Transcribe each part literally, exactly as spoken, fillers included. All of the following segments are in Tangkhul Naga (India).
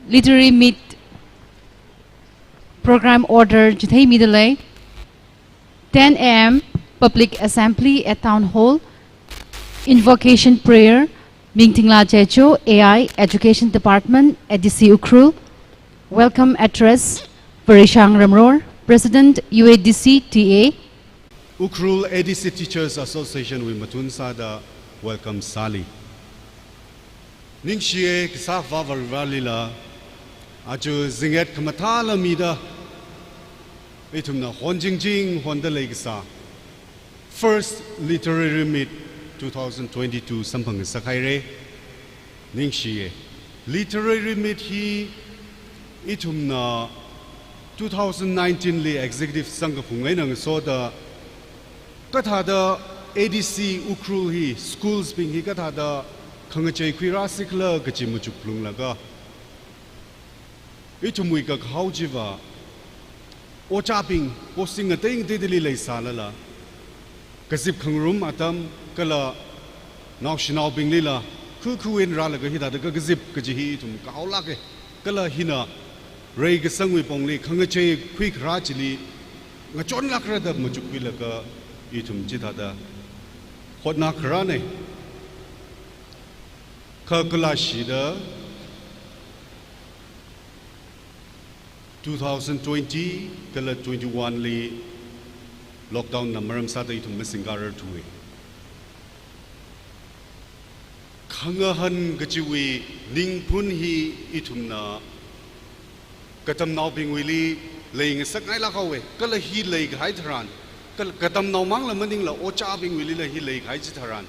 Literary Meet program order chitheimidalei. Ten A M public assembly at Town Hall. Invocation prayer, Mingtingla Checho, A I, Education Department, A D C Ukhrul. Welcome address, Varishang Ramror, President, U A D C T A. Ukhrul A D C Teachers Association wui matun sāda welcome sāli. Ningshiye kasā Vā Varivarālila, aja zinget khamathāla mida, ithumna honjingjing honda leikasā First Literary Meet two thousand twenty-two samphangngasakhaire. Ningshiye. Literary Meet hi ithumna two thousand nineteen li executive sangkaphung eina ngasoda, kathāda A D C Ukhrul hi, schools bing hi kathāda khangachei khuirāsikhala kachi machuk phalunglaga, ithumwui kakhao chiva, ojābing posting ngateingateidali leisālala, kazip khangarum atam kala naoshinaobinglila, khu khuwui eina rālaga hithāda kakazip kaji hi ithum kahaolāke. Kala hina reikasangwui pongli khangachei khuikharā chili ngachonlākra da machukkhuilaga ithum chithāda hotnākharāne. Kha kalāshida two thousand twenty kala twenty-one li lockdown na maram sāda ithum masingkararthuwe. Khangahān kachiwui ningphun hi ithumna katamnaobingwuili leingasakngailāk haowe. Kala hi leikahai tharan, kala katamnao mangla maningla ojābingwuilila hi leikahai chitharan,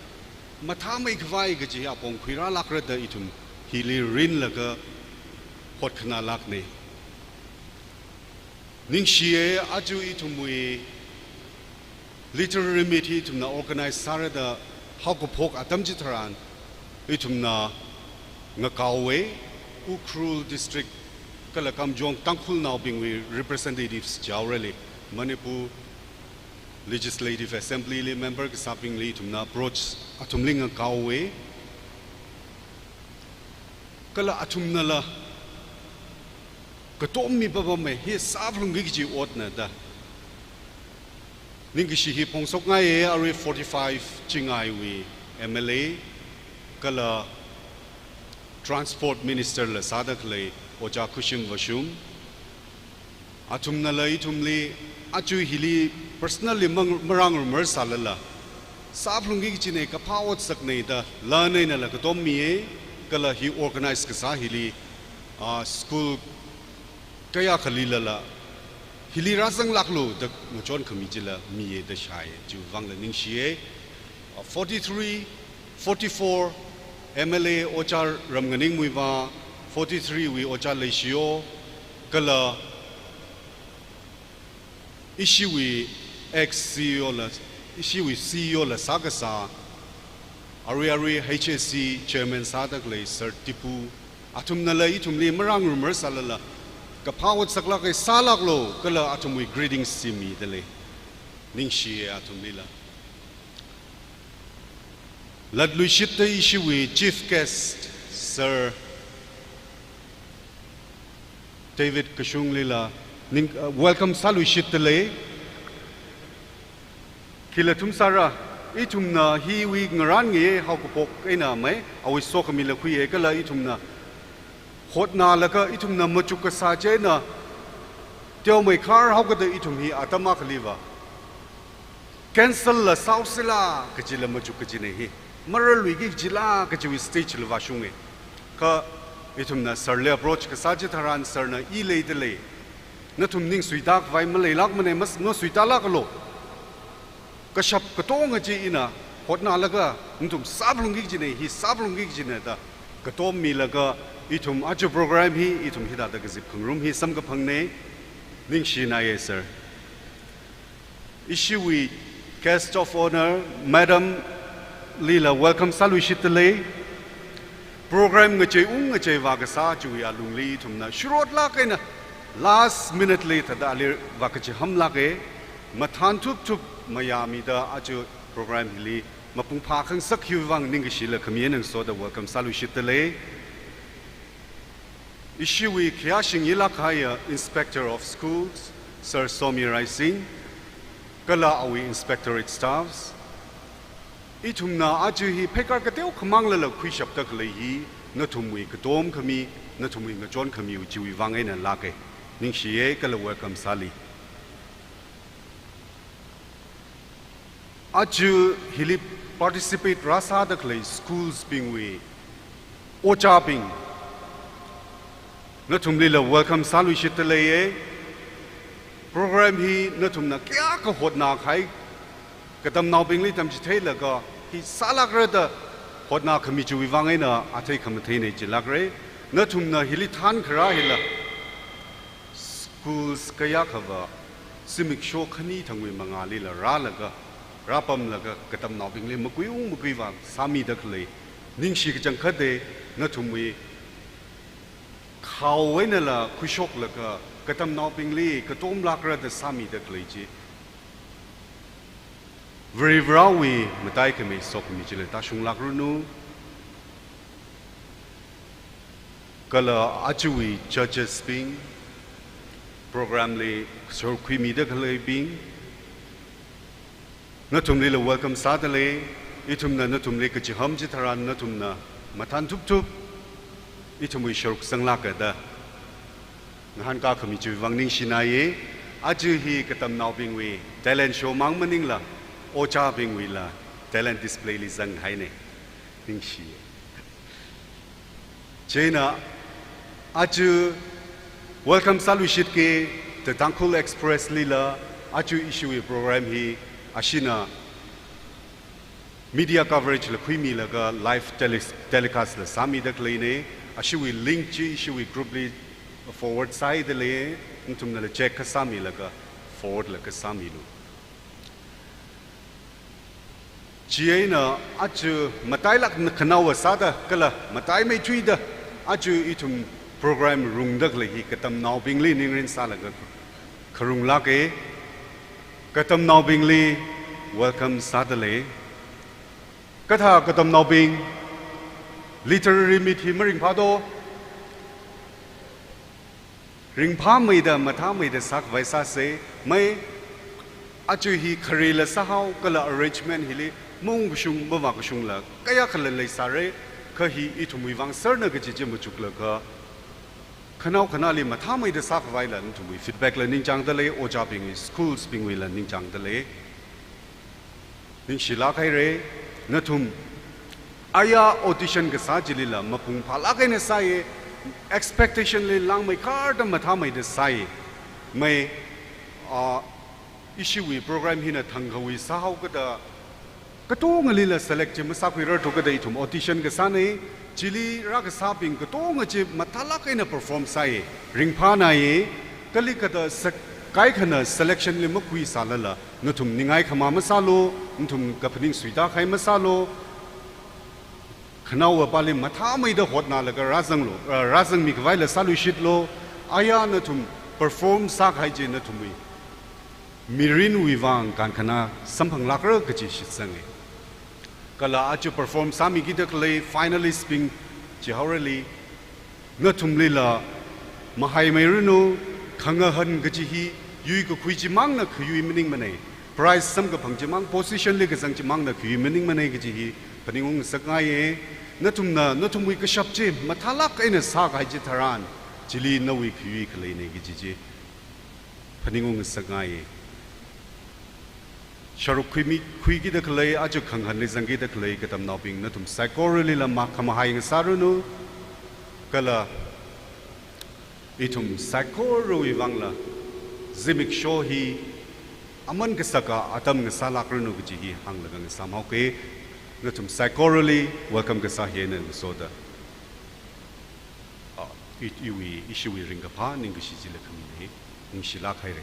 mathāmeikhavai kaji hi apong khuirālākra da ithum hili rinlaga hotkhanālākne. Ningshiye, aja ithumwui Literary Meet hi ithumna organize sāra da haokaphok atam chitharan, ithumna ngakaowe, Ukhrul District kala Kamjong Tangkhulnaobingwui representatives chaorali, Manipur Legislative Assembly li member kasābingli ithumna approach athumli ngakaowe. Kala athumnala katom mipapame, hi sāphalungki kaji otna da. Ningkashi hi phongshokngaiye, arui forty-five chingaiwui M L A kala Transport Minister la sāda khalei Ojā Khushim Vashum. Athumnala ithumli, aja hili personally mang-, marāngarumrar sālala, sāphalungki kajine, kaphā otsakne da lan einala katom miye, kala hi organize kasā hili, ah, school kayākhalilala, hili rāzanglāklu da ngachon khami chila miye da shāye, chiwui vangla ningshiye. Ah, forty-three, forty-four M L A Ojā Ramnganingwui vā, forty-three wui Ojā Leishiyo, kala ishiwui ex C E O la, ishiwui C E O la sākasā, arui arui H A C chairman sāda khalei Sir Tipu, athumnala ithumli marāngarumrar sālala, kaphā otsaklāke, sālāklu, kala athumwui greetings chi midalei. Ningshiye athumlila. Latluishitta ishiwui chief guest, Sir David Kashunglila ning, uh, welcome sāluishitdalei. Khila thumsāra, ithumna hiwui ngarānngaye, haokaphok eina mei, awui sokhamila khuiye, kala ithumna hotnālaga, ithumna machuk kasā chieina teomeikharhaokada ithum hi atam akhaliva cancel la sāhaosila kajila machuk kajine hi. Mararluiki kajila kajiwui stage la vāshunge. Kha ithumna Sir li approach kasā chitharan Sir na i leidalei. Nathum ning suitākhavai maleilākmane, mas-, masuitālākalu. Kashap katonga chi ina hotnālaga, nathum sāphalungki kajine, hi sāphalungki kajine da katom milaga, ithum aja program hi, ithum hithāda kazip khangarum hi samkaphangne. Ningshinaiye, Sir. Ishiwui guest of honour, Madam lila welcome sāluishitdalei. Program ngacheiung ngachei vākasā chiwui alungli ithumna shurotlāk eina last minute li thāda ali vākachihamlāke, mathān thupthup mayāmida aja program hili mapung phākhangasak hiwui vang ningkashila khami eina ngasoda welcome sāluishitdalei. Ishiwui khayāshing yilāk kahaiya Inspector of Schools, Sir Somi Raising, kala awui inspectorate staffs, ithumna aja hi pheikar kateokha manglala khuishapda khalei hi, nathumwui katom khami, nathumwui ngachon khamiwui chiwui vang eina lāka. Ningshiya kala welcome sāli. Aja hili participate rāsāda khalei schools bingwui ojābing, nathumlila welcome sāluishitda leiya. Program hi nathumna kayākha hotnā kahai, katamnaobingli tamchitheilaga hi sālākra da hotnā khami chiwui vang eina athei khamatheina chilākra. Nathumna hili thānkharā hila schools kayākhava zimiksho khani thangwui mangālila rālaga, rāpamlaga, katamnaobingli makuiung makuivā sāmida khalei, ningshi kachangkhata. Nathumwui khao einala khuishoklaga, katamnaobingli katomlākra da sāmida khalei chi, Varivarāwui mataikhamei sokhami chila tāshunglākranu. Kala ajawui judges bing, program li sharuk khuimida khaleibing, nathumlila welcome sāda lei. Ithumna nathumli kachiham chitharan nathumna mathān thupthup ithumwui sharuk zanglāka da ngahānkā khami chiwui vang ningshinaya. Aja hi katamnaobingwui talent show mang maningla, ojābingwuila talent display li zanghaina. Ningshiya. Chieina aja welcome sāluishitki, The Tangkhul Express lila aja ishiwui program hi ashina media coverage la khuimilaga live tele-, telecast la sāmida khaleina. Ashiwui link chi ishiwui group li forward sāhaida lei, nathumnala check kasāmilaga forward la kasāmilu. Chieina aja matailāk khanaowa sāda kala mataimeithuida aja ithum program rungda khalei hi katamnaobingli ningrin sālaga kharunglāka. Katamnaobingli welcome sāda lei. Kathā katamnaobing, literary meet hi maringphādo. Ringphāmeida, mathāmeida sākhavai sāsa. Mai, aja hi kharela sāhao kala arrangement hili maungkashung, mavākashungla kayākhala leisāra, kha hi ithumwui vang serna kaji chi machuklaga, khanao khanāli mathāmeida sākhavaila nathumwui feedback la ningchāngda lei, ojābingwui, schools bingwuila ningchāngda lei. Ningshilāk haira. Nathum aya audition kasā chilila mapung phālāk eina sāya, expectation li langmeikharda mathāmeida sāya. Mai, ah, ishiwui program hina thangkhawui sāhaokada katongalila select chi masākhuirarthukada ithum audition kasāna. Chili rākasābing katonga chi mathālāk eina perform sāya, ringphānāya. Kali kathā sak-, kaikhana selection li makhuisālala nathum ningai khamā masālu, nathum kaphaning suitākahai masālu. Khanaowa pāli mathāmeida hotnālaga rāzanglu, rā-, rāzangmikhavaila sāluishitlu. Aya nathum perform sākahai chi nathumwui mirinwui vang kankhanā samphanglākra kaji shitsanga. Kala aja perform sāmikida khalei finalist bing chihaorali, nathumlila mahaimeiranu. Khangahān kaji hi yuikakhui chimangna khayui maningmana. Prize samkaphang chimang, position li kazang chimangna khayui maningmana kaji hi phaningung ngasakngaiya. Nathumna nathumwui kashap chi mathālāk eina sākahai chitharan, chili nawui khayui khaleina kaji chi phaningung ngasakngaiya. Sharuk khuimi, khuikida khalei, aja khangahānli zangkida khalei katamnaobing, nathum saikoralila makhamahai ngasāranu. Kala ithum saikorawui vangla zimiksho hi aman kasaka atam ngasālākranu kaji hi hānglaga ngasāmhaoka. Nathum saikorali welcome kasā hina ngasoda, ah, i-, iwui, ishiwui ringkaphā ningkashi chila khamina. Ningshilāk haira.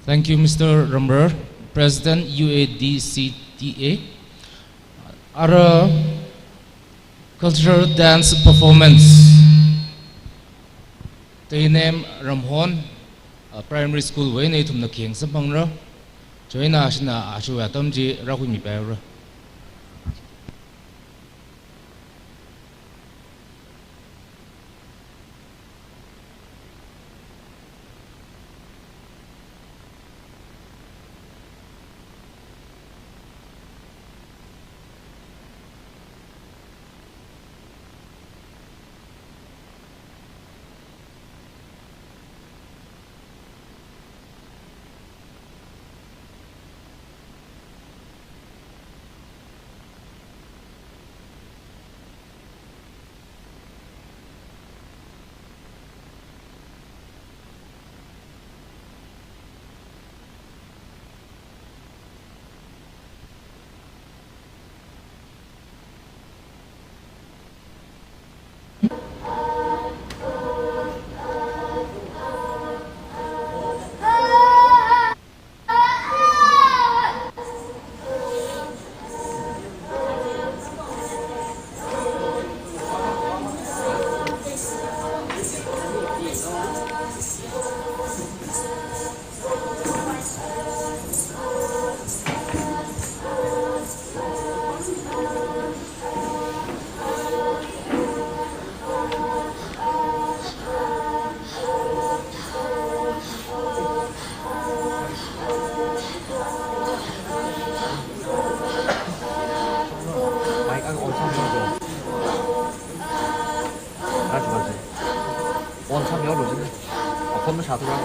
Thank you, Mister Ramrar, President, U A D C T A. Ara cultural dance performance, Teinem Ramhon, Primary School wui eina ithumna khayang samphangra. Chieina ashina ashiwui atam chi rākhuimipaira. Mic ang on sāmihaolu. Rāshungsa. On sāmihaolu jina. Akhon mashāthura.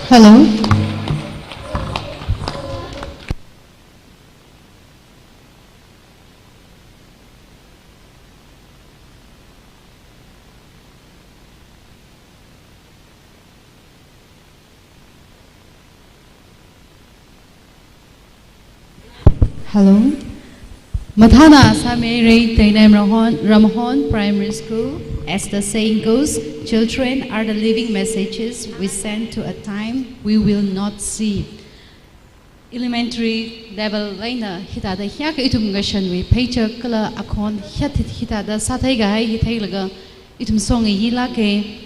Hello. Hello. Mathāna sāmirei Teinem Ramhon, Ramhon Primary School. As the saying goes, children are the living messages we send to a time we will not see. Elementary level eina hithāda hiyākha ithum ngashanwui pheichak kala akhon hithāda sātheikahai hi theilaga ithum songi hi lāke.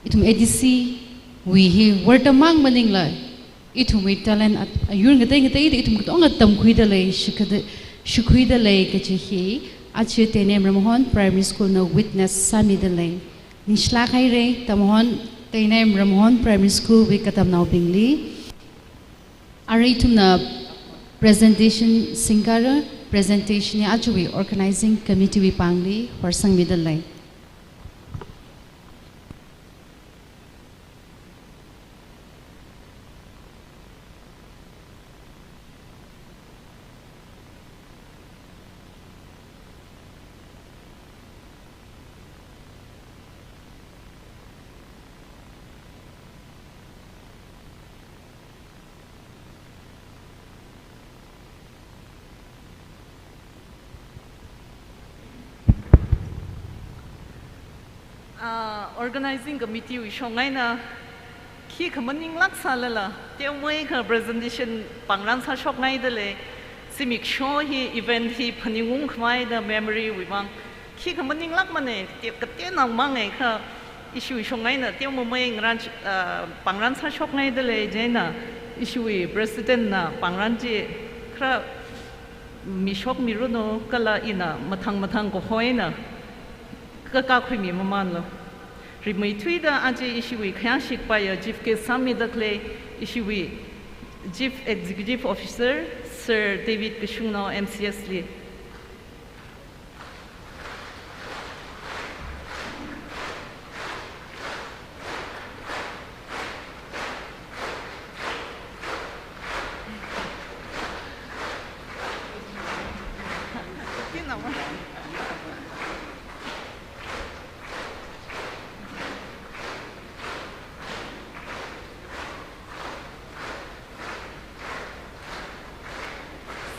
Ithum A D C wui hi wortamang maningla, ithumwui talent at-, ayur ngatei ngateida ithum katonga tamkhuida lei, shikhada, shikhuida lei kachi hi aja Teinem Ramhon Primary School na witness sāmida lei. Ningshilāk hairei, tamhon Teinem Ramhon Primary School wui katamnaobingli. Arui ithumna presentation singkara, presentation hi ajawui organizing committee wui pāngli horsangmida lei. Ah, organizing committee wui shong eina, khikha maninglāk sālala, teomeikha presentation pāngran sāshokngaida lei, zimiksho hi event hi phaningung khavai da memory wui vang, khikha maninglākmane, te-, kateonao mang eikha, ishiwui shong eina teomamei ngaran, ah, pāngran sāshokngaida lei, chieina ishiwui president na pāngran chi khara mishokmiranu kala ina mathang mathang kahoina kakakhuimi mamanlu. Rimeithuida aja ishiwui khayāshik paiya chief guest sāmida khalei ishiwui Chief Executive Officer, Sir David Kashungnao M C S li.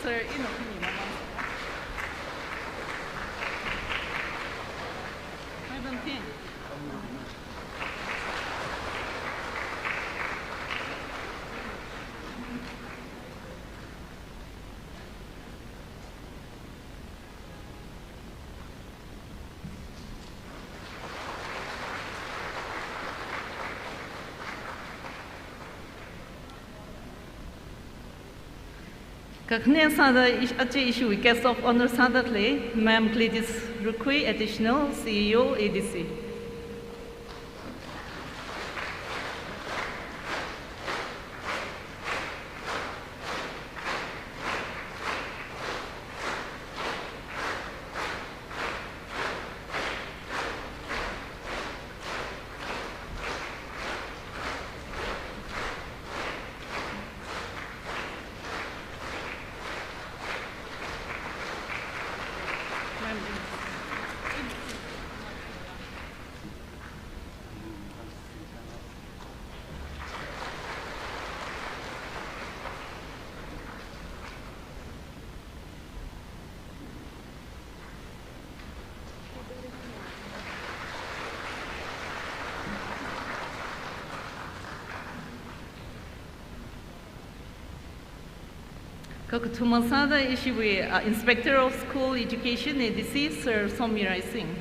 Sir, ina khani mamang. Madam Tin. Kakhane sāda ish-, aja ishiwui guest of honour sāda khalei Ma'am Gladys Rukhui, Additional C E O, A D C. Kakathuma sāda ishiwui, uh, Inspector of School Education, A D C, Sir Somiraising.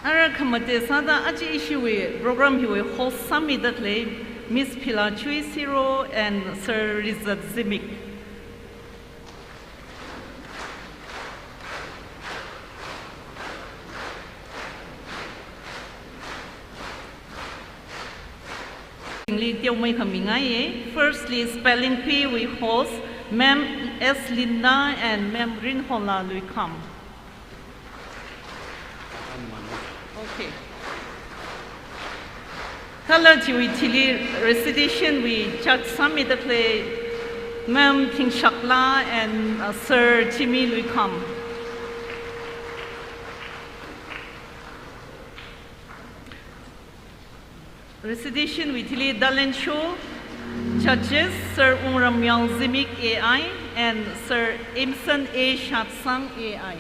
Ara khamate sāda aja ishiwui program hiwui host sāmida khalei Miss Philachui Siro and Sir Rizat Zimik. Li teomeikha mingaiye. Firstly, spelling bee wui host, Ma'am S Linda and Ma'am Rinhola Luikham. Okay. Kala chiwui thili recitation wui judge sāmida khalei Ma'am Thingshakla and, uh, Sir Jimmy Luikham. Recitation wui thili talent show, judges Sir Wungramyao Zimik A I and Sir Imson A Shatsang A I.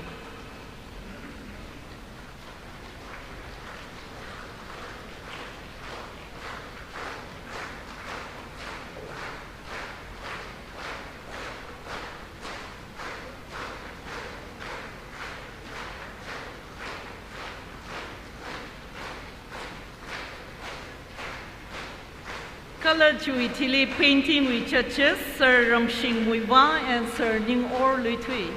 Kala chiwui thili painting wui judges, Sir Ramshing Muivah and Sir Ningor Luithui.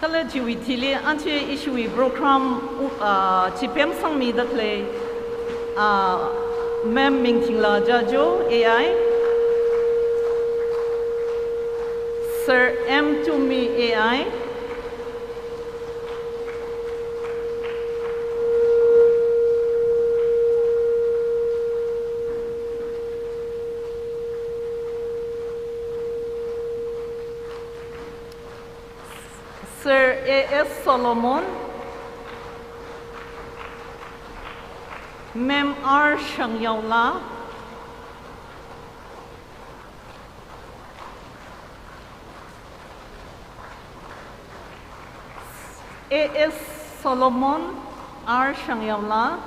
Kala chiwui thili aja ishiwui program, uh, chipemsangmida khalei, uh, Ma'am Mingthingla Jajo A I, Sir M Tumi A I, Sir A S Solomon, Ma'am R Shangyaola, A S Solomon, R Shangyaola,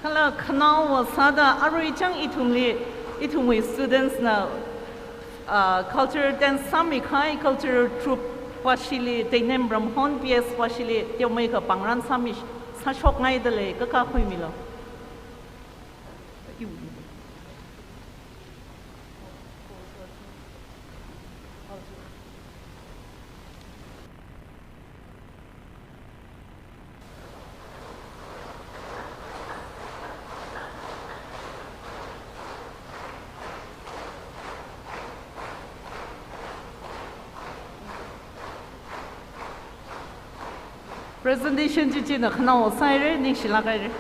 kala khanaowa sāda arui chang ithumli, ithumwui students na, ah, cultural dance sāmikahai, cultural troupe vāshili, Teinem Ramhon P S vāshili teomeikha pāngran sāmi, sāshokngaida lei, kakā khuimilo. Presentation chi china khanaowa sāhaira, ningshilāk haira.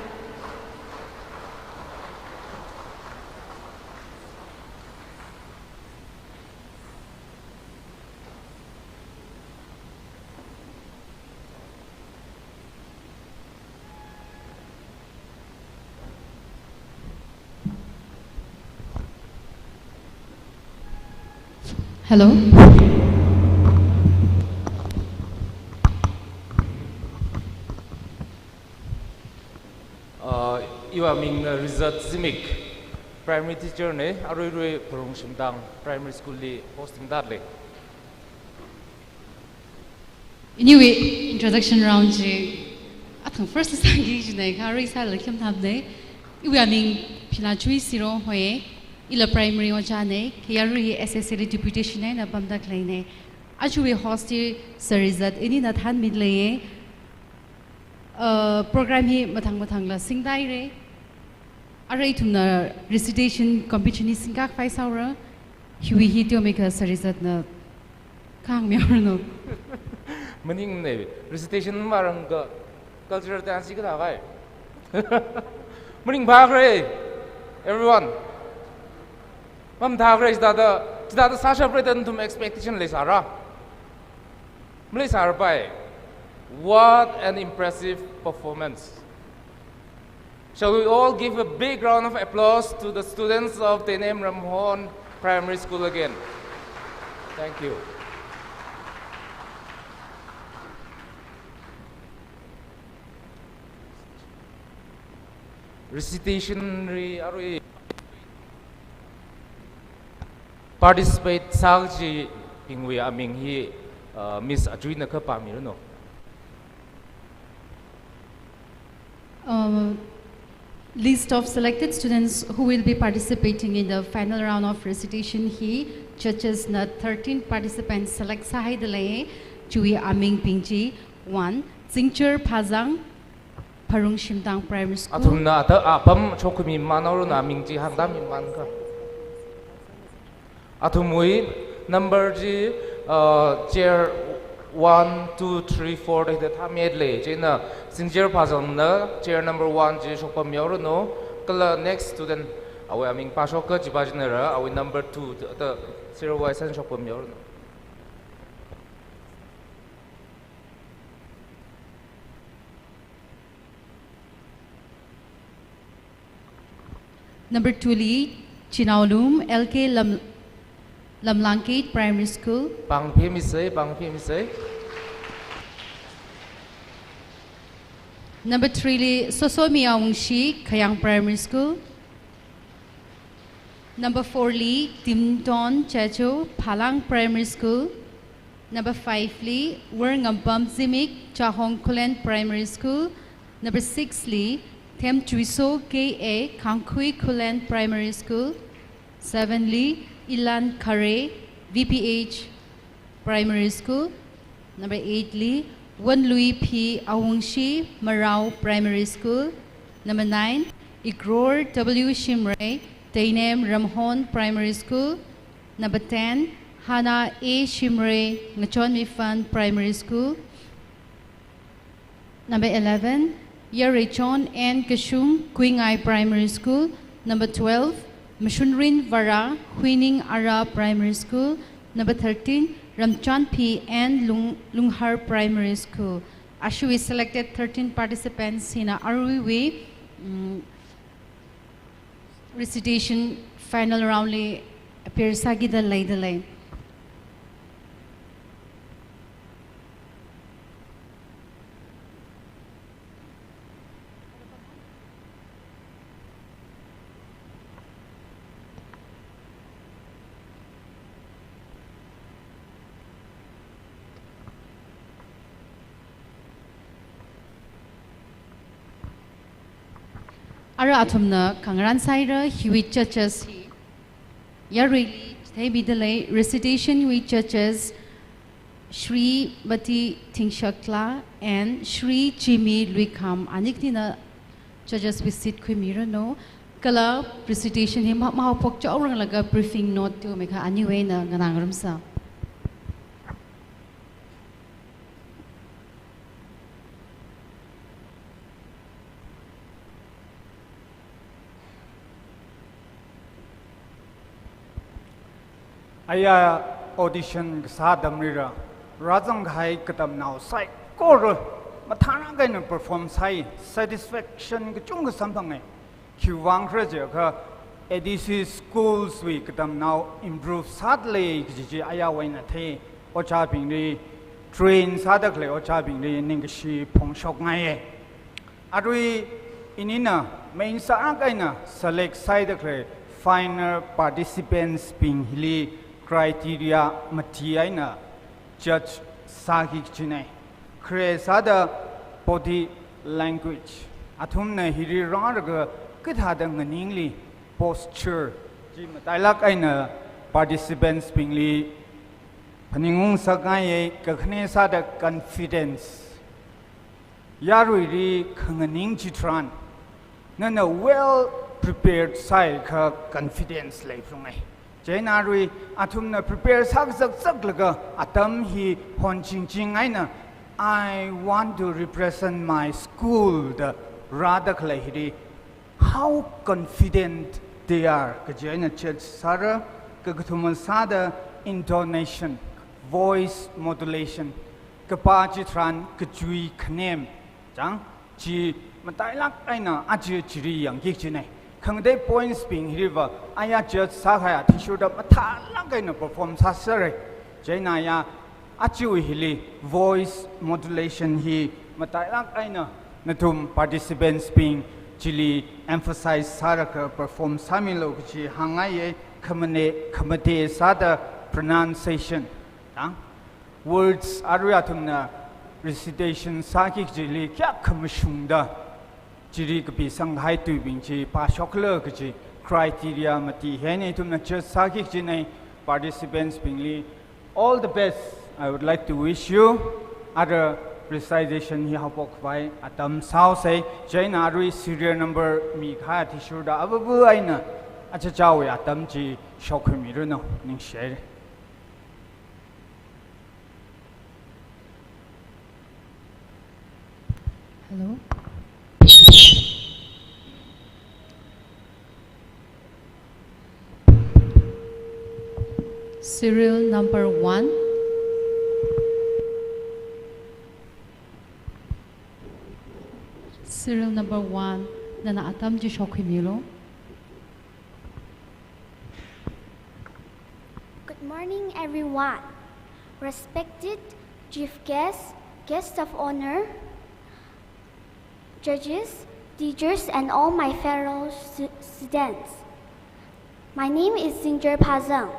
Hello. Uh, iwui ming, uh, Rizat Zimik, primary teacher ne, aruirui Pharungshimdang Primary School li posting tālei. Anyway, introduction round chi athang first sāki kajinei, kha arui sālala kham thapnei. Iwui ming Philachui Siro hoi, ila primary ojā nei, kha arui S S A li deputation eina pamda khalei nei. Aja iwui host hi Sir Rizat, inina thānmida leiye. Uh, program hi mathang mathangla singda haira. Arui ithumna recitation competition hi singkakhavai sāhaora. Hiwui hi teomeikha Sir Rizatna kahāng mihaoranu. Maningnei, recitation marangkha cultural dance hi kathākahai. Maning phākharei, everyone. Mamathākharei, chithāda, chithāda sāshapra da nathum expectation leisāra. Please, Arbai, what an impressive performance. Shall we all give a big round of applause to the students of Teinem Ramhon Primary School again? Thank you. Recitation li arui participate sākachibingwui aming hi, uh, Miss Ajuina kha pāmiranu. Um, list of selected students who will be participating in the final round of recitation hi judges na thirteen participants select sāhaida lei. Chiwui amingbing chi: one, Zingchar Phazang, Pharung Shimtang Primary School. Athumna ata apam chokmi manaorana aming chi hāngda miman kha. Athumwui number chi, uh, chair one, two, three, four da hithāda thāmeida lei. Chieina Zingchar Phazangna chair number one chi shokpammihaoranu. Kala next student awui aming pāshok kha chipa china ra, awui number two da, da serial wise eina shokpammihaoranu. Number two li Chinaolum L K Lam-, Lamlangkate Primary School. Pāngphimisa, pāngphimisa. Number three li Sosomi Awungshi, Khayang Primary School. Number four li Timton Chacho, Phalang Primary School. Number five li Worngampam Zimik, Chahong Khullen Primary School. Number six li Themchuiso K A, Khangkhui Khullen Primary School. Seven li Ilan Khare, V P H Primary School. Number eight li Wonlui P Awungshi, Marao Primary School. Number nine, Ikror W Shimray, Teinem Ramhon Primary School. Number ten, Hana A Shimray, Ngachonmifan Primary School. Number eleven, Yarechon N Kashung, Kuingai Primary School. Number twelve, Mashunrin Vara, Huining Ara Primary School. Number thirteen, Ramchanphi N Lung-, Lunghar Primary School. Ashiwui selected thirteen participants hina aruiwui, mm, recitation final round li appear sākida leida lei. Ara athumna khangarān sāhaira, hiwui judges hi yaruili chitheimida lei. Recitation wui judges Shrimati Thingshakla and Shri Jimmy Luikham, ani khanina judges wui seat khuimiranu. Kala recitation hi ma-, mahaophok chaoranglaga briefing note teomeikha aniwui eina nganāngarumsa. Aya audition kasā atamlila rāzangkahai katamnao saikora mathālāk eina perform sāi, satisfaction kachungkha samphanga. Khiwuivang khala jiakha A D C schools wui katamnao improve sāda lei kaji chi ayāwui eina thei, ojābingli train sāda khalei ojābingli ningkashi phongshokngaiya. Arui inina main sālāk eina select sāhaida khalei final participants bing hili criteria mati eina judge sāki kajina. Khare sāda body language. Athumna hili rālaga kathāda nganingli posture chi matailāk eina participants bingli phaningung ngasakngaiya. Kakhane sāda confidence. Yaruili khanganing chitharan, nana well prepared sāhaiakha confidence leiphalunga. Chieina arui athumna prepare sākazakzaklaga atam hi honchingching eina, "I want to represent my school," da rāda khalei hili, how confident they are kaji eina judge sāra. Kakathuma sāda intonation, voice modulation. kapā chitharan kachui khanem chang, chi matailāk eina aja chili yangki kajinei. Khangatei points bing hiliva aya judge sākahai athishurda mathālāk eina perform sāserei. Chieina aya aja hili voice modulation hi matailāk eina nathum participants bing chili emphasize sālaga perform sāmilu kaji hāngngaiye. Khamane, khamate sāda pronunciation, ah, words arui athumna recitation sāki kajili kayākha mashungda chili kapisang kahai tuibing chi pāshoklu kaji criteria mati hi eina ithumna judge sāki kajinei. Participants bingli all the best I would like to wish you. Ara recitation hi haophok khavai atam sāhaosei. Chieina arui serial number mikahai athishurda avāva eina achichāwui atam chi shokhuimiranu. Ningshi. Hello. Serial number one. Serial number one, nana atam chi shokhuimilu. Good morning, everyone. Respected chief guests, guests of honor, judges, teachers, and all my fellow stu-, students. My name is Zinjer Phazang.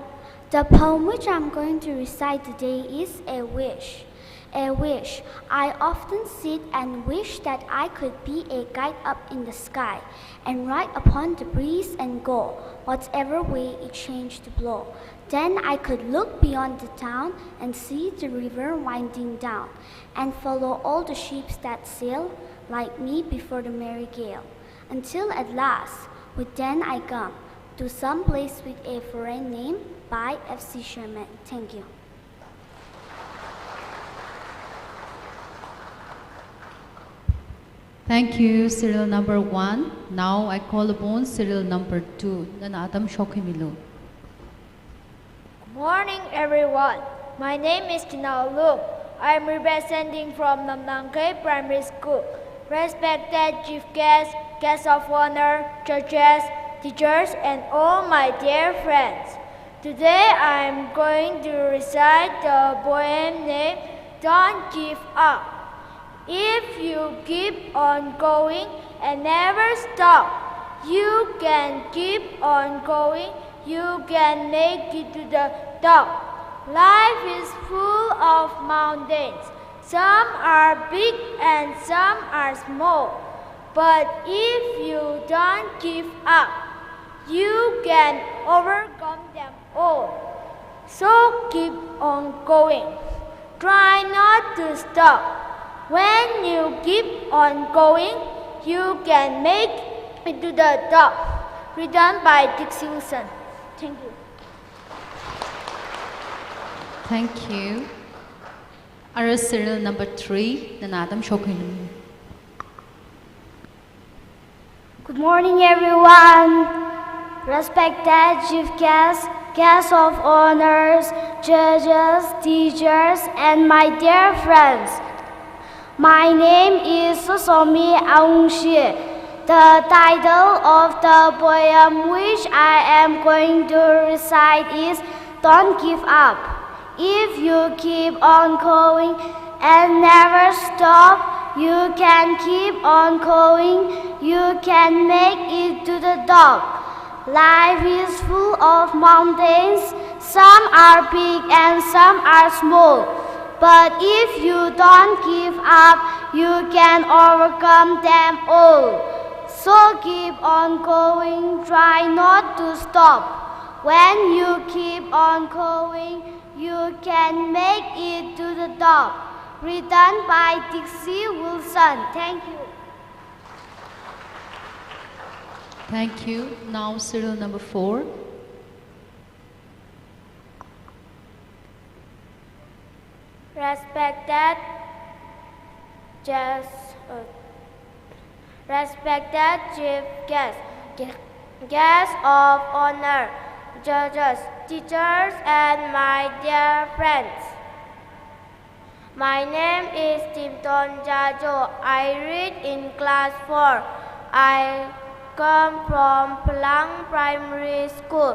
The poem which I'm going to recite today is A Wish. A wish. I often sit and wish that I could be a kite up in the sky and ride upon the breeze and go, whatever way it changed to blow. Then I could look beyond the town and see the river winding down, and follow all the ships that sail like me before the merry gale, until at last, with then I come to some place with a foreign name by F C Sherman. Thank you. Thank you, serial number one. Now I call upon serial number two. Nana atam shokhuimilu. Good morning, everyone. My name is Tinao Lum. I am representing from Namnangkei Primary School. Respected chief guests, guests of honor, judges, teachers, and all my dear friends. Today I am going to recite the poem named Don't Give Up. If you keep on going and never stop, you can keep on going, you can make it to the top. Life is full of mountains. Some are big and some are small. But if you don't give up, you can overcome them all. So keep on going. Try not to stop. When you keep on going, you can make it to the top. Written by Dixie Wilson. Thank you. Thank you. Ara serial number three, nana atam shokhuimilu. Good morning, everyone. Respected chief guests, guests of honors, judges, teachers, and my dear friends. My name is Sosomi Aungshi. The title of the poem which I am going to recite is Don't Give Up. If you keep on going and never stop, you can keep on going, you can make it to the top. Life is full of mountains, some are big and some are small. But if you don't give up, you can overcome them all. So keep on going, try not to stop. When you keep on going, you can make it to the top. Written by Dixie Wilson. Thank you. Thank you. Now serial number four. Respected guests, uh, respected chief guests, gu-, guests of honor, judges, teachers, and my dear friends. My name is Timton Jajo. I read in class four. I come from Phalang Primary School.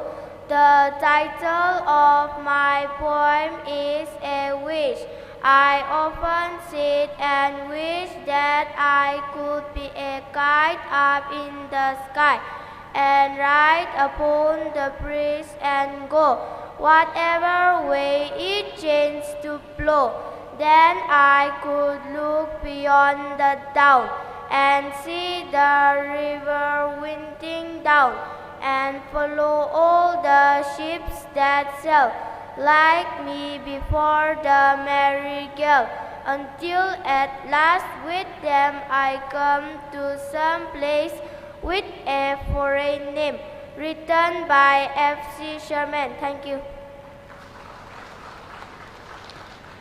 The title of my poem is A Wish. I often sit and wish that I could be a kite up in the sky and ride upon the breeze and go whatever way it chanced to blow. Then I could look beyond the town and see the river winding down and follow all the ships that sail like me before the merry gale, until at last with them I come to some place with a foreign name. Written by F C Sherman. Thank you.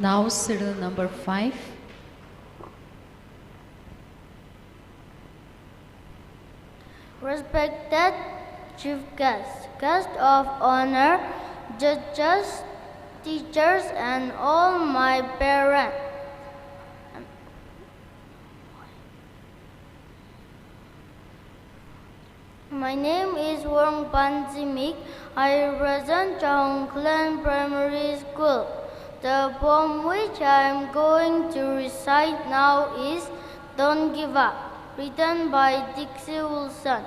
Now serial number five. Respected chief guest, guest of honor, judges, teachers, and all my parents. My name is Wongpan Zimik. I represent Chaung Klen Primary School. The poem which I am going to recite now is Don't Give Up, written by Dixie Wilson.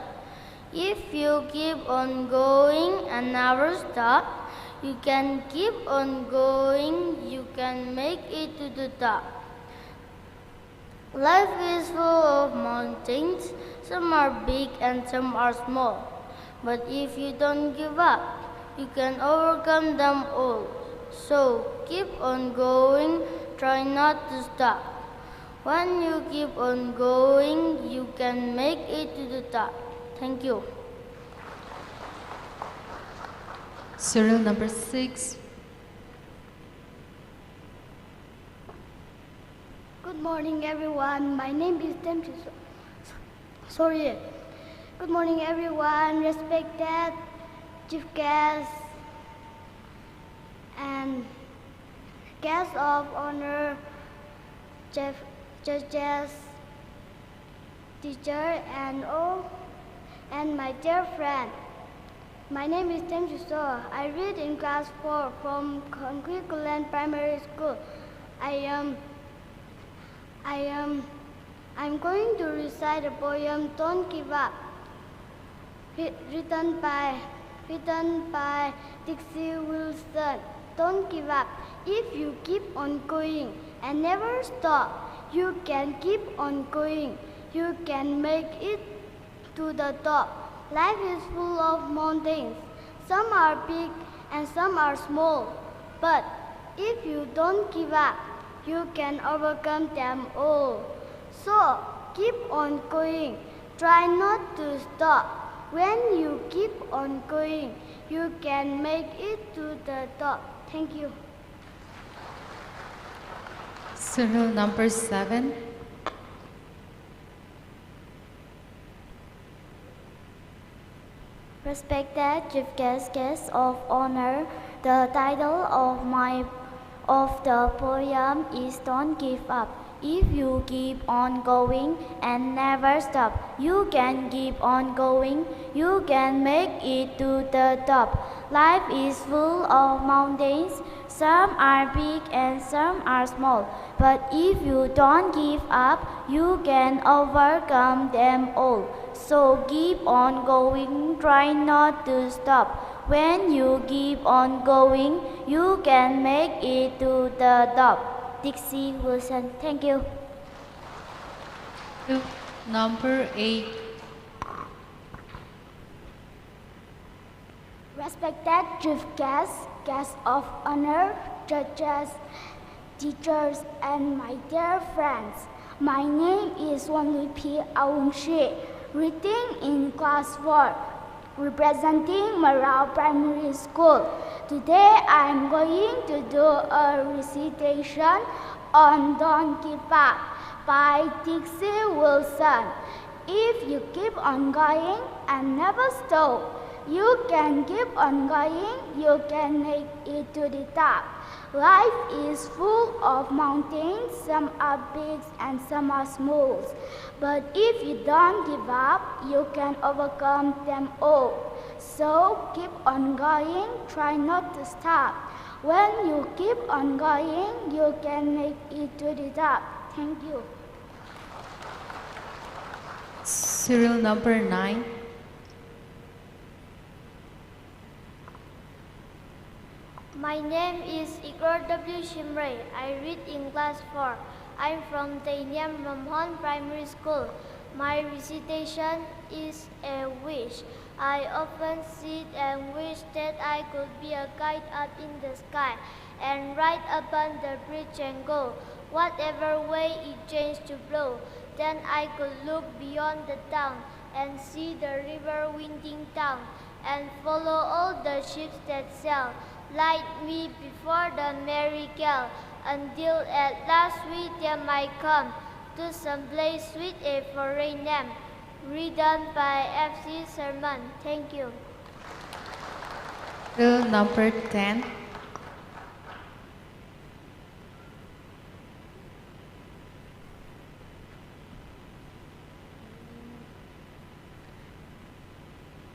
If you keep on going and never stop, you can keep on going, you can make it to the top. Life is full of mountains, some are big and some are small. But if you don't give up, you can overcome them all. So keep on going, try not to stop. When you keep on going, you can make it to the top. Thank you. Serial number six. Good morning, everyone. My name is Temchi. Sorry. Good morning, everyone. Respected chief guests and guests of honor, chief, judges, teacher, and all, and my dear friend. My name is Teng Chiso. I read in class four from Khongkui Kulen Primary School. I am, I am, I'm going to recite a poem, Don't Give Up, wri-, written by, written by Dixie Wilson. Don't give up. If you keep on going and never stop, you can keep on going. You can make it to the top. Life is full of mountains. Some are big and some are small. But if you don't give up, you can overcome them all. So keep on going. Try not to stop. When you keep on going, you can make it to the top. Thank you. Serial number seven. Respected chief guest, guest of honor, the title of my, of the poem is Don't Give Up. If you keep on going and never stop, you can keep on going, you can make it to the top. Life is full of mountains, some are big and some are small. But if you don't give up, you can overcome them all. So keep on going, try not to stop. When you keep on going, you can make it to the top. Dixie Wilson. Thank you. Number eight. Respected chief guests, guests of honor, judges, teachers, and my dear friends. My name is Wonluipi Aungshi, reading in class four, representing Marao Primary School. Today I am going to do a recitation on Don't Give Up by Dixie Wilson. If you keep on going and never stop, You can keep on going, you can make it to the top. Life is full of mountains, some are big and some are small. But if you don't give up, you can overcome them all. So keep on going, try not to stop. When you keep on going, you can make it to the top. Thank you. Serial number nine. My name is Ikror W Shimray. I read in class four. I'm from Teiniam Ramhon Primary School. My recitation is a wish. I often sit and wish that I could be a kite up in the sky and ride upon the breeze and go, whatever way it changed to blow. Then I could look beyond the town and see the river winding down and follow all the ships that sail. Light me before the merry gale, until at last we there might come to some place with a foreign name. Written by F C Sherman. Thank you. Rule number ten.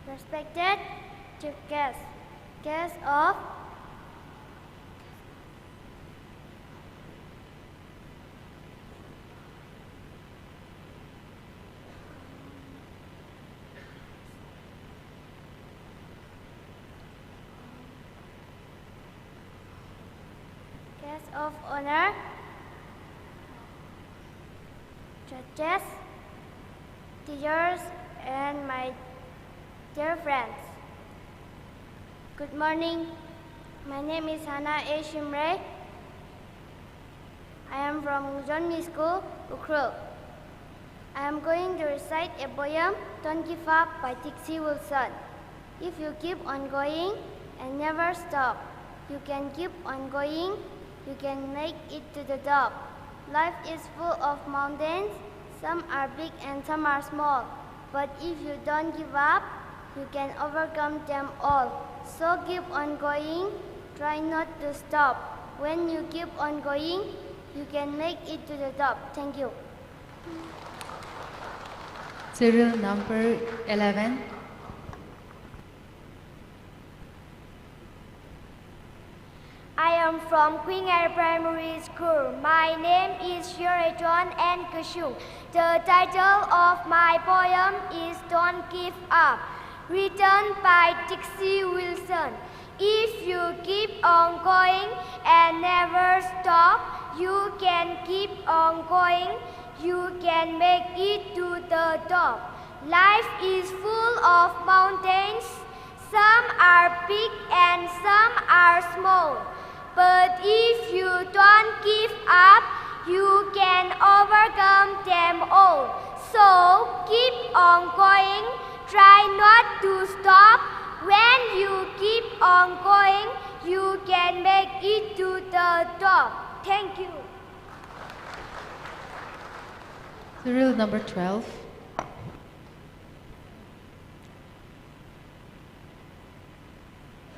Respected chief guest, guest of Guest of honor, judges, teachers, and my dear friends. Good morning. My name is Hannah A Shimray. I am from Ngazonmi School, Ukhrul. I am going to recite a poem, Don't Give Up by Dixie Wilson. If you keep on going and never stop, you can keep on going, you can make it to the top. Life is full of mountains, some are big and some are small. But if you don't give up, you can overcome them all. So keep on going, try not to stop. When you keep on going, you can make it to the top. Thank you. Serial number eleven. I am from Queen Anne Primary School. My name is Shirajon N Kashung. The title of my poem is Don't Give Up, written by Dixie Wilson. If you keep on going and never stop, you can keep on going. You can make it to the top. Life is full of mountains. Some are big and some are small. But if you don't give up, you can overcome them all. So keep on going. Try not to stop. When you keep on going, you can make it to the top. Thank you. Serial number twelve.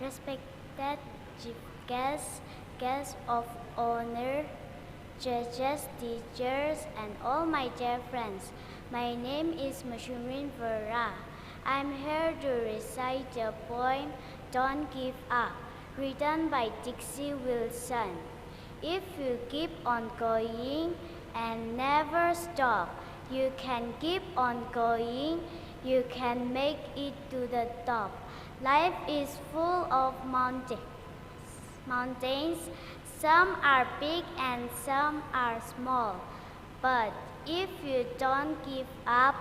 Respected chief guests, guests of honor, judges, teachers, and all my dear friends. My name is Mashumrin Vera. I'm here to recite the poem Don't Give Up, written by Dixie Wilson. If you keep on going and never stop, you can keep on going, you can make it to the top. Life is full of mountains. Mountains, some are big and some are small. But if you don't give up,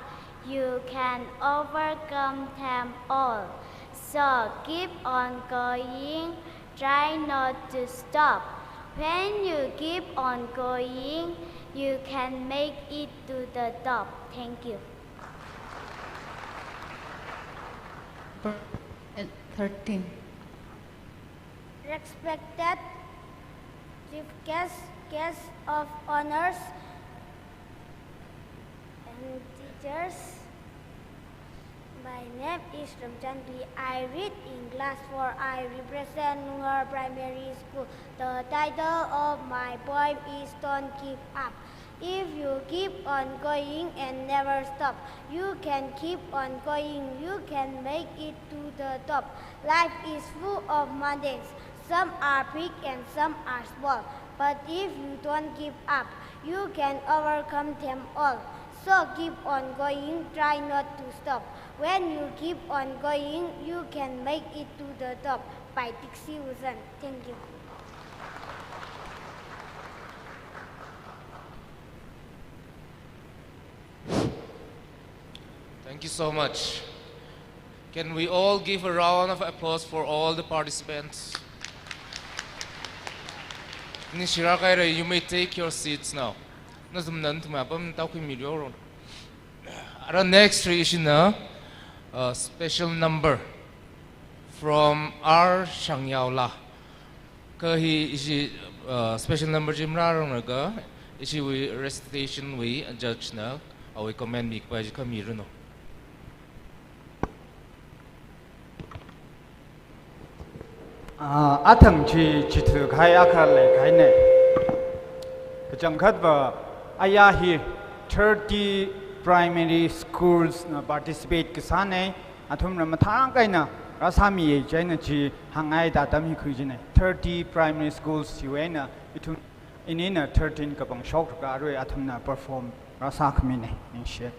you can overcome them all. So keep on going, try not to stop. When you keep on going, you can make it to the top. Thank you. Thirteen. Respected chief guests, guests of honors, and teachers, my My name is Ramchanpi. I read in class four. I represent Lunghar Primary School. The title of my poem is Don't Give Up. If you keep on going and never stop, you can keep on going. You can make it to the top. Life is full of mountains. Some are big and some are small. But if you don't give up, you can overcome them all. So keep on going, try not to stop. When you keep on going, you can make it to the top. By Dixie Wuzan. Thank you. Thank you so much. Can we all give a round of applause for all the participants? Ningshirāk haira, you may take your seats now. Nathumna nathumwui apam tākhuimilu. Ara next ri ishina, uh, special number from R Shangyaola. Kha hi ishi, uh, special number chi marāranglakha, ishiwui recitation wui judge na awui comment mikapai chi khamiranu. Ah, athang chi chithukahai akha leikahaina. Kachangkhatva aya hi thirty primary schools na participate kasāna, athumna mathālāk eina rāsāmiya chieina chi hāngngaida atam hi khuichina. Thirty primary schools chiwui eina ithum, inina thirteen kapangshok raka arui athumna perform rāsākhamina. Ningshi.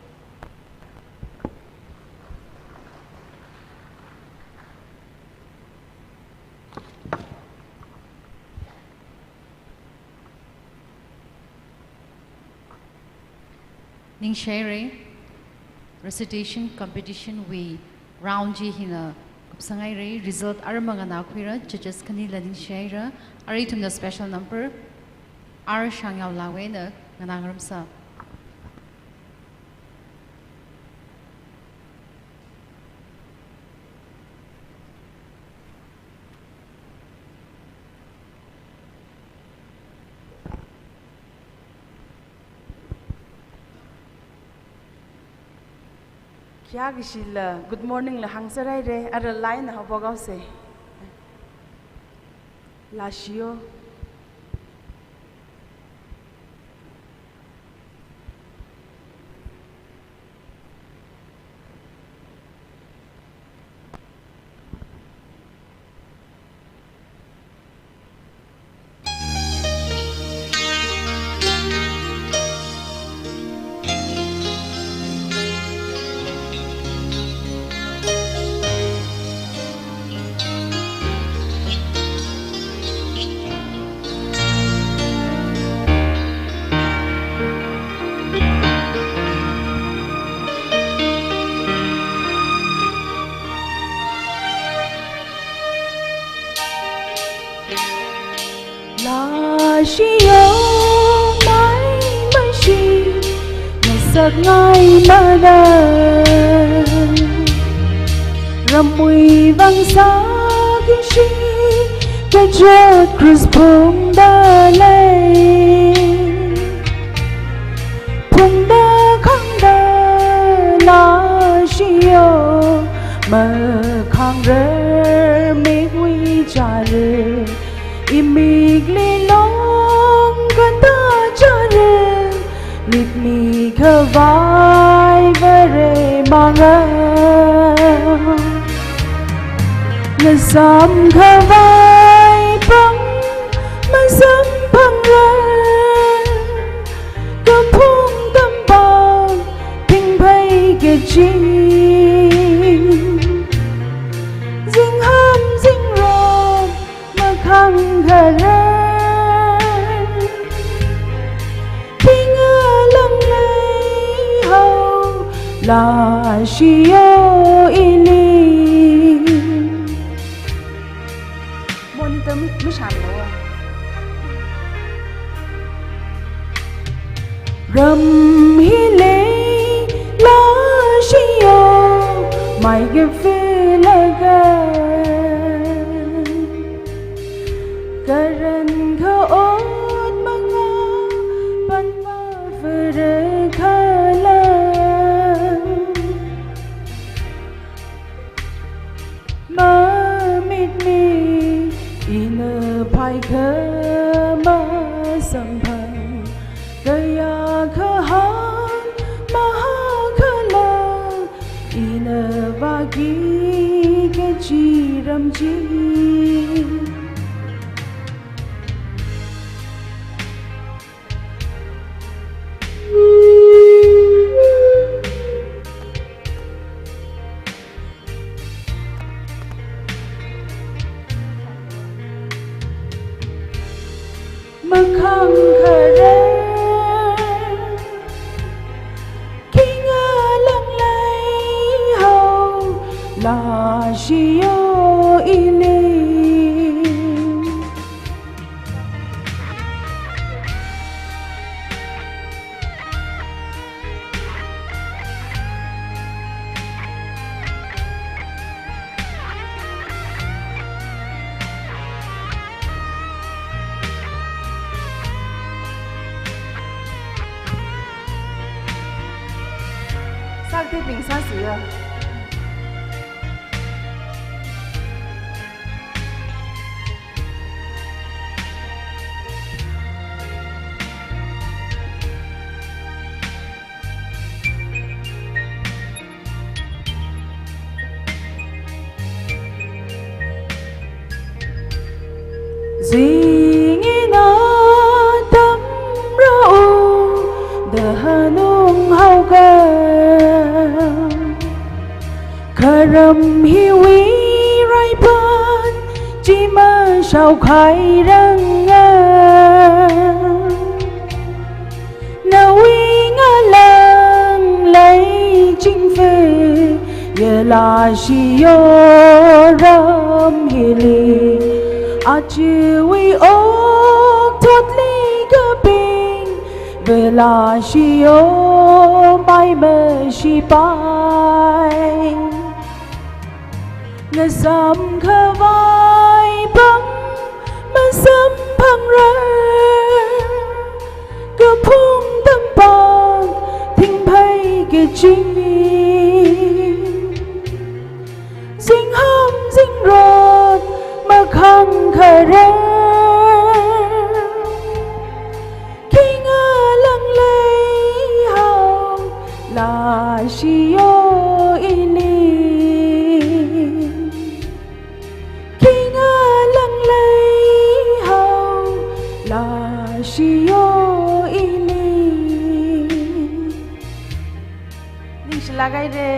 Ningshi haira, recitation competition wui round chi hina kupsang haira, result arama nganākhuira, judges khanila ningshi haira, arui ithumna special number R Shangyaolawui eina nganāngarumsa. Khayākashi la, good morning la hāngser haira, ara laina haophok haosa. Lāshiyo. Lāshiyo, mai mashi, ngasakngaimada. Ramwui vang sāki kashi, kachot krus phungda lei. Phungda khangda lāshiyo, makhangrar mikwui chāra, imikli long kata chāra, mikmi khavai Vare manga. Ngasam khavai pang masamphangra, kaphung kampang thingphei kachi, zingham zingrong makhangkharar, thinga langlei hao lāshiyo ili. Monitor mi, mi shanlo. Ram hili lāshiyo, mai kafilaga. Karan khaot manga, panma fara khala. Ai khamasamphang, kayākha hāng mahākhala, ina vāki kachi ram chi. Makhangkhare, khingalang leihao, lashiyo ili. Sakte ping sāsiya. Zingina tamrao da hanung haoka. Kharam hiwui raipan chi mashao khairanga. Nawui ngalang lei chingfe, yela shiyo ram hili. Achiwui okthotli kaping, vela shiyo mai mashipai. Ngasam khavai pam masamphangra, kaphung tampang thingphai kaching, zingham zingrot makhangkhare. Khingalang leihao, lashiyo ili. Khingalang leihao, lashiyo ili. Ningshilāk haire.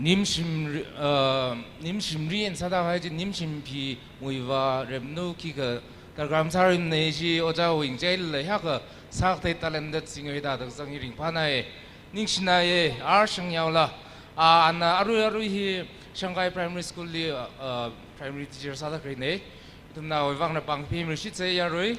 Nimshim, uh, nimshim rin sāda hai chi, nimshim phi muiva remnu khikha tarkram sārim nei chi, oja wing chai le haka sākte talented singer da da zang hi ringphānai. Ningshinai, ar shang yaola. A, ana arui arui hi Shangai Primary School li, uh, primary teacher sāda kharei nei. Ithumna wui vangna pāng phi mirshit se yarui.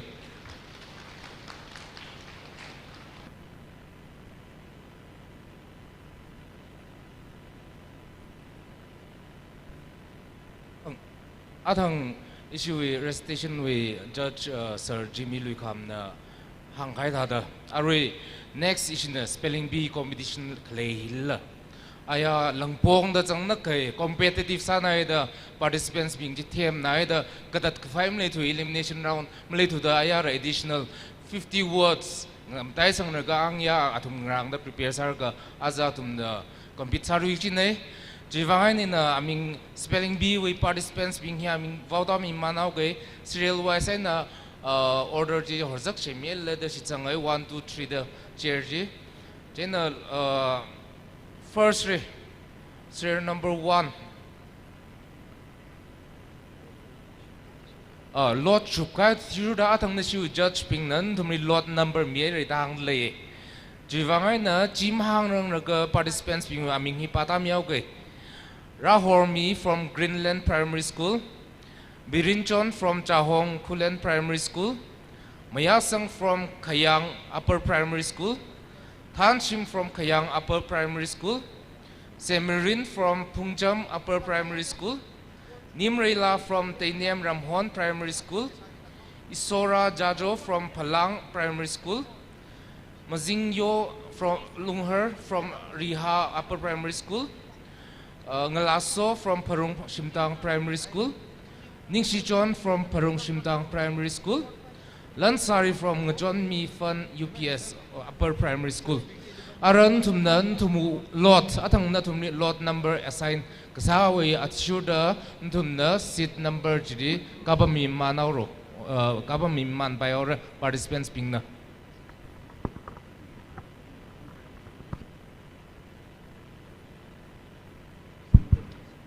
Athang ishiwui recitation wui judge, uh, Sir Jimmy Luikhamna hāngkahai thāda, arui next ishina spelling bee competition khalei hila. Aya langpong da zangna kai competitive sānai da participants bing chi themnai da kadat kafai maleithu elimination round maleithu da aya ra additional fifty words ngamtai sangra ka ang ya athum ngarang da prepare sāra ka aja athum da compete sāra chi nei. Chiwui vang eina aming spelling bee wui participants bing hi aming vaoda mi manao kai serial wise eina, uh, order chi horzak shemyel le da shitsangai one, two, three da chair chi. Chieina, uh, first ri, serial number one. Ah, lot shupkahai thiru da athang na shiu judge bingna nathumli lot number mi rei da hāng lei. Chiwui vang eina chim hāng rang raka participants bing aming hi pātam yao kai. Rahormi from Greenland Primary School, Birinchon from Chahong Khullen Primary School, Mayasang from Khayang Upper Primary School, Thanshim from Khayang Upper Primary School, Semirin from Phungjam Upper Primary School, Nimreila from Teinem Ramhon Primary School, Isora Jajo from Phalang Primary School. Mazingyo from Lunghar from Riha Upper Primary School. Uh, Ngalaso from Pharung Shimtang Primary School. Ningshichon from Pharung Shimtang Primary School. Lansari from Ngachonmi Fun U P S, uh, Upper Primary School. Ara nathumna nathum lot, athang nathumli lot number assign kasāwui athishurda nathumna seat number chili kapami manaoro, uh, kapami manpaihaora participants bingna.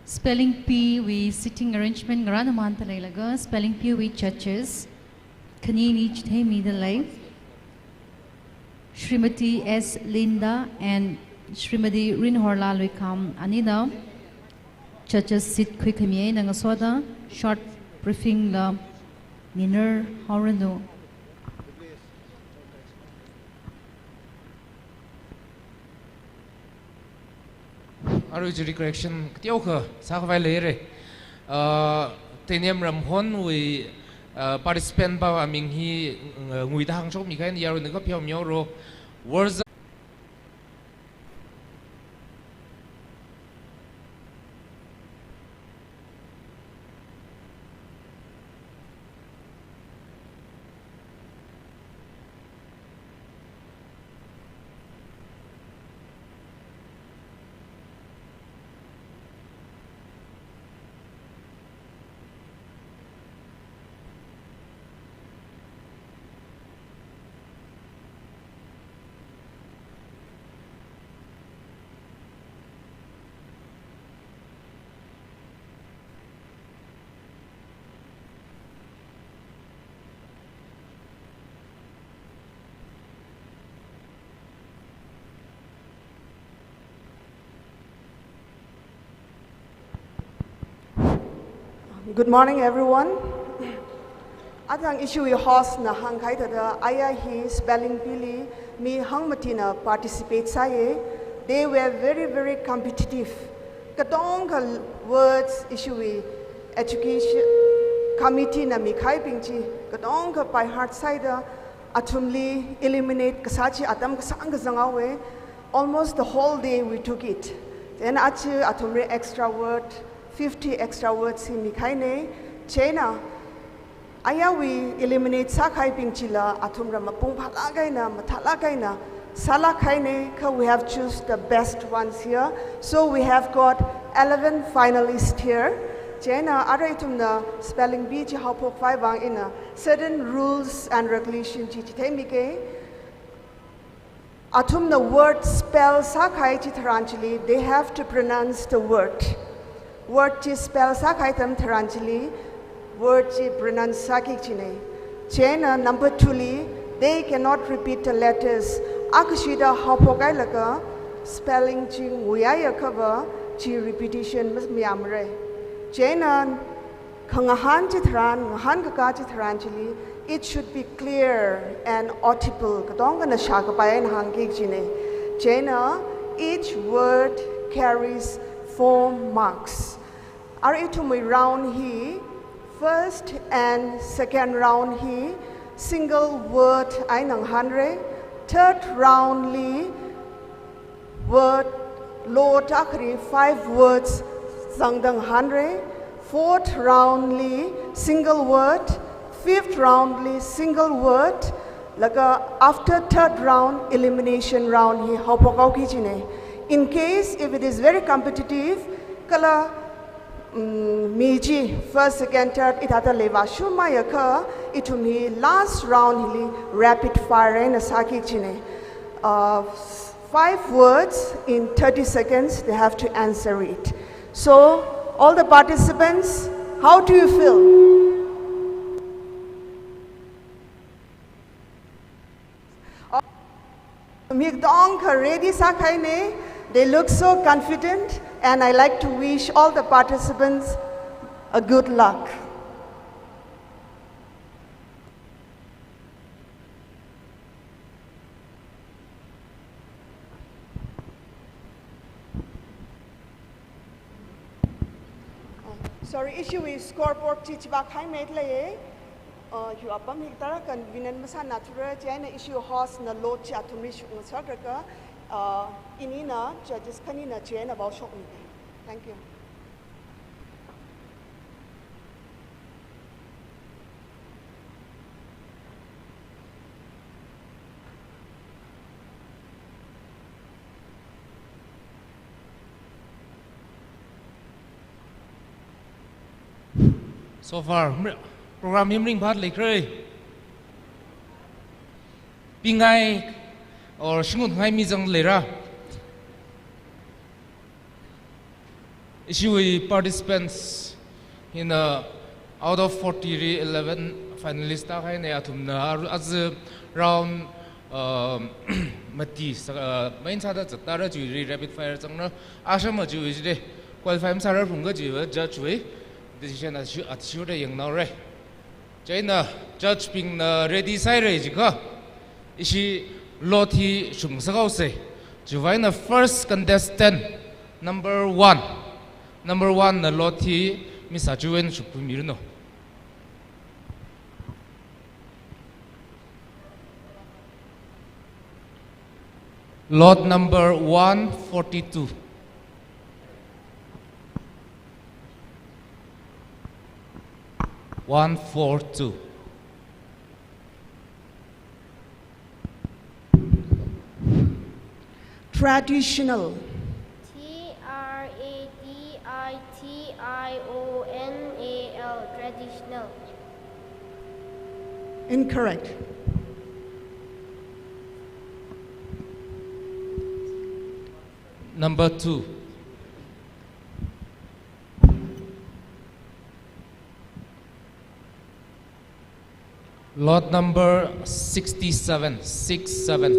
Spelling Bee wui seating arrangement ngarānamānda leilaga, Spelling Bee wui judges khanini chitheimida lei. Srimati S Linda and Srimati Rinhorla Luikam anina judges seat khuikhami eina ngasoda short briefing la nganinghaoranu. Arui chili correction kateokha sākhavai leira. Uh, Teinem Ramhonwui, uh, participant pa aming hi, uh, nguida hāngshokmi kahaina, yaruina kapheomihaoro. Words. Good morning, everyone. Athang ishiwui host na hāngkahai thāda, aya hi Spelling Bee li mi hangmatina participate sāya. They were very, very competitive. Katonga words ishiwui education committee na mikahaibing chi katonga by heart sāhaida, athumli eliminate kasā chi atam kasāngkha zanghaowa. Almost the whole day we took it. Then achi athumli extra word, fifty extra words hi mikahaina. Chieina ayawui eliminate sākahaibing chila athumla mapung phālāk eina, mathālāk eina sālāk kahaina, kha we have choose the best ones here. So we have got eleven finalists here. Chieina ara ithumna Spelling Bee chi haophok khavai vang eina certain rules and regulation chi chitheimika. Athumna word spell sākahai chitharan chili, they have to pronounce the word. Word chi spell sākahai atam tharan chili, word chi pronounce sāki kajina. Chieina number two li, they cannot repeat the letters. Akhashida haophokhailaga spelling chi nguiya kha va chi repetition mas mayāmara. Chieina khangahān chitharan, ngahānkakā chitharan chili, it should be clear and audible. Katongana shākapai eina hāngki kajina. Chieina each word carries four marks. Ara ithumwui round hi, first and second round hi single word eina ngahānra. Third round li word lot akhali five words zangda ngahānra. Fourth round li single word, fifth round li single word, laga after third round, elimination round hi haophok haoki kajina. In case if it is very competitive, kala, mm, mi chi first, second, third hithāda leivāshungmeiya kha, ithum hi last round hili rapid fire eina sāki kajina. Uh, Five words in thirty seconds, they have to answer it. So, all the participants, how do you feel? Mi katongkha ready sākahaina, they look so confident, and I like to wish all the participants a good luck. Sorry, ishiwui scoreboard chi chivākhaimei leiya. Uh, yu apam hi tara convenient masānathura, chieina issue host na lot chi athumli shokngasaklaga, uh, inina judges khanina chieina vaoshokmi. Thank you. So far, mri-, program hi maringphāda leikhala. Pingai or shungut ngai mi zangda leira. Ishiwui participants hina out of forty li eleven finalist tākahaina, athumna ar-, aja round, um, mati sa-, uh, main sāda zattara chiwui rapid fire zangna, ashama chiwui chili qualify masāra phungka chiwui judge wui decision athishurda yangnaora. Chieina judge bingna ready sāhaira jiakha, ishi lot hi shumsakhaosa. Chiwui vāngna first contestant, number one. Number one na lot hi Miss Achuwen shukhuimiranu. Lot number one forty-two. One four two. Traditional. T R A D I T I O N A L, traditional. Incorrect. Number two. Lot number sixty-seven, six seven.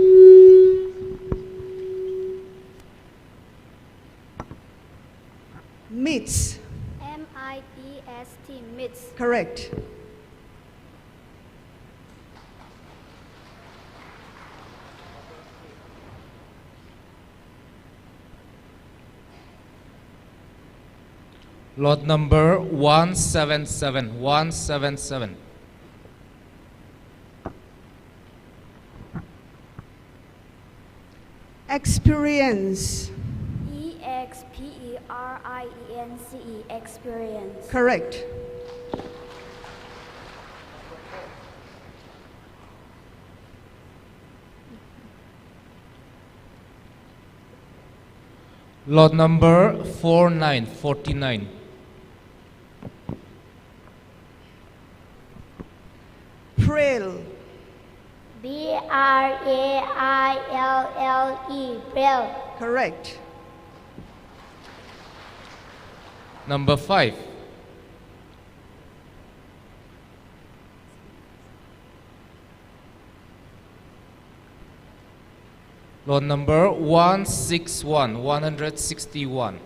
Mits. M I T S T, mits. Correct. Lot number one seven seven, one seven seven. Experience. E X P E R I E N C E, experience. Correct. Lot number four nine, forty-nine. Braille. B R A I L L E, braille. Correct. Number five. Lot number one six one, one hundred sixty-one.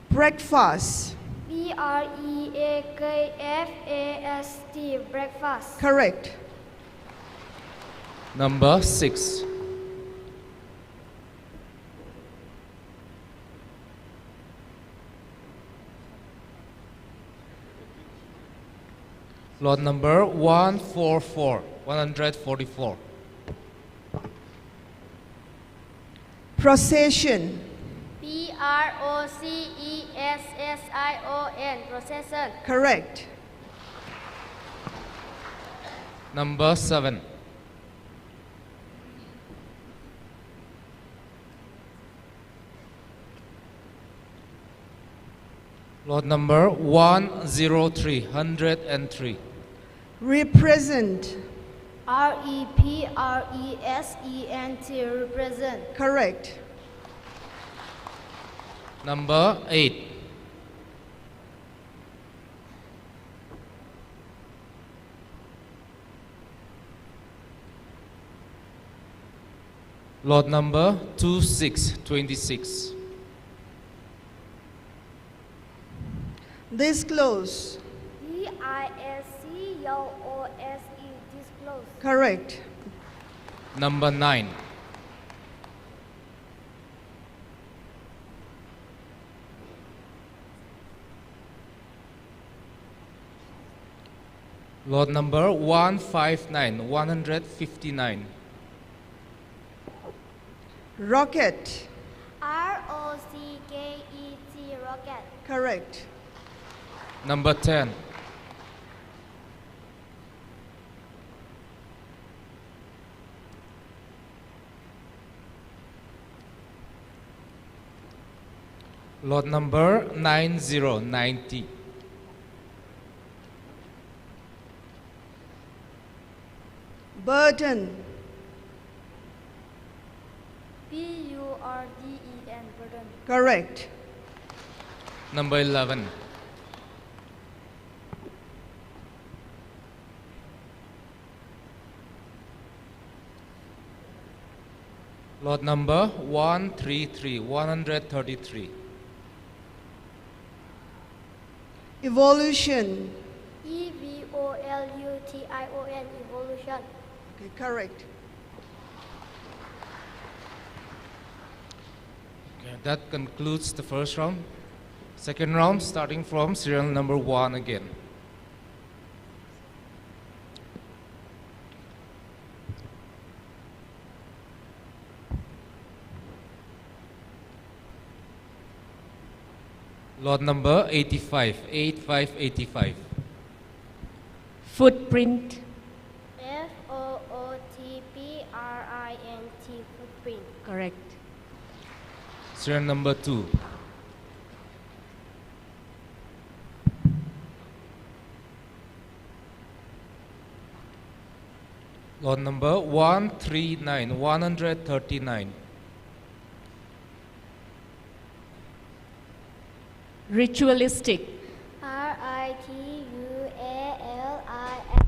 Breakfast. B R E A K F A S T, breakfast. Correct. Number six. Lot number one four four, one hundred forty-four. Procession. P R O C E S S I O N, procession. Correct. Number seven. Lot number one zero three, hundred and three. Represent. R E P R E S E N T, represent. Correct. Number eight. Lot number two six twenty-six. Disclose. D I S C L O S E, disclose. Correct. Number nine. Lot number one five nine, one hundred fifty-nine. Rocket. R O C K E T, rocket. Correct. Number ten. Lot number nine zero ninety. Burden. B U R D E N, burden. Correct. Number eleven. Lot number one three three, one hundred thirty-three. Evolution. E V O L U T I O N, evolution. Okay, correct. Okay, that concludes the first round. Second round, starting from serial number one again. Lot number eighty-five, eight five eighty-five. Footprint. F O O T P R I N T, footprint. Correct. Serial number two. Lot number one three nine, one hundred thirty-nine. Ritualistic. R I T U A L I S.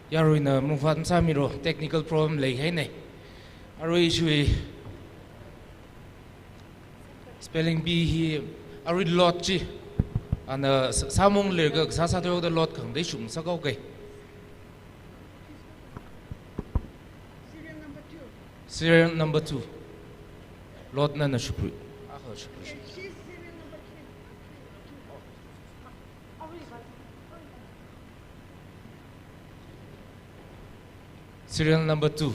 Yaruina mungfat masāmiro, technical problem leihaina. Arui ishui spelling bee hi arui lot chi. Ana s-, sāmong lerga sā sāthuda lot khangatei shung sākao kai. Serial number two. Lot nana shukri. Aha, shukri, shukri. Serial number two.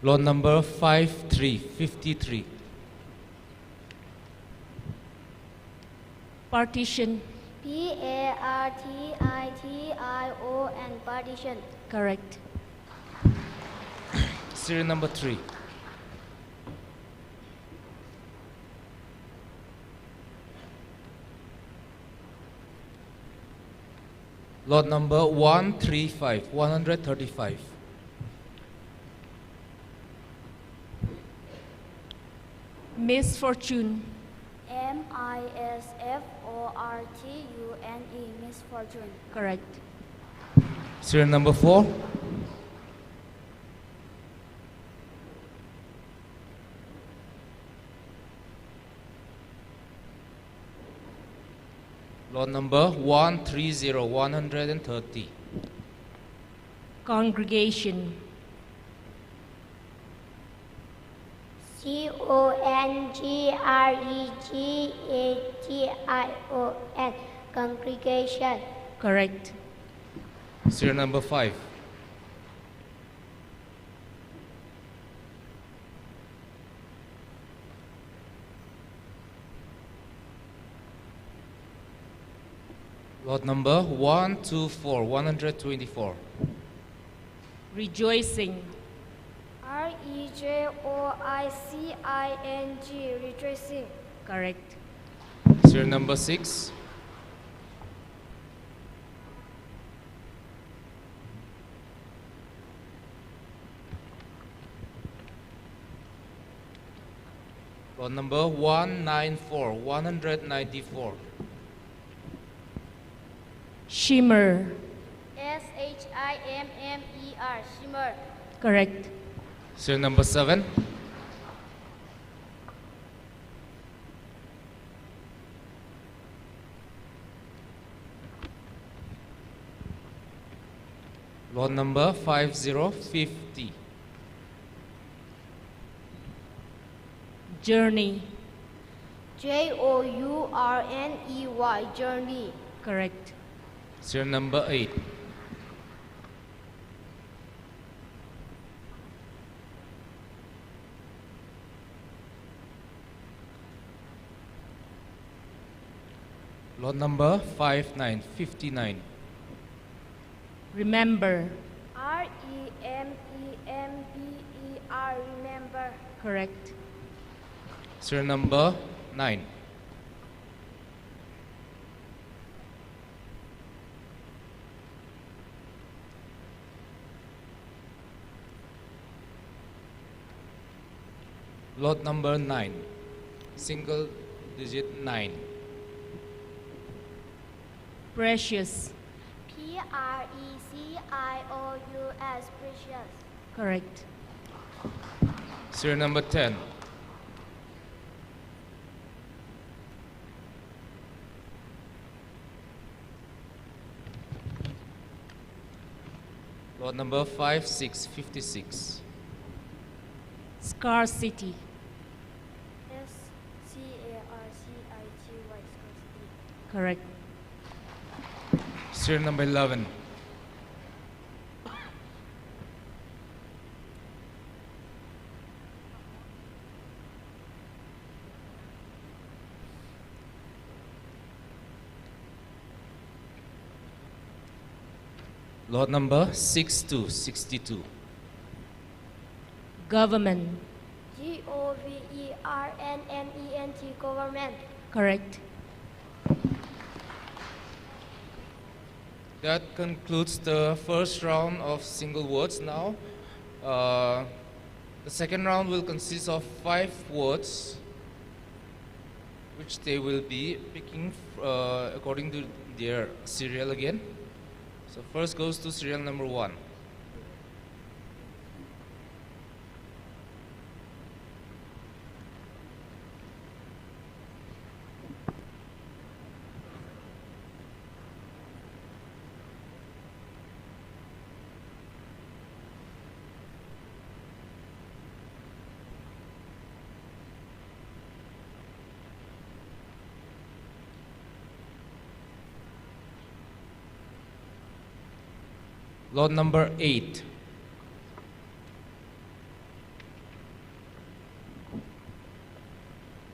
Lot number five three, fifty-three. Partition. P A R T I T I O N, partition. Correct. Serial number three. Lot number one three five, one hundred thirty-five. Misfortune. M I S F O R T U N E, misfortune. Correct. Serial number four. Lot number one three zero, one hundred thirty. Congregation. C O N G R E G A T I O N, congregation. Correct. Serial number five. Lot number one two four, one hundred twenty-four. Rejoicing. R E J O I C I N G, rejoicing. Correct. Serial number six. Lot number one nine four, one hundred ninety-four. Shimmer. S H I M M E R, shimmer. Correct. Serial number seven. Lot number five zero fifty. Journey. J O U R N E Y, journey. Correct. Serial number eight. Lot number five nine, fifty-nine. Remember. R E M E M B E R, remember. Correct. Serial number nine. Lot number nine, single digit nine. Precious. P R E C I O U S, precious. Correct. Serial number ten. Lot number five six, fifty-six. Scarcity. S C A R C I T Y, scarcity. Correct. Serial number eleven. Lot number six two, sixty-two. Government. G O V E R N M E N T, government. Correct. That concludes the first round of single words now. Uh, the second round will consist of five words, which they will be picking uh, according to their serial again. So first goes to serial number one. Lot number eight.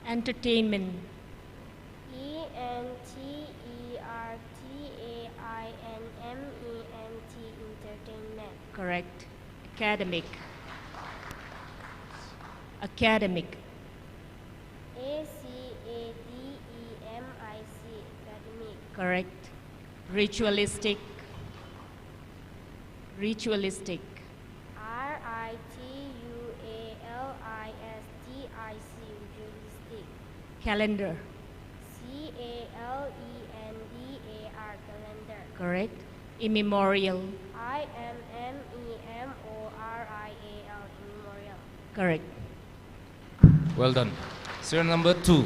Entertainment. E N T E R T A I N M E N T, entertainment. Correct. Academic. Academic. A C A D E M I C, academic. Correct. Ritualistic. Ritualistic. R I T U A L I S T I C, ritualistic. Calendar. C A L E N D A R, calendar. Correct. Immemorial. I M M E M O R I A L, immemorial. Correct. Well done. Serial number two.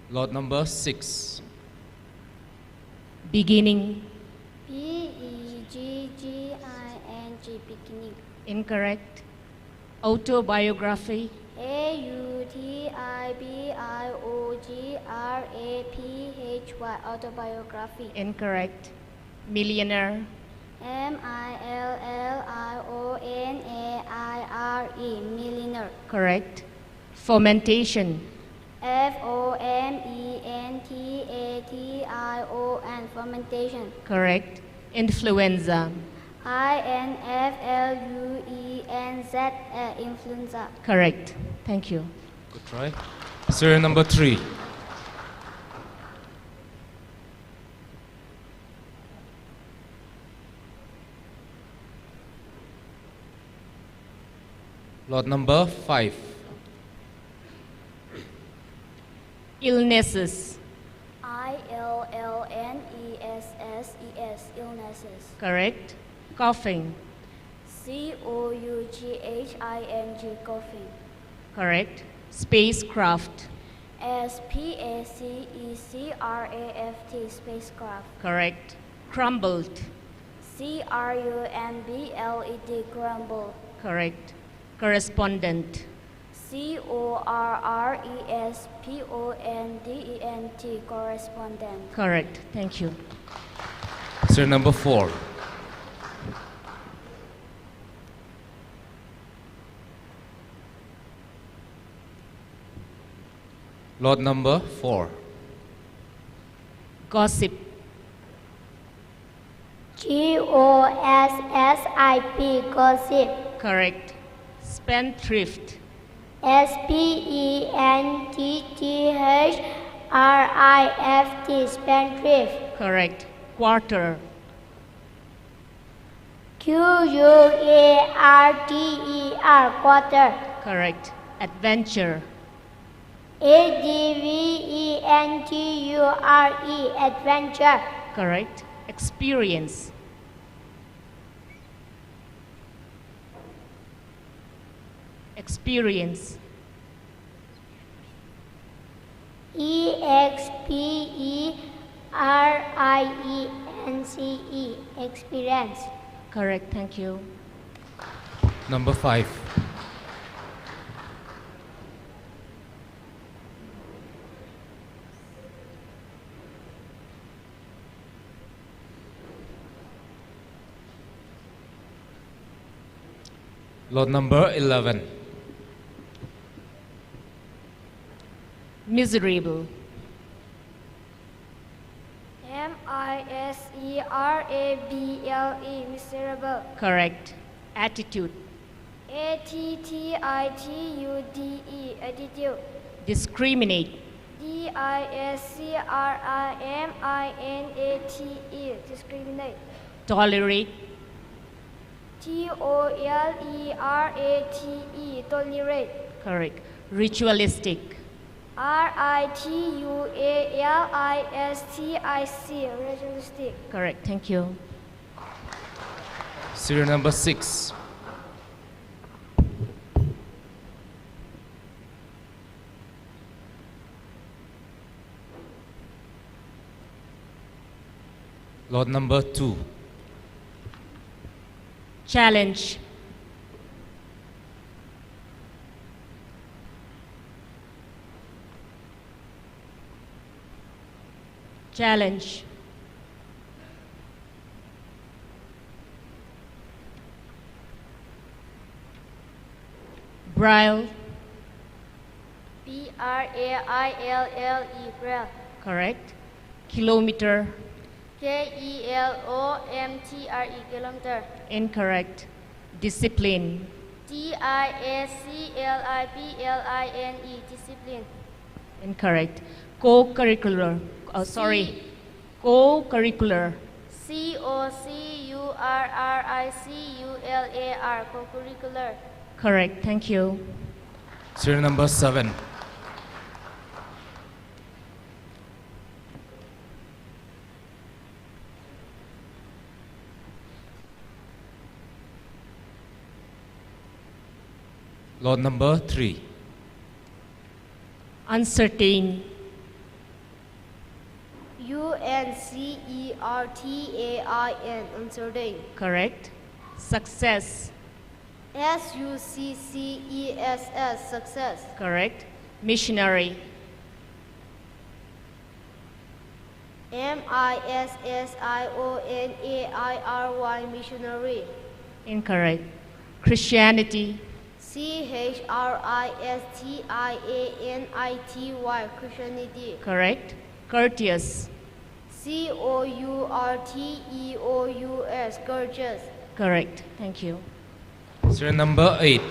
Lot number six. Beginning. B E G G I N G, beginning. Incorrect. Autobiography. A U T I B I O G R A P H Y, autobiography. Incorrect. Millionaire. M I L L I O N A I R E, millionaire. Correct. Fomentation. F O M E N T A T I O N, fomentation. Correct. Influenza. I N F L U E N Z A, influenza. Correct. Thank you. Good try. Serial number three. Lot number five. Illnesses. I L L N E S S E S, illnesses. Correct. Coughing. C O U G H I N G, coughing. Correct. Spacecraft. S P A C E C R A F T, spacecraft. Correct. Crumbled. C R U M B L E D, crumble. Correct. Correspondent. C O R R E S P O N D E N T, correspondent. Correct. Thank you. Serial number four. Lot number four. Gossip. G O S S I P, gossip. Correct. Spendthrift. S P E N D T H R I F T, spendthrift. Correct. Quarter. Q U A R T E R, quarter. Correct. Adventure. A D V E N T U R E, adventure. Correct. Experience. Experience. E X P E R I E N C E, experience. Correct, thank you. Number five. Lot number eleven. Miserable. M I S E R A B L E, miserable. Correct. Attitude. A T T I T U D E, attitude. Discriminate. D I S C R I M I N A T E, discriminate. Tolerate. T O L E R A T E, tolerate. Correct. Ritualistic. R I T U A L I S T I C, ritualistic. Correct, thank you. Serial number six. Lot number two. Challenge. Challenge. Braille. B R A I L L E, braille. Correct. Kilometer. K E L O M T R E, kilometer. Incorrect. Discipline. D I S C I P L I N E, discipline. Incorrect. Co-curricular. Oh, sorry. C- Co-curricular. C O C U R R I C U L A R, co-curricular. Correct. Thank you. Serial number seven. Lot number three. Uncertain. U N C E R T A I N, uncertain. Correct. Success. S U C C E S S, success. Correct. Missionary. M I S S I O N A I R Y, missionary. Incorrect. Christianity. C H R I S T I A N I T Y, Christianity. Correct. Courteous. C O U R T E O U S, courteous. Correct. Thank you. Serial number eight.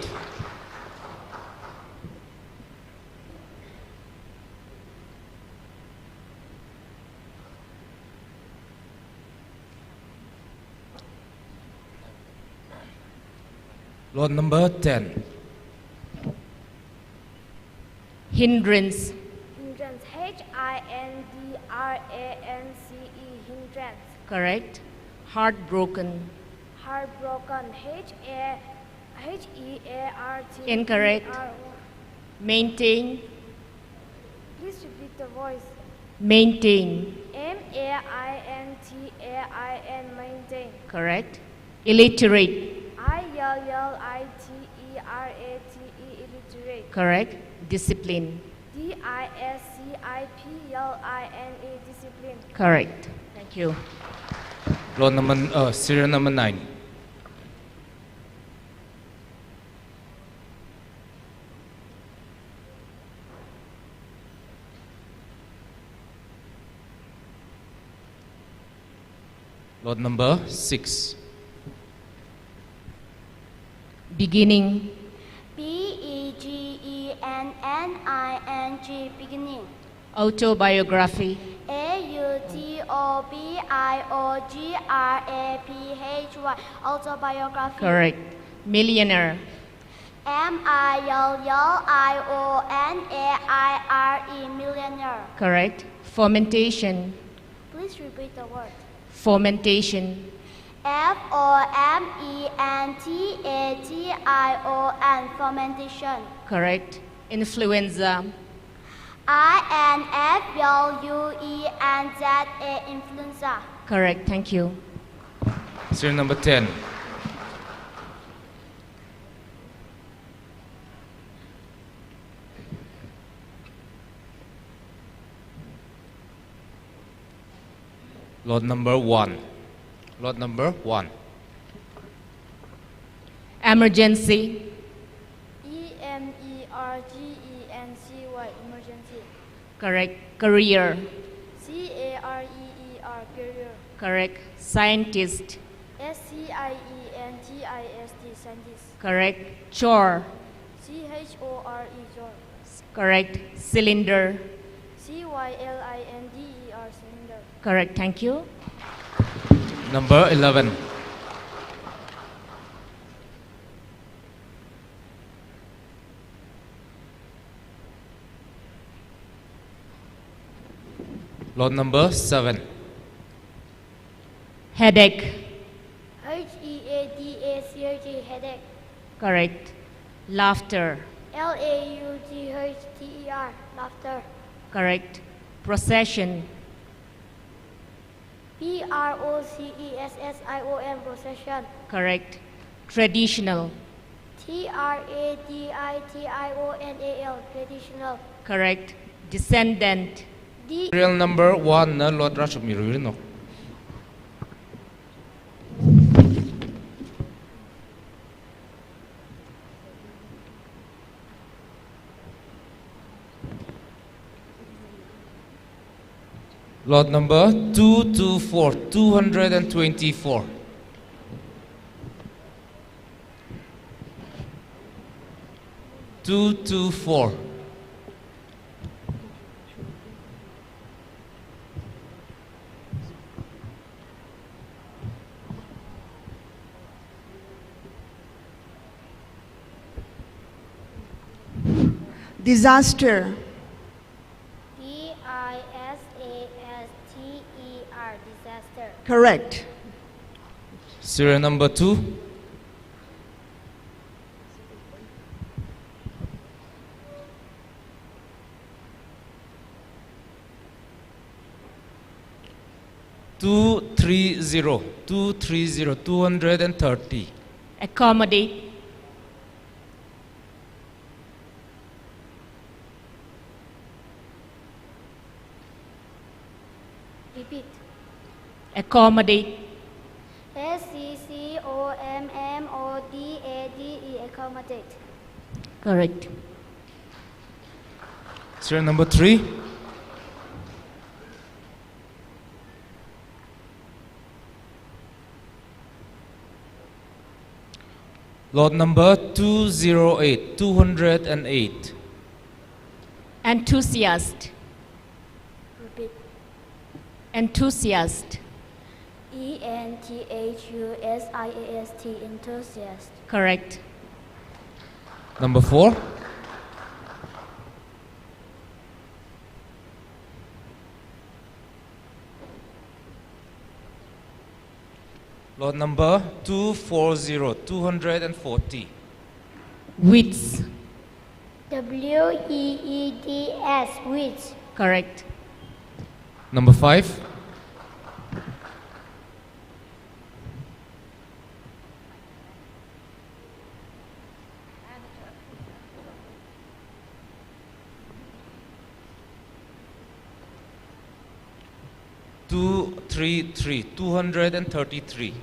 Lot number ten. Hindrance. Hindrance, H I N D R A N C E, hindrance. Correct. Heartbroken. Heartbroken, H A, H E A R T B R O. Incorrect. Maintain. Please repeat the voice. Maintain. M A I N T A I N, maintain. Correct. Illiterate. I L L I T E R A T E, illiterate. Correct. Discipline. D I S C I P L I N E, discipline. Correct. Thank you. Lot number, uh, serial number nine. Lot number six. Beginning. B E G I N N I N G, beginning. Autobiography. A U T O B I O G R A P H Y, autobiography. Correct. Millionaire. M I L L I O N A I R E, millionaire. Correct. Fomentation. Please repeat the word. Fomentation. F O M E N T A T I O N, fomentation. Correct. Influenza. I N F L U E N Z A, influenza. Correct. Thank you. Serial number ten. Lot number one. Lot number one. Emergency. E M E R G E N C Y, emergency. Correct. Career. C A R E E R, career. Correct. Scientist. S C I E N T I S T, scientist. Correct. Chore. C H O R E, chore. Correct. Cylinder. C Y L I N D E R, cylinder. Correct. Thank you. Number eleven. Lot number seven. Headache. H E A D A C H E, headache. Correct. Laughter. L A U G H T E R, laughter. Correct. Procession. P R O C E S S I O N, procession. Correct. Traditional. T R A D I T I O N A L, traditional. Correct. Descendant. D. Serial number one na lot rāshokmilu no. Lot number two two four, two hundred and twenty-four. Two two four. Disaster. D I S A S T E R, disaster. Correct. Serial number two. Two three zero, two three zero, two hundred and thirty. Accommodate. Repeat. Accommodate. A C C O M M O D A T E, accommodate. Correct. Serial number three. Lot number two zero eight, two hundred and eight. Enthusiast. Repeat. Enthusiast. E N T H U S I A S T, enthusiast. Correct. Number four. Lot number two four zero, two hundred and forty. Weeds. W E E D S, weeds. Correct. Number five. Two three three, two hundred and thirty-three.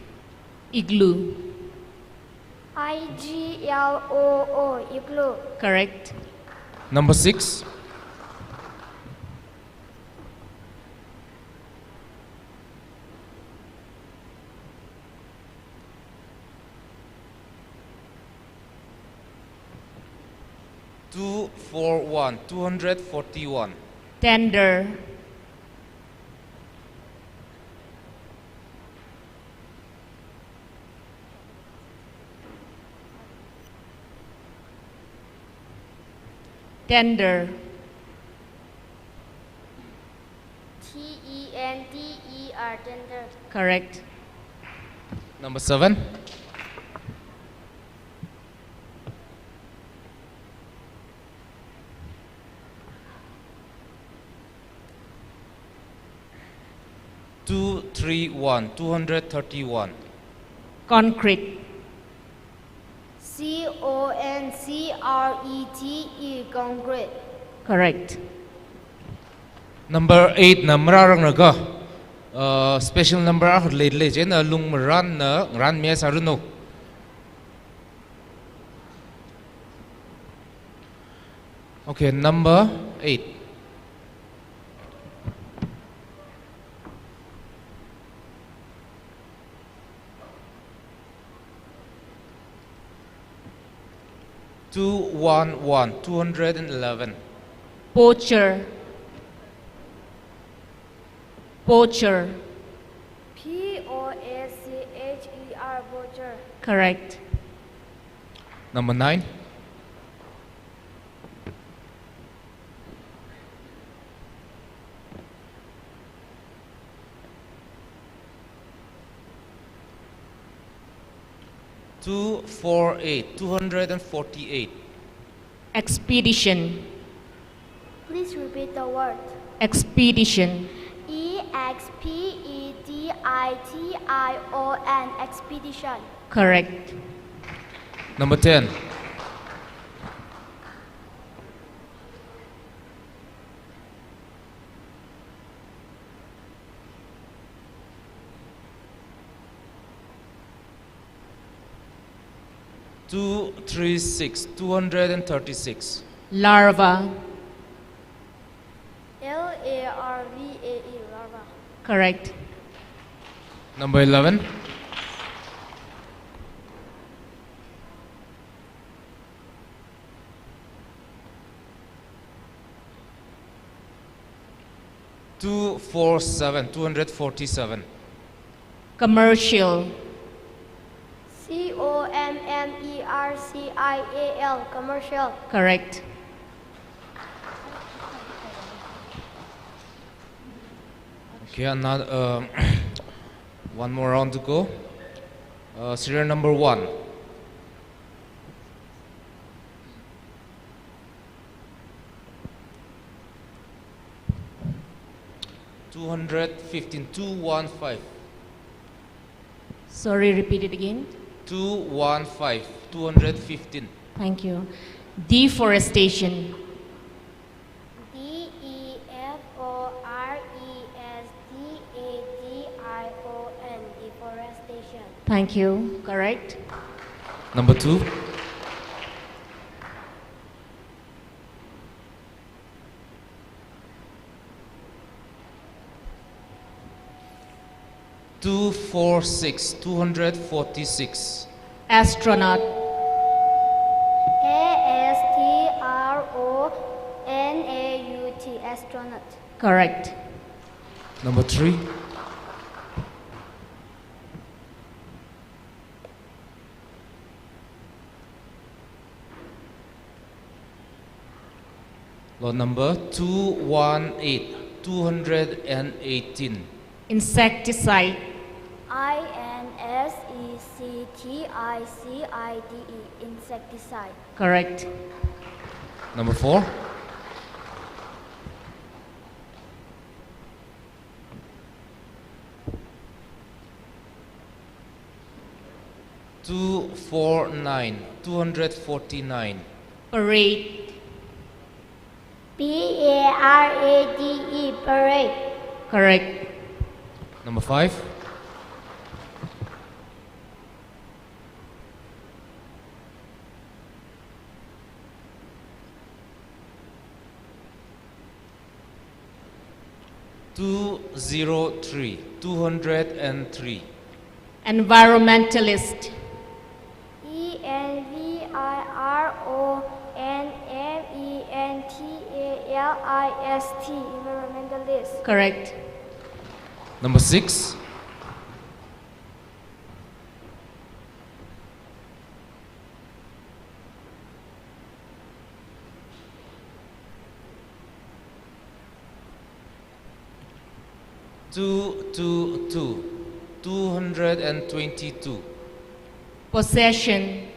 Igloo. I G L O O, igloo. Correct. Number six. Two four one, two hundred forty-one. Tender. Tender. T E N D E R, tender. Correct. Number seven. Two three one, two hundred thirty-one. Concrete. C O N C R E T E, concrete. Correct. Number eight na marāranglakha, uh, special number akha leilei, chieina lungmarānna ngarānmi sāranu. Okay, number eight. Two one one, two hundred and eleven. Poacher. Poacher. P O A C H E R, poacher. Correct. Number nine. Two four eight, two hundred and forty-eight. Expedition. Please repeat the word. Expedition. E X P E D I T I O N, expedition. Correct. Number ten. Two three six, two hundred and thirty-six. Larva. L A R V A E, larva. Correct. Number eleven. Two four seven, two hundred forty-seven. Commercial. C O M M E R C I A L, commercial. Correct. Okay, another, uh, one more round to go. Uh, serial number one. Two hundred fifteen, two one five. Sorry, repeat it again. Two one five, two hundred fifteen. Thank you. Deforestation. D E F O R E S T A T I O N, deforestation. Thank you. Correct. Number two. Two four six, two hundred forty-six. Astronaut. A S T R O N A U T, astronaut. Correct. Number three. Lot number two one eight, two hundred and eighteen. Insecticide. I N S E C T I C I D E, insecticide. Correct. Number four. Two four nine, two hundred forty-nine. Parade. P A R A D E, parade. Correct. Number five. Two zero three, two hundred and three. Environmentalist. E N V I R O N M E N T A L I S T, environmentalist. Correct. Number six. Two two two, two hundred and twenty-two. Possession.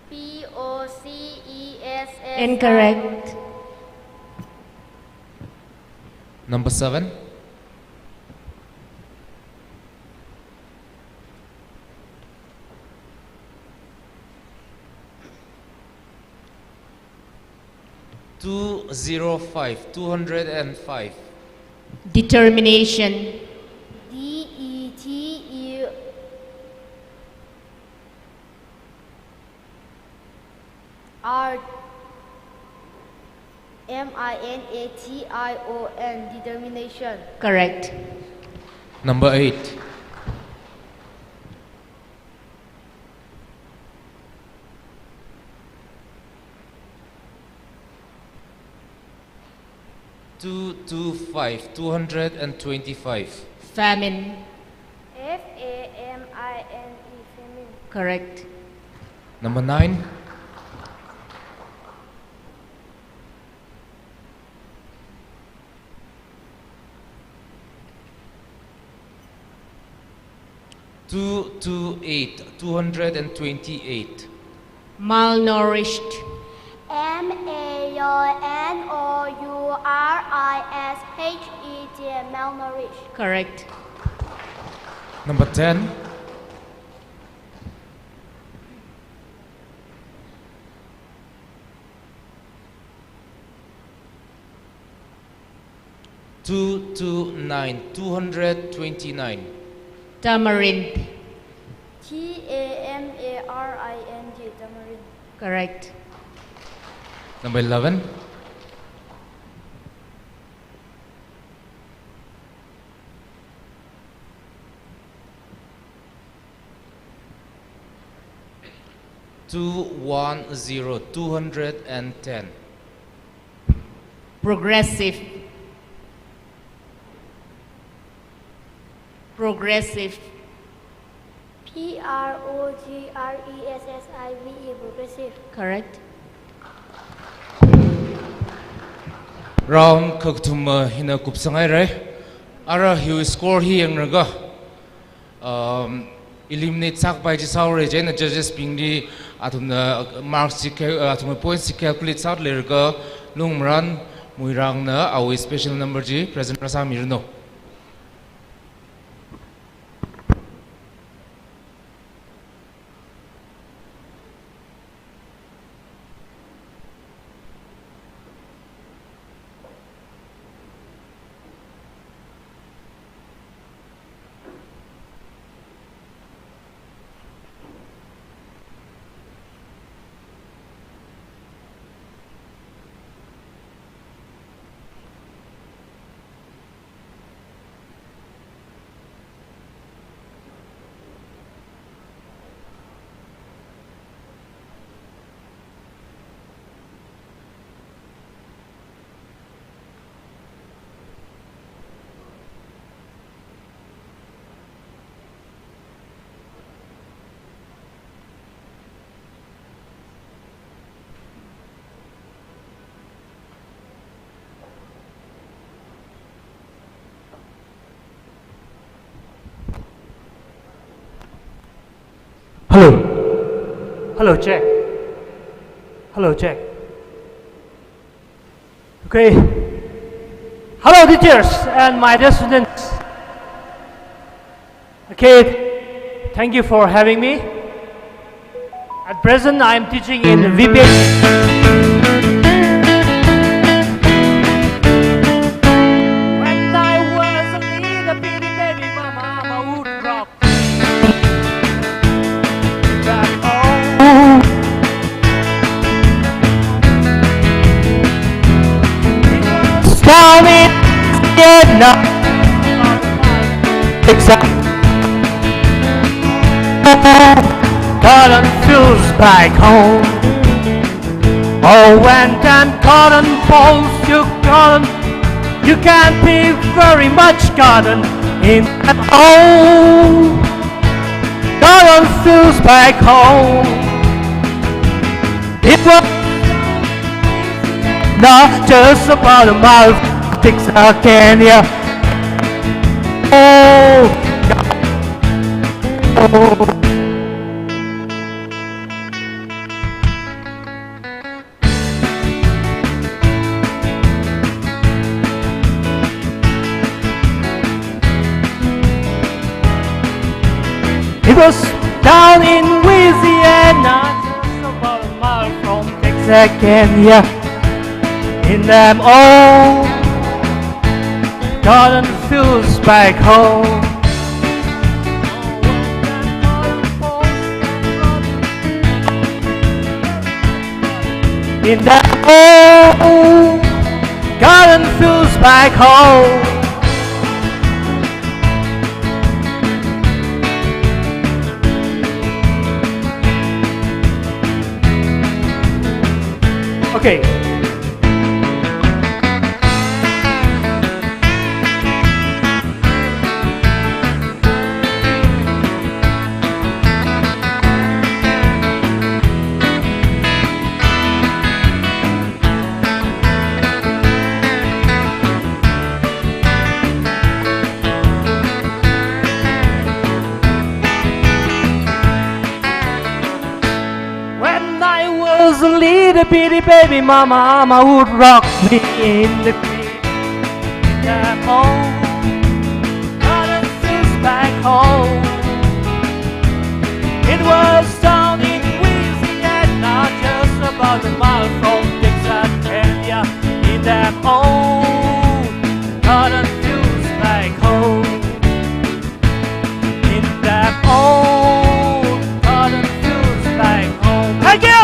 P O C E S S I O N. Incorrect. Number seven. Two zero five, two hundred and five. Determination. D E T E R M I N A T I O N, determination. Correct. Number eight. Two two five, two hundred and twenty-five. Famine. F A M I N E, famine. Correct. Number nine. Two two eight, two hundred and twenty-eight. Malnourished. M A L N O U R I S H E D, malnourished. Correct. Number ten. Two two nine, two hundred twenty-nine. Tamarind. T A M A R I N D, tamarind. Correct. Number eleven. Two one zero, two hundred and ten. Progressive. Progressive. P R O G R E S S I V E, progressive. Correct. Round kakathuma hina kupsanghaira. Ara hiwui score hi yanglaga, um, eliminate sākapai chi sāhaora. Chieina judges bingli athumna marks chi cal-, athumna points chi calculate sāda leilaga, Lungmaran Muirangna awui special number chi present rāsāmiranu. Hello. Hello, check. Hello, check. Okay. Hello, teachers and my dear students. Okay, thank you for having me. At present, I am teaching in V P H. When I was a little bitty baby, my mama would rock. Stormy, yeah, no. Exactly. Cotton feels back home. Oh, when them cotton balls you cotton, you can't be very much cotton in that old cotton feels back home. It was not just about a mile, things I can hear. Oh, oh. It was down in Louisiana, just about a mile from Texarkana. In them old cotton fields back home. In that old cotton fields back home. Okay. When I was a little bitty baby, my mama would rock me in the crib. Back home, cotton fields back home. It was down in Louisiana, just about a mile from Texarkana. In them old cotton fields back home. In them old cotton fields back home. Thank you!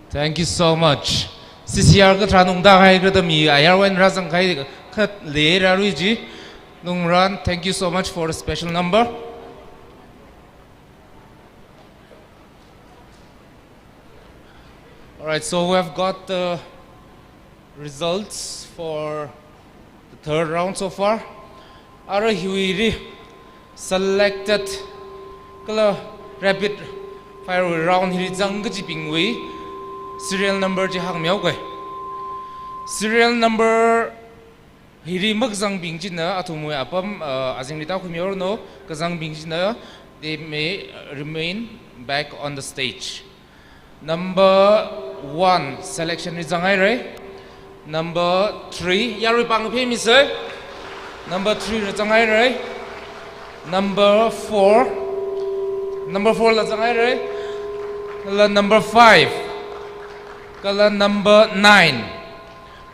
Thank you so much. C C R katharan ungda hai kata mi ayar wen razang kai khat leirarui ji. Lungran, thank you so much for the special number. All right, so we have got the results for the third round so far. Ara hiwuili selected kala rapid fire round hili zang kajibingwui serial number chi hāngmihaoke. Serial number hili makazangbing china athumwui apam, uh, azingli tākhuimihaoranu, kazangbing china they may, uh, remain back on the stage. Number one selection li zanghaira. Number three, yaruipa phāmisei. Number three li zanghaira. Number four, number four la zanghaira. Kala number five. Kala number nine.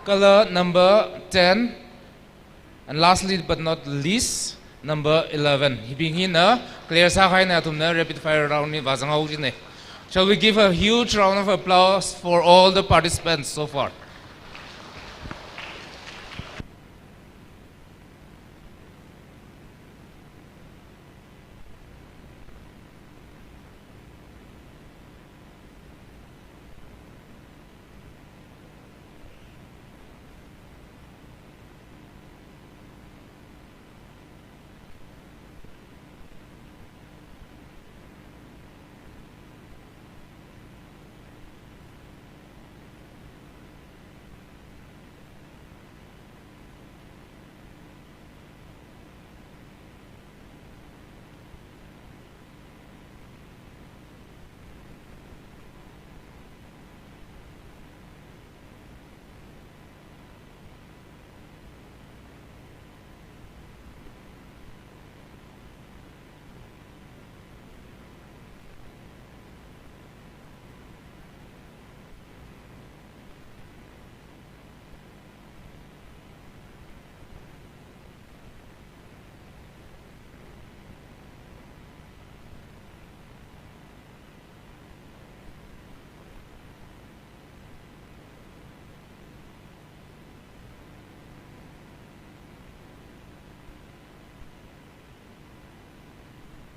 Kala number ten. And lastly but not least, number eleven. Hibing hina clear sākahaina, athumna rapid fire round li vāzanghaoki jina. Shall we give a huge round of applause for all the participants so far?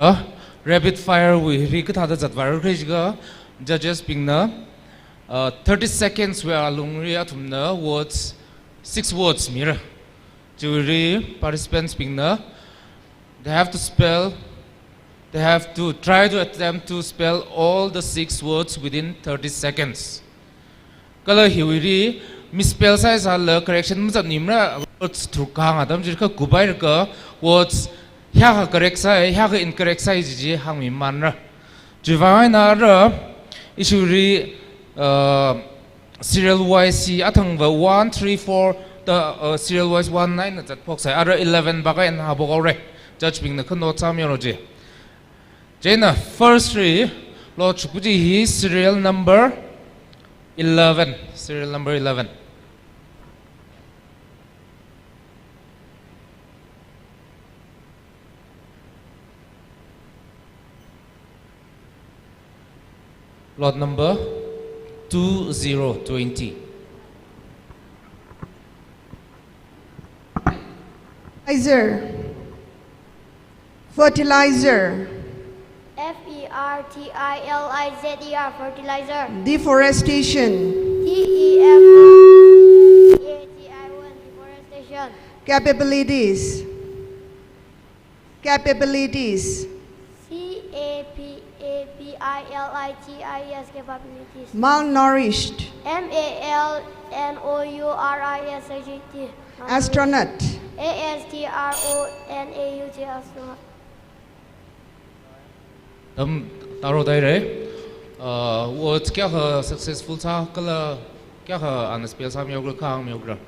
Ah, rapid fire wui hili kathāda zatvāra khala jiakha, judges bingna, uh, thirty seconds wui alungli athumna words, six words mira. Chiwuili participants bingna, they have to spell, they have to try to attempt to spell all the six words within thirty seconds. Kala hiwuili misspell sāsālala correction mazatmimara, words thurkahāng atam chi kha kuphailakha words hiyākha correct sāi, hiyākha incorrect sāi chi chi hāngmimanra. Chiwui vang eina ara, ishiwuili, uh, serial wise hi athangva one, three, four da, uh, serial wise one nine na zatphoksai. Ara eleven vākha eina haophokhaora. Judge bingna kha note sāmihaolu ji. Chieina first li lot shuk kaji hi serial number eleven. Serial number eleven. Lot number two zero twenty. Fertilizer. Fertilizer. F E R T I L I Z E R, fertilizer. Deforestation. D E F O R E S T A T I O N, deforestation. Capabilities. Capabilities. C A P A B I L I T I E S, capabilities. Malnourished. M A L N O U R I S H E D. Astronaut. A S T R O N A U T, astronaut. Tam taro dai re. Uh, words kayākha successful sā kala kayākha ana spell sāmihaokhala, hāngmihaokhala.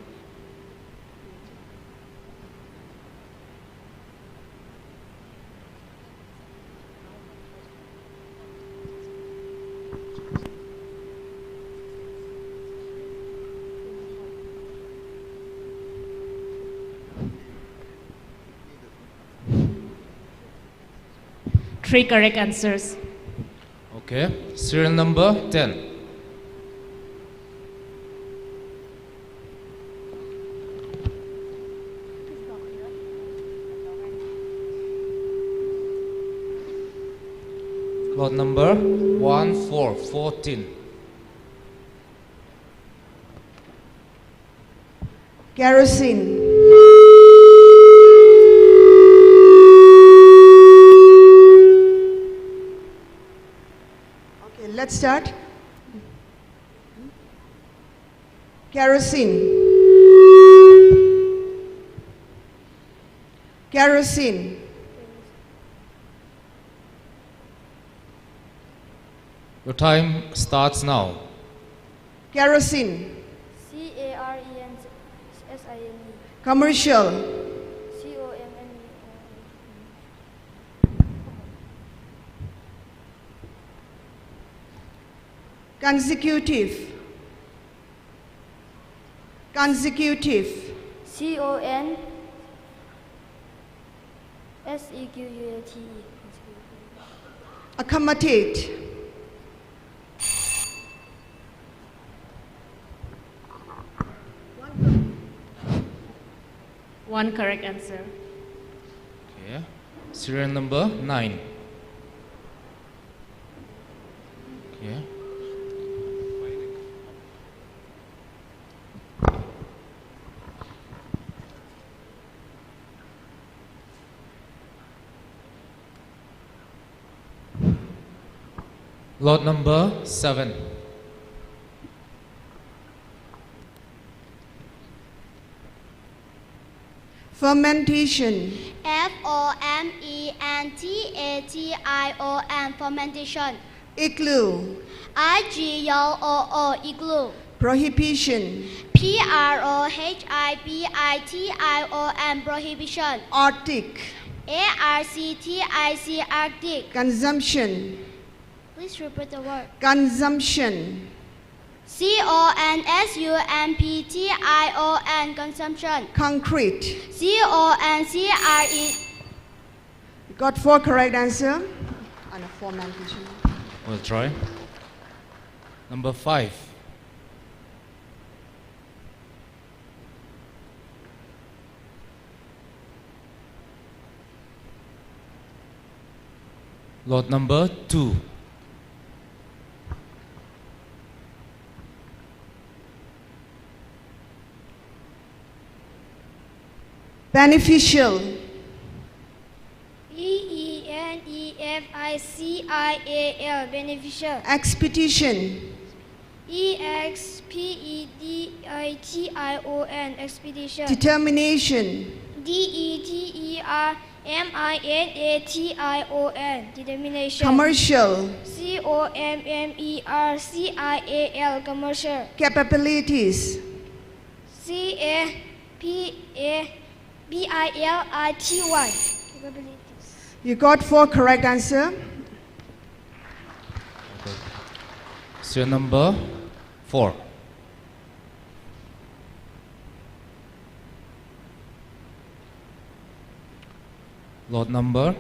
Three correct answers. Okay, serial number ten. Lot number one four fourteen. Kerosene. Okay, let's start. Kerosene. Kerosene. Your time starts now. Kerosene. C A R E N S I N E. Commercial. C O M M E R. Consecutive. Consecutive. C O N S E Q U A T E. Accommodate. One correct answer. Okay. Serial number nine. Okay. Lot number seven. Fermentation. F O M E N T A T I O N, fermentation. Igloo. I G L O O, igloo. Prohibition. P R O H I B I T I O N, prohibition. Arctic. A R C T I C, Arctic. Consumption. Please repeat the word. Consumption. C O N S U M P T I O N, consumption. Concrete. C O N C R E. You got four correct answer. And a four man question. We'll try. Number five. Lot number two. Beneficial. B E N E F I C I A L, beneficial. Expedition. E X P E D I T I O N, expedition. Determination. D E T E R M I N A T I O N, determination. Commercial. C O M M E R C I A L, commercial. Capabilities. C A P A B I L I T Y, capabilities. You got four correct answer. Serial number four. Lot number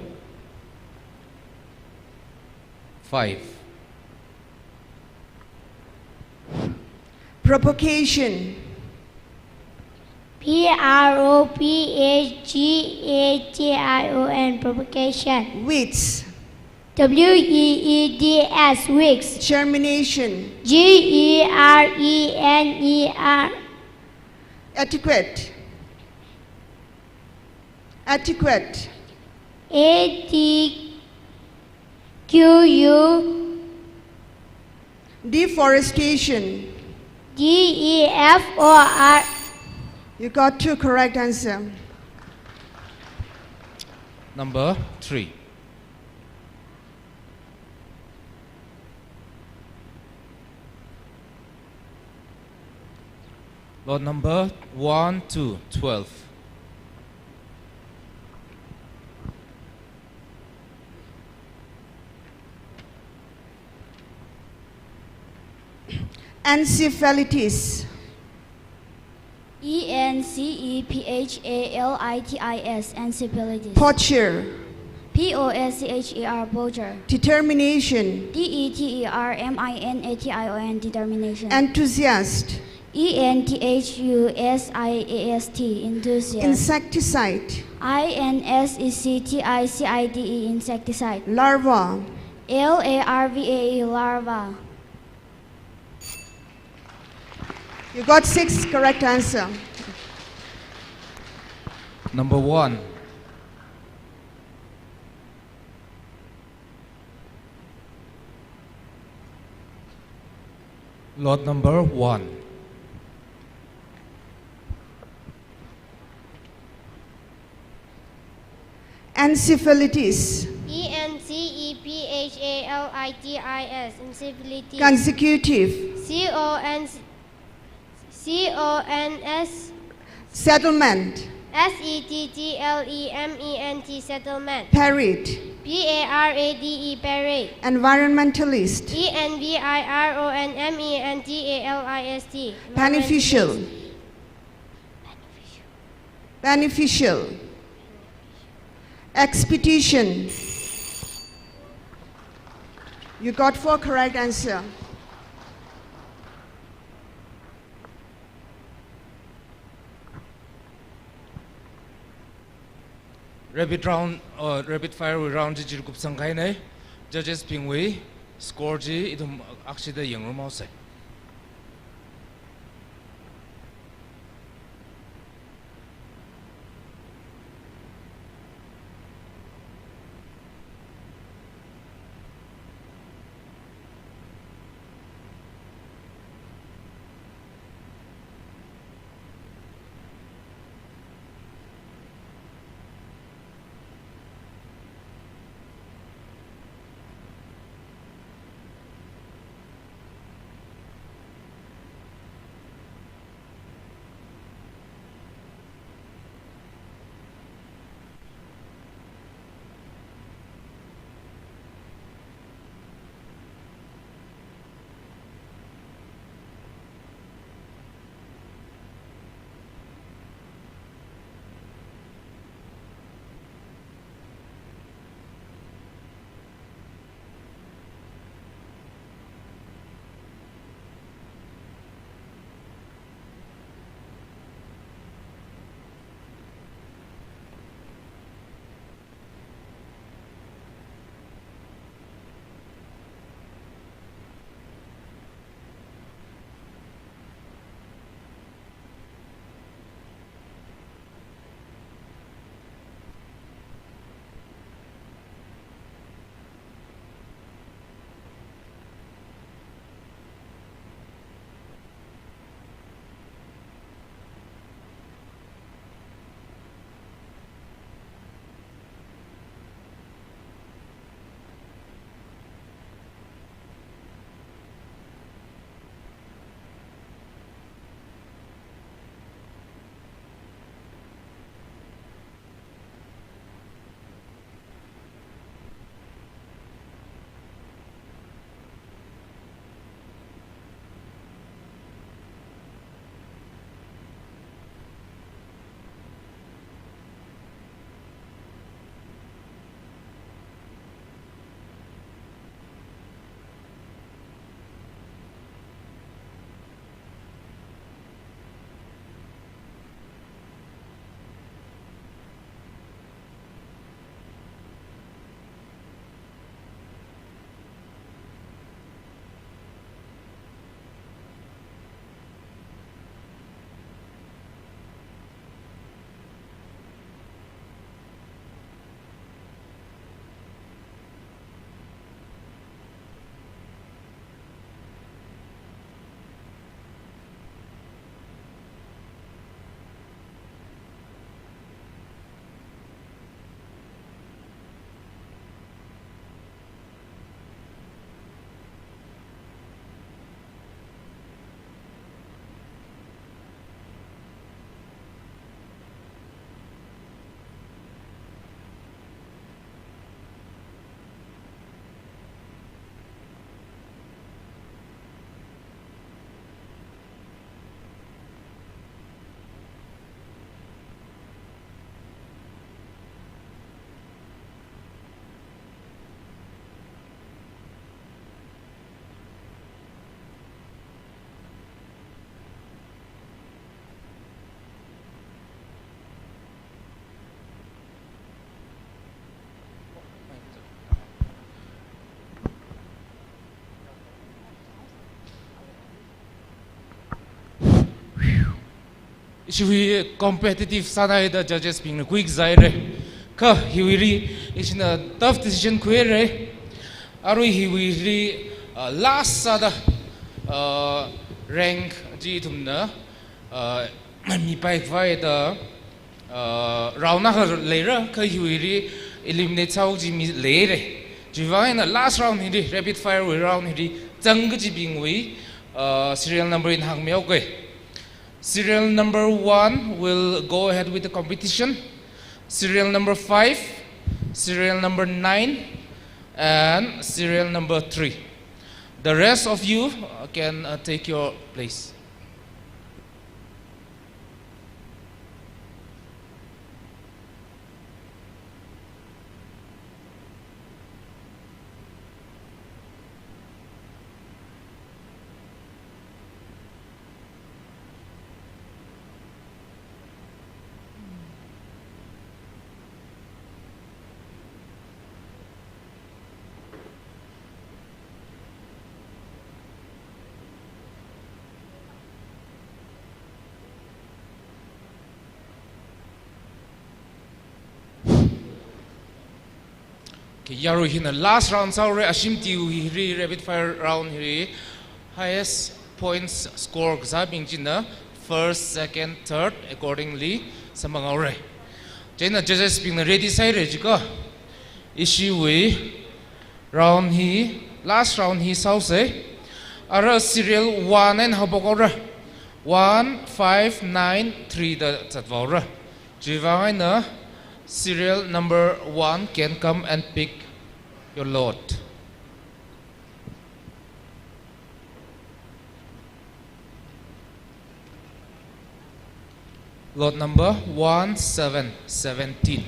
five. Provocation. P R O V A G A T I O N, provocation. Weeds. W E E D S, weeds. Germination. G E R E N E R. Adequate. Adequate. A D Q U. Deforestation. D E F O R. You got two correct answer. Number three. Lot number one to twelve. Encephalitis. E N C E P H A L I T I S, encephalitis. Poacher. P O A C H E R, poacher. Determination. D E T E R M I N A T I O N, determination. Enthusiast. E N T H U S I A S T, enthusiast. Insecticide. I N S E C T I C I D E, insecticide. Larva. L A R V A E, larva. You got six correct answer. Number one. Lot number one. Encephalitis. E N C E P H A L I T I S, encephalitis. Consecutive. C O N C O N S. Settlement. S E T T L E M E N T, settlement. Parade. P A R A D E, parade. Environmentalist. E N V I R O N M E N T A L I S T. Beneficial. Beneficial. Expedition. You got four correct answer. Rapid round, uh, rapid fire wui round chi chili kupsangkahaina. Judges bingwui score chi ithum akshida yangrumhaosa. Chiwui competitive sānai da judges bingna kuikazā haira. Kha hiwuili ishina tough decision khuihaira. Arui hiwuili, uh, last sāda, uh, rank chi ithumna, uh, mipai khavai da, uh, round akha leira, kha hiwuili eliminate sāhaoki kaji mi leira. Chiwuivang eina last round hili, rapid fire wui round hili, zang kajibingwui, uh, serial number eina hāngmihaoga. Serial number one will go ahead with the competition. Serial number five, serial number nine, and serial number three. The rest of you, uh, can, uh, take your place. Okay, yarui hina last round sāhaora, ashimtiwui hili rapid fire round hili highest points score kasābing china first, second, third accordingly samphanghaora. Chieina judges bingna ready sāhaira jikha, ishiwui round hi, last round hi sāhaosa. Ara serial one eina haophokhaora. One, five, nine, three da zatvaora. Chiwuivang eina serial number one can come and pick your lot. Lot number one seven seventeen.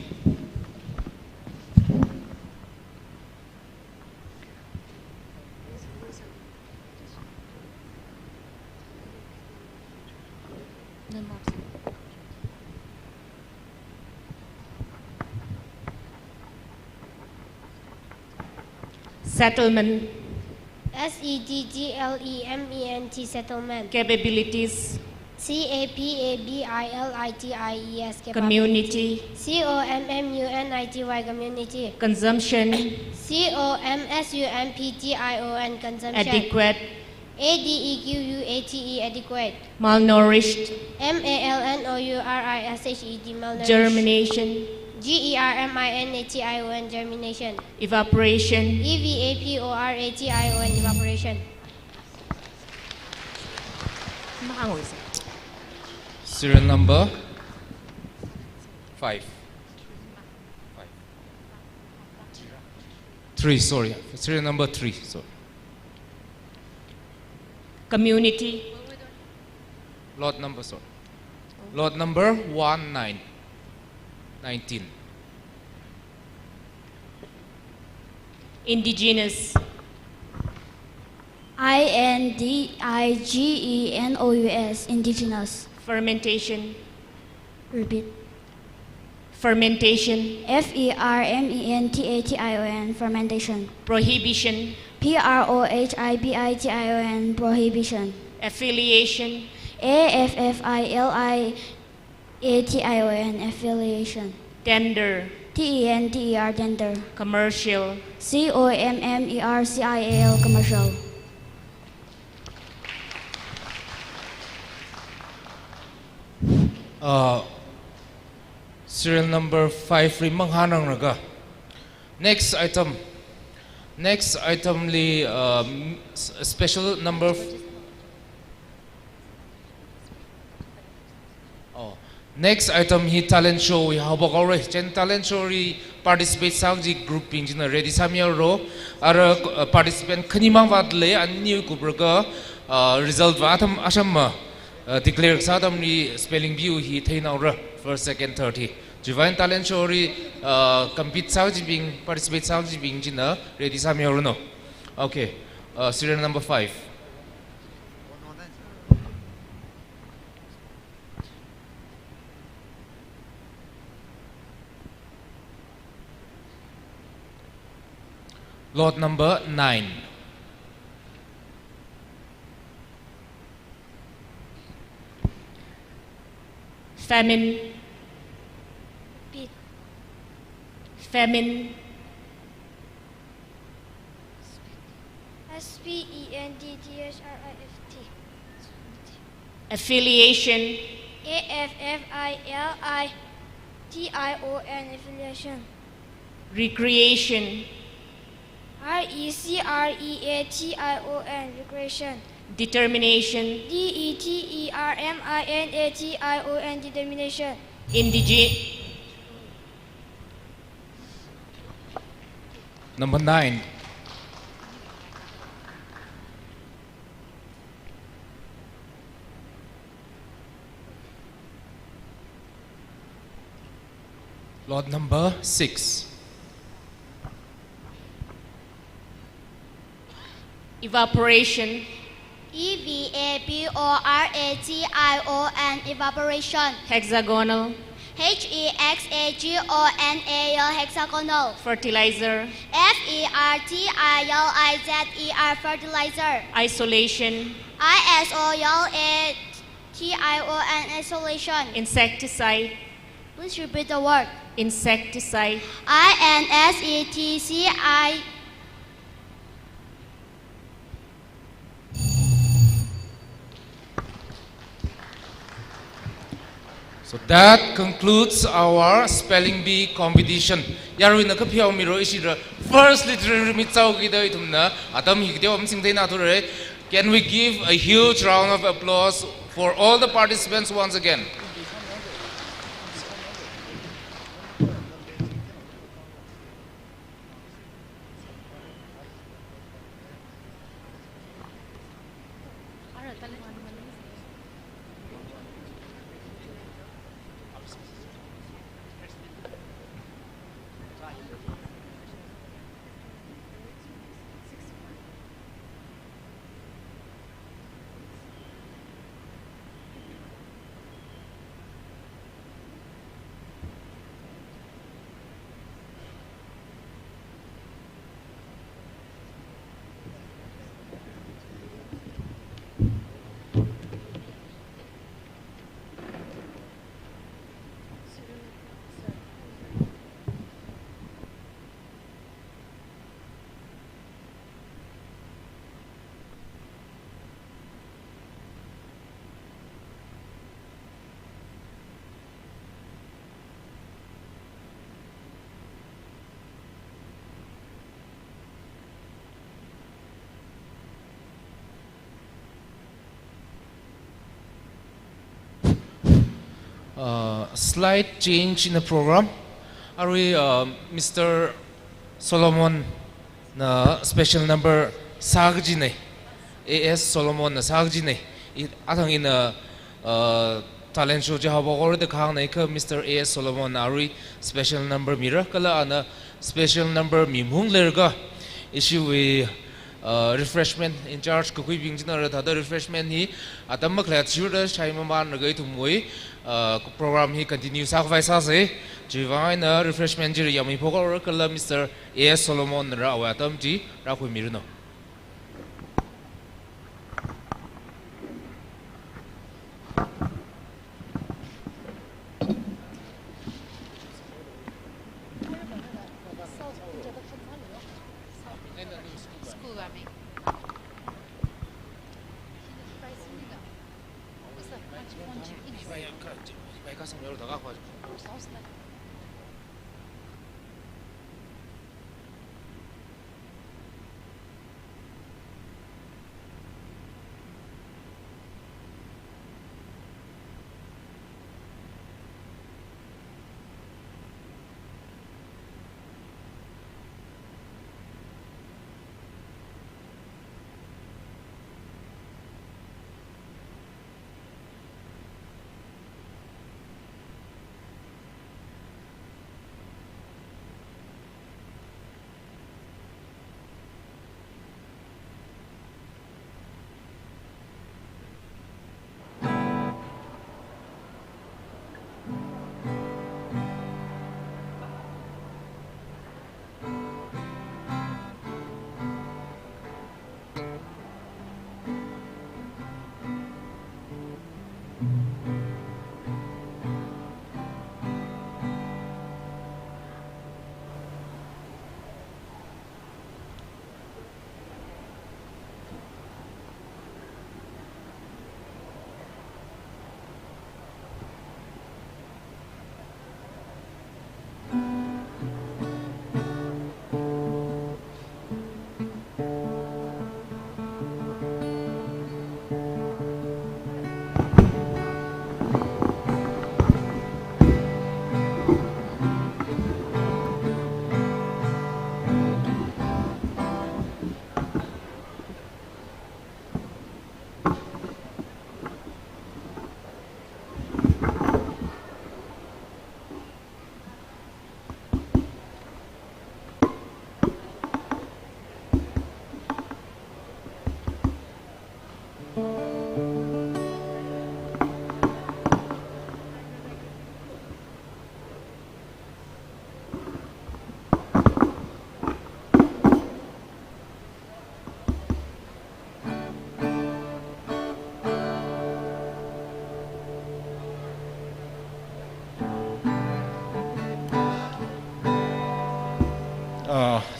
Settlement. S E T T L E M E N T, settlement. Capabilities. C A P A B I L I T I E S, capability. Community. C O M M U N I T Y, community. Consumption. C O M S U M P T I O N, consumption. Adequate. A D E Q U A T E, adequate. Malnourished. M A L N O U R I S H E D, malnourished. Germination. G E R M I N A T I O N, germination. Evaporation. E V A P O R A T I O N, evaporation. Serial number five. Five. Three, sorry. Serial number three, sorry. Community. Lot number, sorry. Lot number one nine, nineteen. Indigenous. I N D I G E N O U S, indigenous. Fermentation. Repeat. Fermentation. F E R M E N T A T I O N, fermentation. Prohibition. P R O H I B I T I O N, prohibition. Affiliation. A F F I L I A T I O N, affiliation. Tender. T E N D E R, tender. Commercial. C O M M E R C I A L, commercial. Uh, serial number five li manghānranglaga. Next item. Next item li, um, s-, special number f-, oh. Next item hi talent show wui haophokhaora. Chieina talent show li participate sāki kaji group bing china ready sāmihaoro. Ara, uh, participant khanimang vātlei, ani kupraga, uh, result vā atam ashamma, uh, declare kasā atamli spelling bee hi theinaora. First, second, third hi. Chiwuivang talent show li, uh, compete sāki kajibing, participate sāki kajibing china ready sāmihaoranu. Okay. Uh, serial number five. Lot number nine. Famine. Pit. Famine. S P E N D T H R I F T. Affiliation. A F F I L I T I O N, affiliation. Recreation. R E C R E A T I O N, recreation. Determination. D E T E R M I N A T I O N, determination. Indige- Number nine. Lot number six. Evaporation. E V A P O R A T I O N, evaporation. Hexagonal. H E X A G O N A L, hexagonal. Fertilizer. F E R T I L I Z E R, fertilizer. Isolation. I S O L A T I O N, isolation. Insecticide. Please repeat the word. Insecticide. I N S E T C I. So that concludes our spelling bee competition. Yaruina kaphiao miro ishira first literary meet sāhaokida ithumna atam hi kateowa masingtheina thura. Can we give a huge round of applause for all the participants once again? Uh, slight change in the program. Arui, uh, Mister Solomon na special number sākajina, A S Solomon na sākajina. I, athang ina, uh, talent show chi haophok haora da kahāngna kha Mister A S Solomon na arui special number mira, kala ana special number mi mung leilakha ishiwui, uh, refreshment in charge kakhuibing china rāthāda refreshment hi atam makhalei chiwuida shai mamānlaga ithumwui, uh, program hi continue sākhavai sāsa. Chiwuivang eina refreshment chi rāyāmiphok haora kala Mister A S Solomon na rāwui atam chi rākhuimiranu.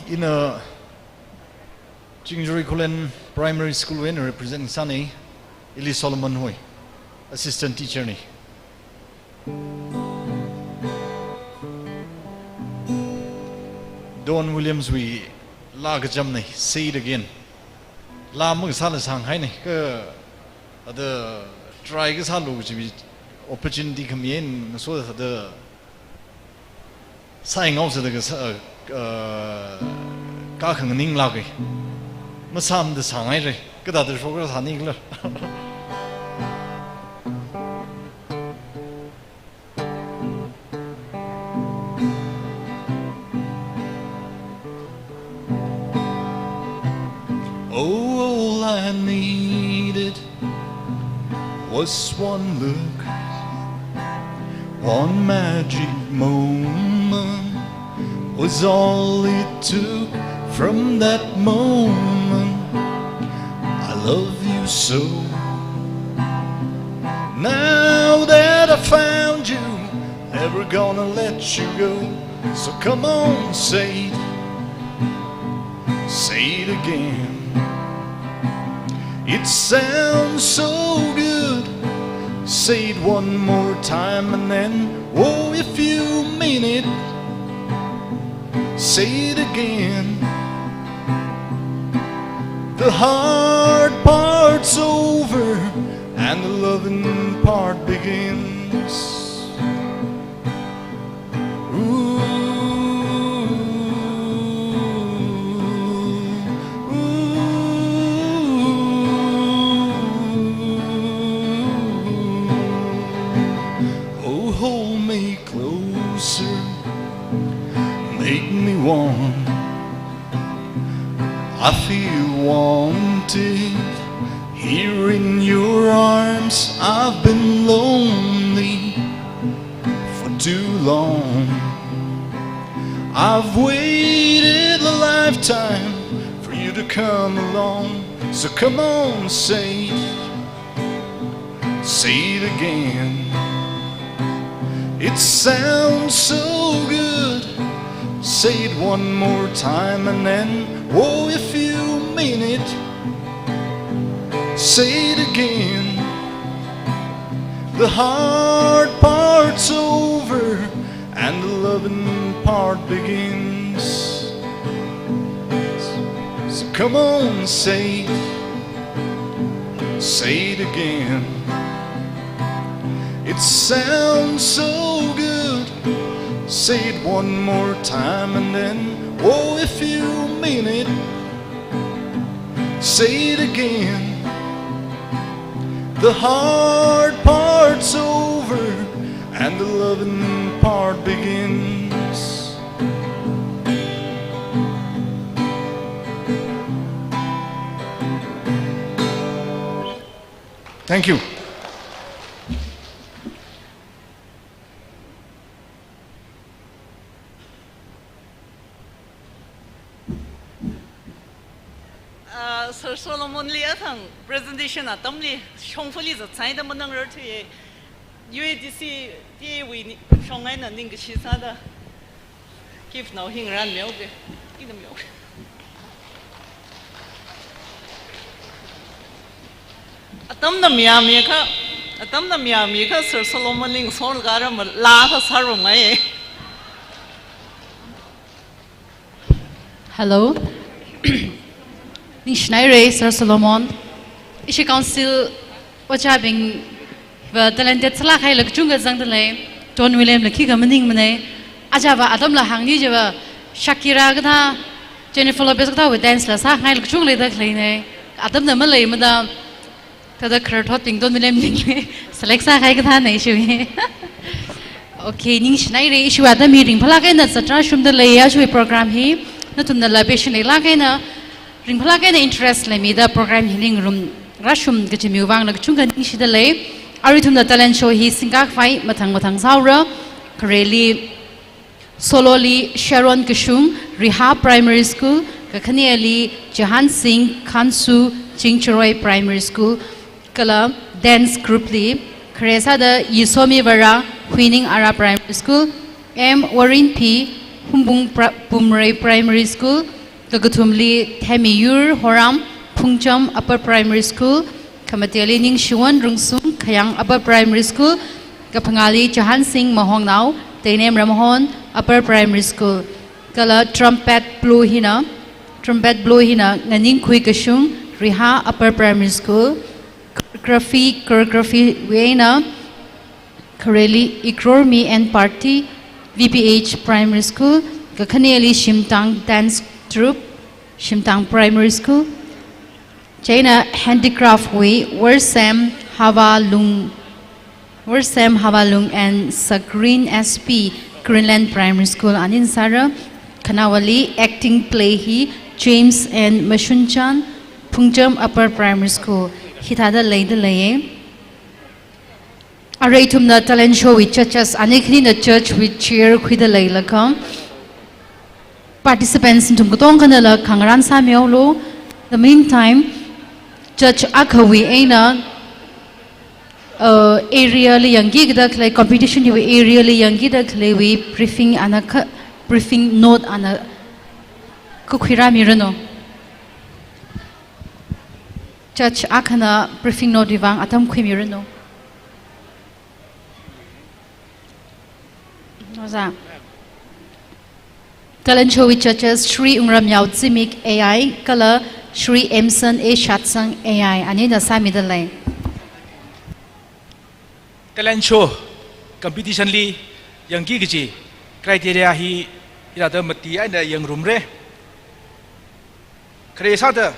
Ina Chingjurui Khullen Primary School wui eina represent sāna, ili Solomon Hoi, assistant teacher na. Don Williams wui laa kacham na, Say It Again. Laa makasāla sāngahaina, kha ada try kasālu kajiwui opportunity khami eina ngasoda ada sāngaosāda kasā, uh, kakhanganing lāka. Masāmada sāngahaira, kathāda shokra sāni khala. Oh, all I needed was one look, one magic moment was all it took. From that moment, I love you so. Now that I found you, never gonna let you go. So come on, say it, say it again. It sounds so good. Say it one more time and then, oh, if you mean it, say it again. The hard part's over and the loving part begins. Ooh, ooh, oh, hold me closer, make me warm. I feel wanted here in your arms. I've been lonely for too long. I've waited a lifetime for you to come along. So come on, say it, say it again. It sounds so good. Say it one more time and then, oh, if you mean it, say it again. The hard part's over and the loving part begins. So come on, say it, say it again. It sounds so good. Say it one more time and then, oh, if you mean it, say it again. The hard part's over and the loving part begins. Thank you. Ah, Sir Solomon li athang presentation atamli shongfali zatsai da manang rarthuye. U A D C T A wui ni, shong eina ningkashi sāda. Kif nao hing ran meo ke. Ina meo. Atamna miyami kha, atamna miyami kha Sir Solomon ling sol gara ma la kha sarum ngai. Hello. Ningshinaire, Sir Solomon. Ishi Council ojābing va talented sālāk haila kachungkha zangda lei. Don William la khikha maningmana. Aja va atamla hāngni jiva Shakira kathā, Jennifer Lopez kathāwui dance la sāngaila kachungkha leida khaleina. Atamna maleimada thāda khararthotbing Don William lingli select sākahai kathāna ishi. Okay, ningshinaire, ishi atam hi ringphālāk eina zatra shumda lei, aja program hi. Nathumnala passion leilāk eina, ringphālāk eina interest leimida program hi ningrum rashum kaji miwui vangla kachungkha ningshida lei. Arui ithumna talent show hi singkakhavai mathang mathang sāura. Khareli, solo li Sharon Kashung, Rihap Primary School, kakhaneli Jahan Singh Khansu, Chingchuroi Primary School, kala dance group li, khare sāda Yisomi Vara, Huining Ara Primary School, M Warin P, Humbung Pri-, Pumrei Primary School, kakathumli Themiyur Horam, Phungcham Upper Primary School, khamateli Ningshiwon Rungsung, Khayang Upper Primary School, kaphangāli Johan Singh Mahongnao, Teinem Ramhon Upper Primary School, kala trumpet blow hina, trumpet blow hina Nganingkhui Kashung, Riha Upper Primary School, choreography, choreography wui eina Khareli Ikrormi and Party, V P H Primary School, kakhaneli Shimtang Dance Troupe, Shimtang Primary School. Chieina handicraft wui Warsem Hava Lung, Warsem Hava Lung and Sakrin S P, Greenland Primary School, anin sāra. Khanaowali acting play hi James and Mashunchan, Phungcham Upper Primary School, hithāda leida leiye. Arui ithumna talent show wui judges, ani khanina judge wui chair khuida leilakha, participants nathum katongkhanala khangarān sāmihaolu. The meantime, judge akhawui eina, uh, area li yangkida khalei, competition hiwui area li yangkida khaleiwui briefing ana kha, briefing note ana kakhuirāmiranu. Judge akhana briefing note wui vang atam khuimiranu. Ojā. Talent show wui judges Shri Wungramyao Zimik A I, kala Shri Emson A Shatsang A I, anina sāmida lei. Talent show competition li yangki kaji criteria hi hithāda mati eina yangrumra. Khare sāda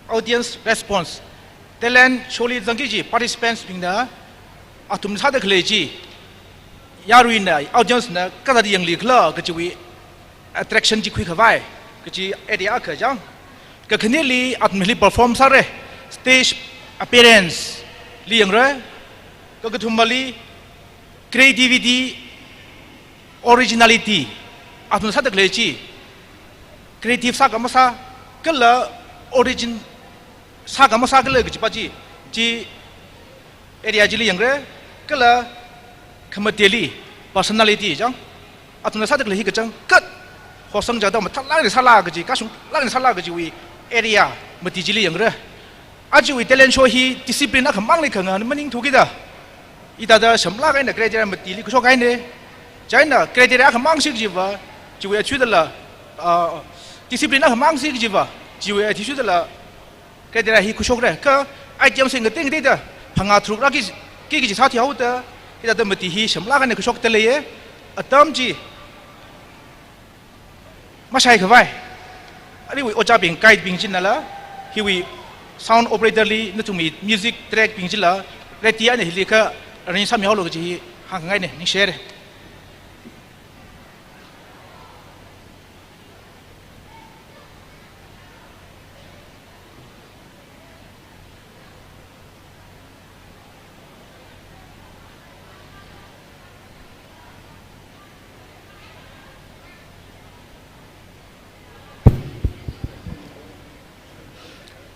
audience response, talent show li zangki kaji participants bingna athum sāda khalei chi yaruina audience na kathāda yanglikhala kajiwui attraction chi khuikhavai kaji idea akha chang. Kakhaneli athumli perform sāra, stage appearance li yangra, kakathumali creativity, originality, athum sāda khalei chi creative sā ka masā, kala origin sā ka masā kala kajipa chi, chi area chili yangra, kala khamateli personality chang. Athumna sāda khalei hi kachangkhat hosang jada mathālāk eina sāla kaji, kashunglāk eina sāla kajiwui area mati chili yangra. Ajawui talent show hi discipline akhamangli khangana maningthukida, hithāda shamlāk eina criteria matili khuishok haina. Chieina criteria akhamang si kajiva, chiwui athishurda la, ah, discipline akhamang si kajiva, chiwui athishurda la criteria hi khuishokra. Kha item sing kating katingda phangā tharuk rāki, ki kaji sāthuihaoda, hithāda mati hi shamlāk eina khuishokda leiya. Atam chi mashaikhavai, aruiwui ojābing, guide bing chinala, hiwui sound operator li nathumwui music track bing chila ready eina hili kha arrange sāmihaolu kaji hi hāngngaina, ningshire.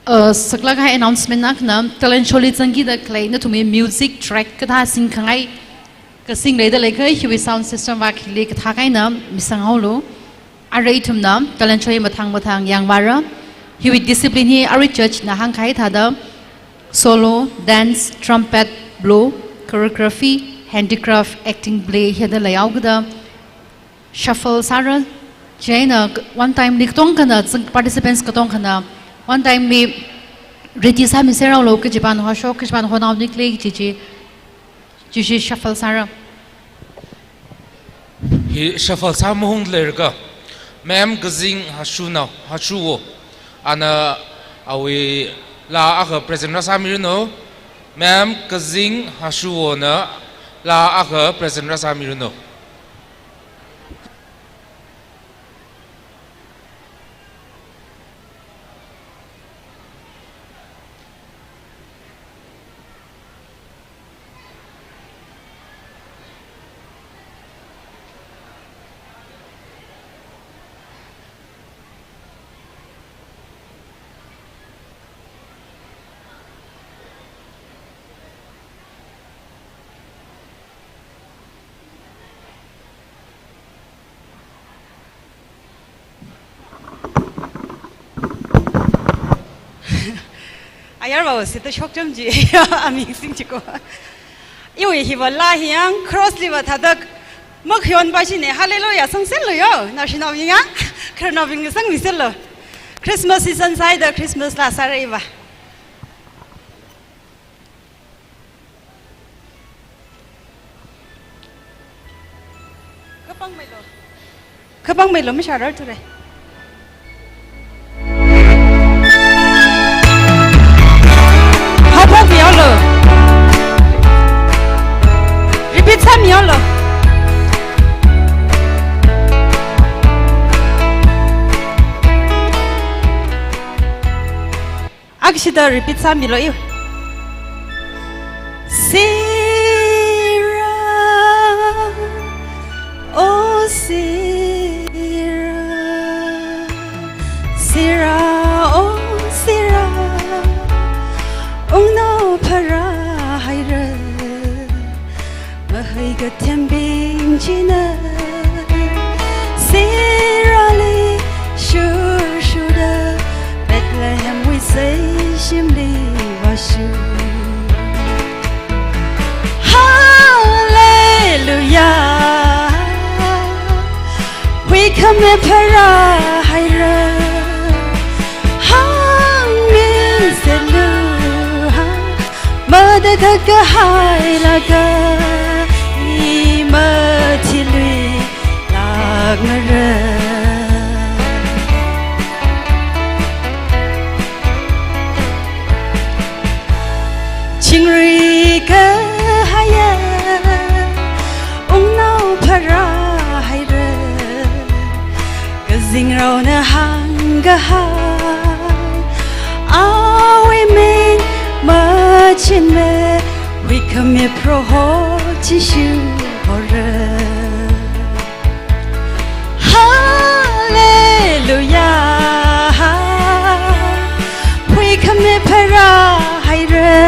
Uh, saklāk kahai announcement akhana, talent show li zangkida khalei nathumwui music track kathā singkhangai kasing leida leiakha, hiwui sound system vak hili kathak eina misanghaolu. Arui ithumna talent show hi mathang mathang yangvāra. Hiwui discipline hi arui judge na hāngkahai thāda solo, dance, trumpet, blow, choreography, handicraft, acting play hithāda leihaokida shuffle sāra. Chieina one time li katongkhana, zang-, participants katongkhana one time li ready sāmiserhaolu, kajipa hāshok, kajipa honao nikle kaji chi, chi, chi shuffle sāra. Hi shuffle sā mahung leilakha, Ma'am Kazing Hashu nao, Hashuwo, ana awui laa akha present rāsāmiranu. Ma'am Kazing Hashuwona laa akha present rāsāmiranu. Ayar va sita shokcham ji, aming sing chiko. Iwui hiva laa hi yang cross liva thatak. Makhayonpa shine, hallelujah, sangsen lo yo. Nashi nao yang, kharnao bing sangmi selo. Christmas season sāhaida Christmas laa sāra iva. Kapang mei lo. Kapang mei lo, mi sharar ture. Hapok mi lo. Repeat sāmi lo. Akshida repeat sāmi lo iu. Sira, oh Sira, Sira, oh Sira, ungnao pharā haira. Mahai kathembing china Sirali shurshurda Bethlehem wui seishimli vāshu. Hallelujah. Huikhame pharā haira. Hāngmi selu ha. Matakhak kahai laga, i mathilui lākmara. Chingri kahaiya, ungnao pharā haira. Kazingraona hāngkahai, awui ming machinme, huikhame Proho Jishu hora. Hallelujah. Huikhame pharā haira.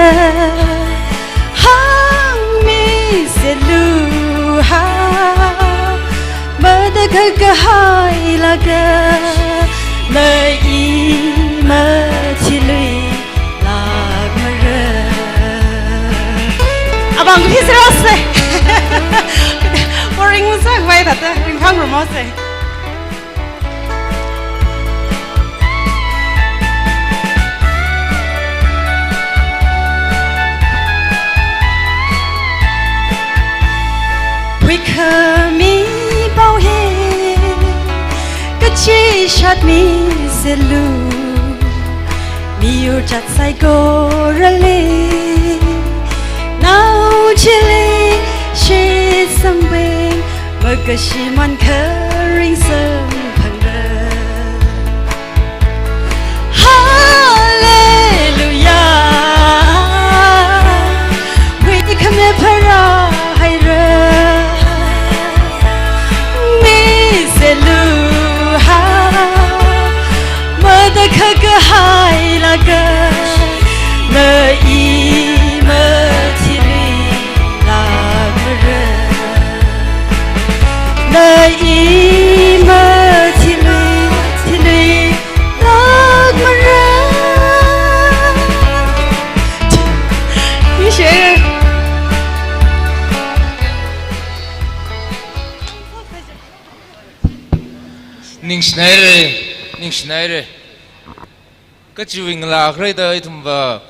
Hāngmi selu ha. Matakhak kahai laga, na i mathilui lākmara. Abang, please rose. Boring musak vai tata, ringphang rumose. Huikhami pao hi, kachishat mi selu. Miyur jat saikorali, nao chili shitsangbing, makashimān kharing samphangda. Hallelujah. Huikhame pharā haira. Mi selu ha. Matakhak kahai laga, na i mathilui lākmara. Na i mathilui, thilui lākmara. Ningshi. Ningshinaire, ningshinaire. Kachiwui ngalā kharei da ithumva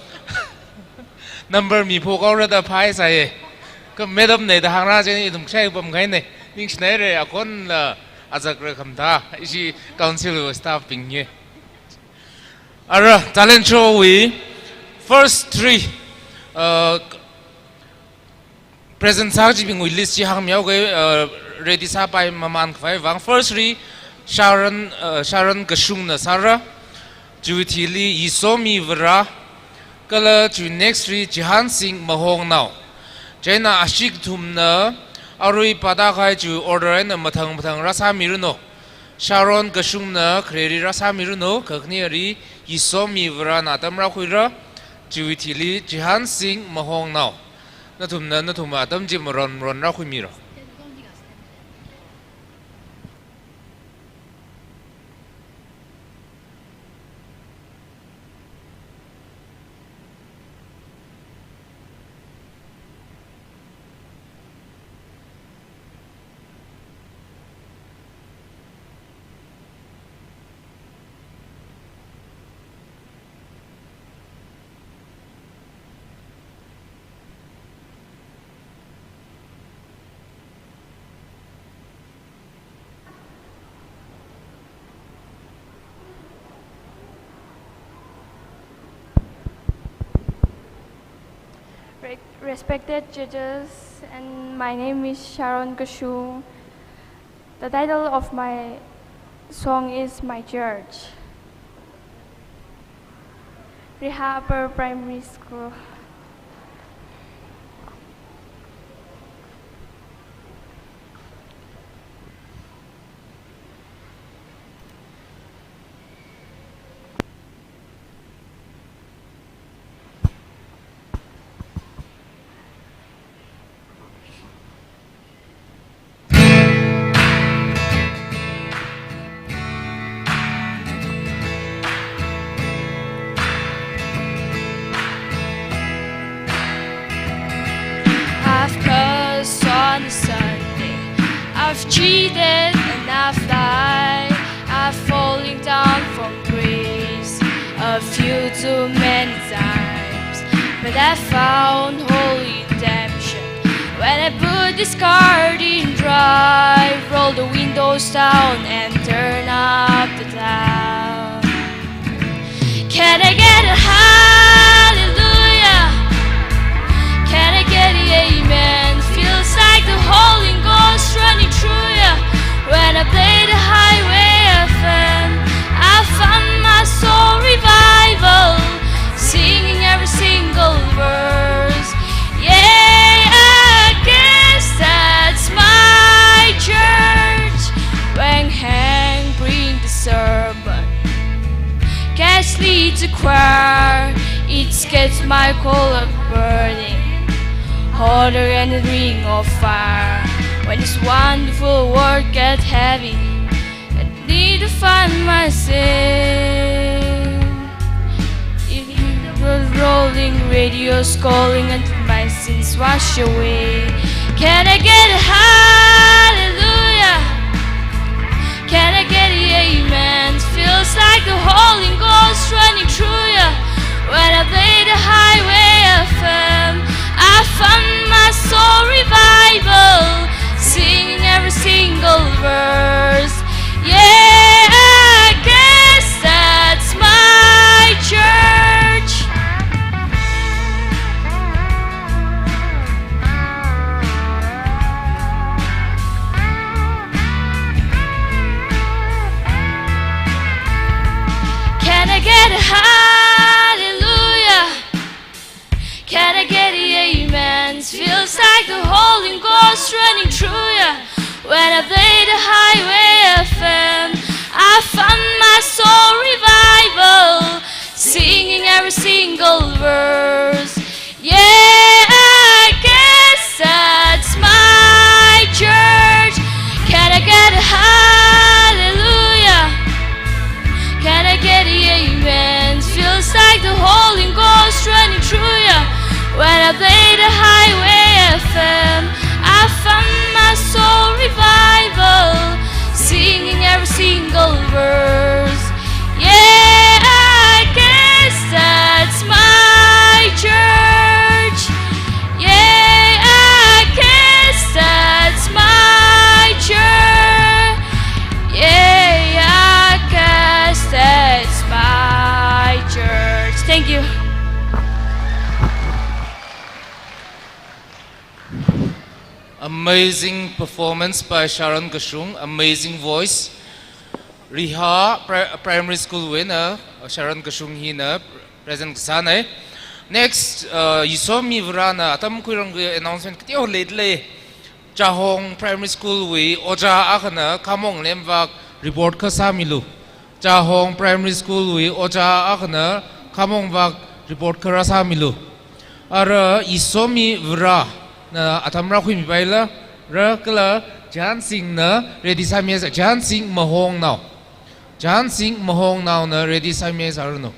number mi phok haora da phāsāye. Kha madam ne da hāngra chieina ithum kashai pamkahaine. Ningshinaire, akhon la azakra khamda. Ishi council staff bing ye. Ara, talent show wui first three, uh, present sā kachibingwui list chi hāngmihaoke, uh, ready sāpai mamān khavai vang. First ri Sharon, uh, Sharon Kashungna sāra, chiwui thili Yisomi Vara, kala chiwui next ri Jihansing Mahongnao. Chieina ashi kathumna arui pāda kahai chiwui order eina mathang mathang rāsāmiranu. Sharon Kashungna khareli rāsāmiranu, kakhaneli Yisomi Varana atam rākhuira, chiwui thili Jihansing Mahongnao. Nathumna nathum atam chi maron maron rākhuimira. Respected judges, and my name is Sharon Kashung. The title of my song is My Church. Riha Upper Primary School. I've cursed on a Sunday, I've cheated and I've lied, I've fallen down from grace a few too many times, but I found holy redemption when I put this card in drive, roll the windows down and turn up the cloud. Can I get a hallelujah? Can I get an amen? Feels like the Holy Ghost running through ya. When I play the Highway F M, I find my soul revival, singing every single verse. Yeah, I guess that's my church. When Hank bring the sermon, Cash leads the choir, it gets my collar burning hotter than the ring of fire. When this wonderful world gets heavy, I need to find myself. If the rolling, radio's calling and my sins wash away, can I get a hallelujah? Can I get an amen? Feels like the Holy Ghost running through ya. When I play the Highway F M, I find my soul revival, singing every single verse. Yeah, I guess that's my church. Can I get a hallelujah? Can I get an amen? Feels like the Holy Ghost running through ya. When I play the Highway F M, I find my soul revival, singing every single verse. Yeah, I guess that's my church. Can I get a hallelujah? Can I get an amen? Feels like the Holy Ghost running through ya. When I play the Highway F M, I find my soul revival, singing every single verse. Yeah, I guess that's my church. Yeah, I guess that's my church. Yeah, I guess that's my church. Thank you. Amazing performance by Sharon Kashung, amazing voice. Riha Pri-, Primary School wui eina, uh, Sharon Kashung hina present kasāna. Next, uh, Yisomi Varena atam khuirang announcement kateokha leidalei. Chahong Primary School wui ojā akhana Khamong Lemvak report kha sāmilu. Chahong Primary School wui ojā akhana Khamong Vak report kha rāsāmilu. Ara Yisomi Varena atam rākhuimipaila, rākala Jansingna ready sāmihaisa, Jansing Mahongnao. Jansing Mahongnaona ready sāmihaisāranu.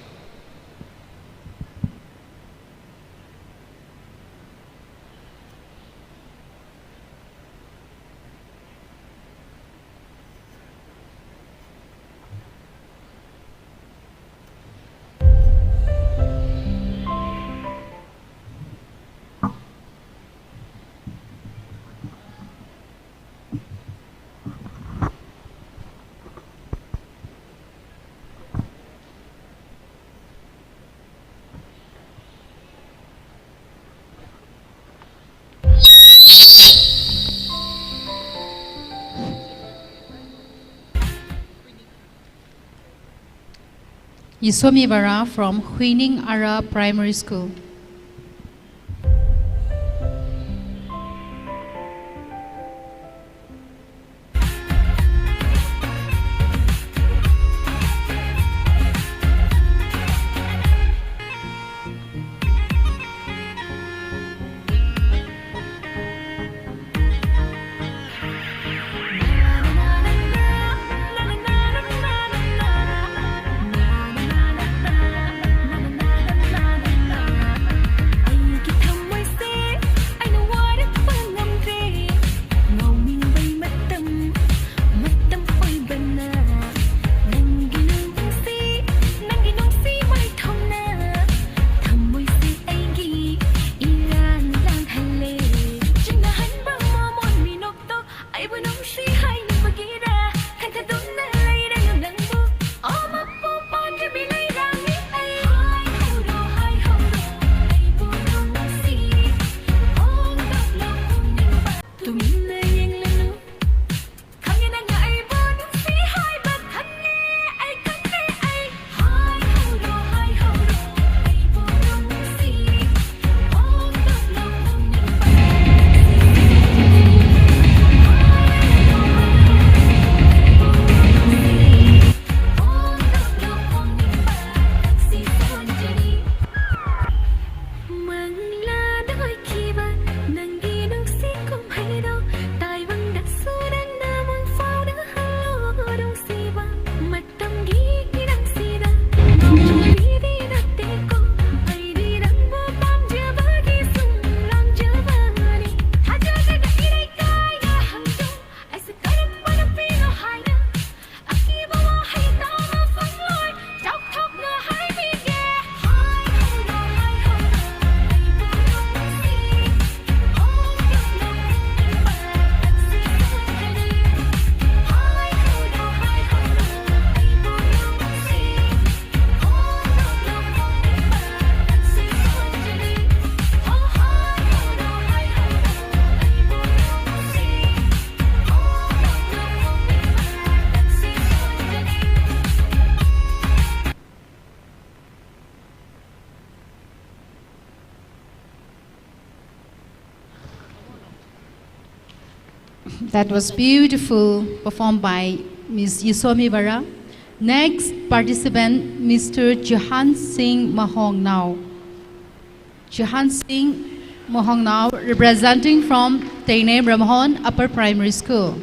Yisomi Vara from Huining Ara Primary School. That was beautiful, performed by Miss Yisomi Vara. Next participant, Mister Chihan Singh Mahongnao. Chihan Singh Mahongnao, representing from Teinei Ramhon Upper Primary School.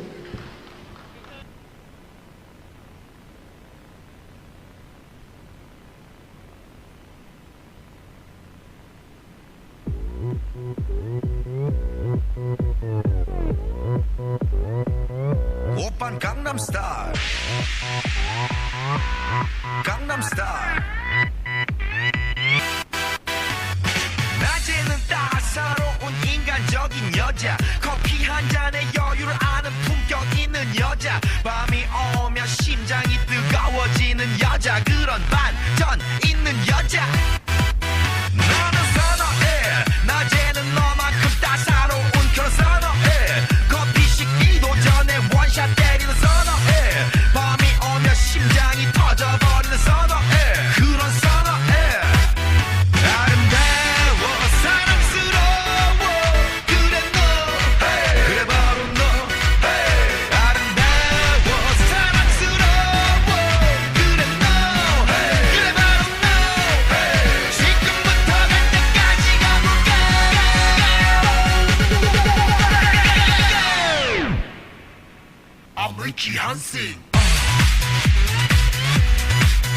오빤 Gangnam Style. Gangnam Style. 낮에는 따사로운 인간적인 여자, 커피 한 잔에 여유를 아는 품격 있는 여자, 밤이 오면 심장이 뜨거워지는 여자, 그런 반전 있는 여자. 나는 선호해. 낮에는 너만큼 따사로운 그런 선호해. 커피 식기도 전에 원샷 때리는 선호해. 밤이 오면 심장이 터져버리는 선호해. 그런 선호해. 아름다워, 사랑스러워. 그래 너, 그래 바로 너. 아름다워, 사랑스러워. 그래 너, 그래 바로 너. 지금부터 갈 때까지 가볼까? I'm Richie Hansing.